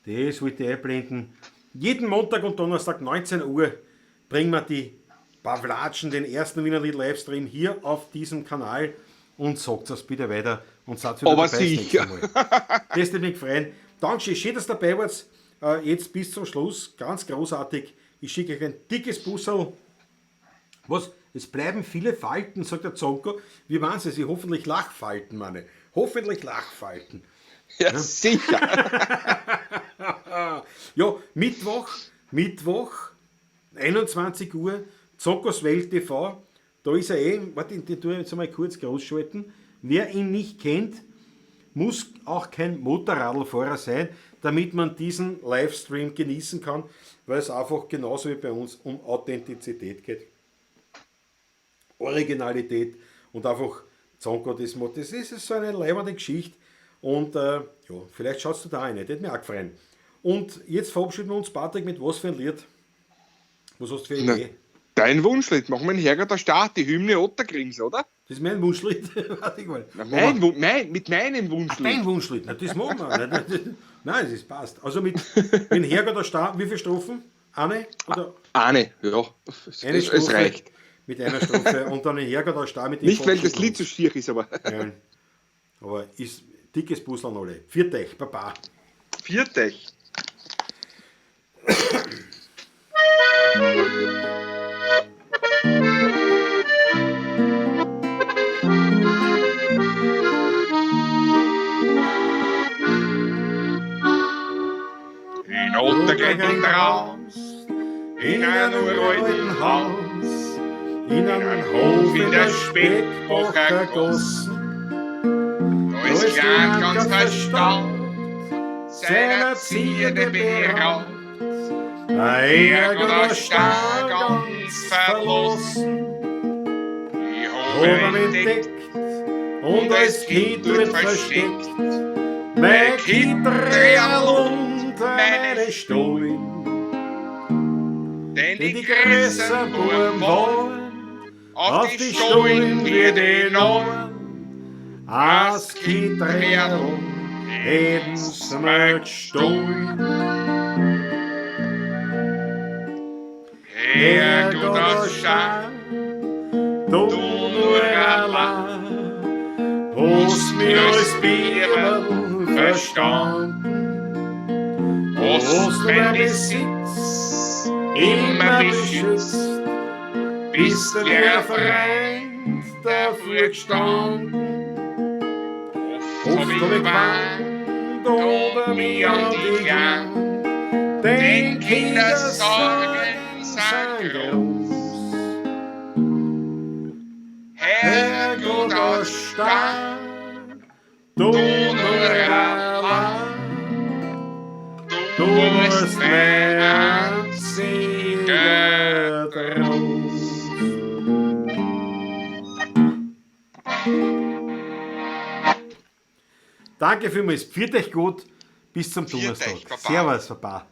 Das wollte ich einblenden. Jeden Montag und Donnerstag 19 Uhr bringen wir die Pawlatschen, den ersten Wienerlied Livestream hier auf diesem Kanal und sagt es bitte weiter und seid wieder aber dabei. Sicher. Das würde mich freuen. Dankeschön, schön, dass ihr dabei wart. Jetzt bis zum Schluss. Ganz großartig. Ich schicke euch ein dickes Busserl. Was? Es bleiben viele Falten, sagt der Zonko. Wie waren sie? Sie hoffentlich Lachfalten, meine. Hoffentlich Lachfalten. Ja, sicher. Ja, Mittwoch, 21 Uhr, Zonkos Welt TV. Da ist er eh, warte, den tue ich jetzt einmal kurz groß schalten. Wer ihn nicht kennt, muss auch kein Motorradlfahrer sein, damit man diesen Livestream genießen kann, weil es einfach genauso wie bei uns um Authentizität geht. Originalität und einfach Zonko, das ist so eine leibende Geschichte. Und ja, vielleicht schaust du da rein, das hätte mich auch gefreut. Und jetzt verabschieden wir uns, Patrick, mit was für ein Lied? Was hast du für eine Idee? Dein Wunschlied, machen wir einen Herrgott der Staat, die Hymne Ottakrings, oder? Das ist mein Wunschlied. Warte mal. Na, mit meinem Wunschlied. Ach, dein Wunschlied, na, das machen wir. Nein, das passt. Also mit Herrgott der Staat, wie viele Strophen? Eine? Oder? Eine, ja. Eine Strophe, es reicht. Mit einer Strophe und dann ein Herrgott der Staat mit dem. Nicht, weil das Lied so schier ist, aber. Ja, aber ist dickes Puzzle an alle. Viert euch, Baba. Viert euch. In Ottakring traust, in einem uralten Haus, in einem Hof in der Speckbacher Gasse. Da ist klein ganz verstaut, seiner Zierde beraubt, ein Herrgott der ganz verlassen. Ich Hab hab ihn ihn entdeckt und als Kind dort versteckt, mein Kittel und meine Stollen. Denn Denn die die größeren größeren Buben Buben wollen wollen auf auf die die Stollen Stollen wie wie die die Neuen. Neuen. As As Kiträdel Kiträdel hätten's mir gestohlen. Herrgott, Herrgott, aus aus Stein, Stein, du du nur nur allein, allein, hast hast mich mich als als Bibel Bibel verstanden, verstanden, hast hast mir mein Besitz Besitz immer immer beschützt, beschützt, bist bist du wie wie ein ein Freund Freund dafür dafür gestanden. Oft hab Oft ich hab ich geweint geweint oder und mich mich an an die dich gerannt, gerannt, denn denn Kindersorgen Kindersorgen sind sind groß. groß. Herrgott Herrgott aus aus Stein, Stein, du du nur nur allein, allein, du du warst warst mein mein einziger einziger Trost. Trost. Danke vielmals, pfiat euch gut, bis zum Pfiat Donnerstag. euch, Baba. Servus, Baba.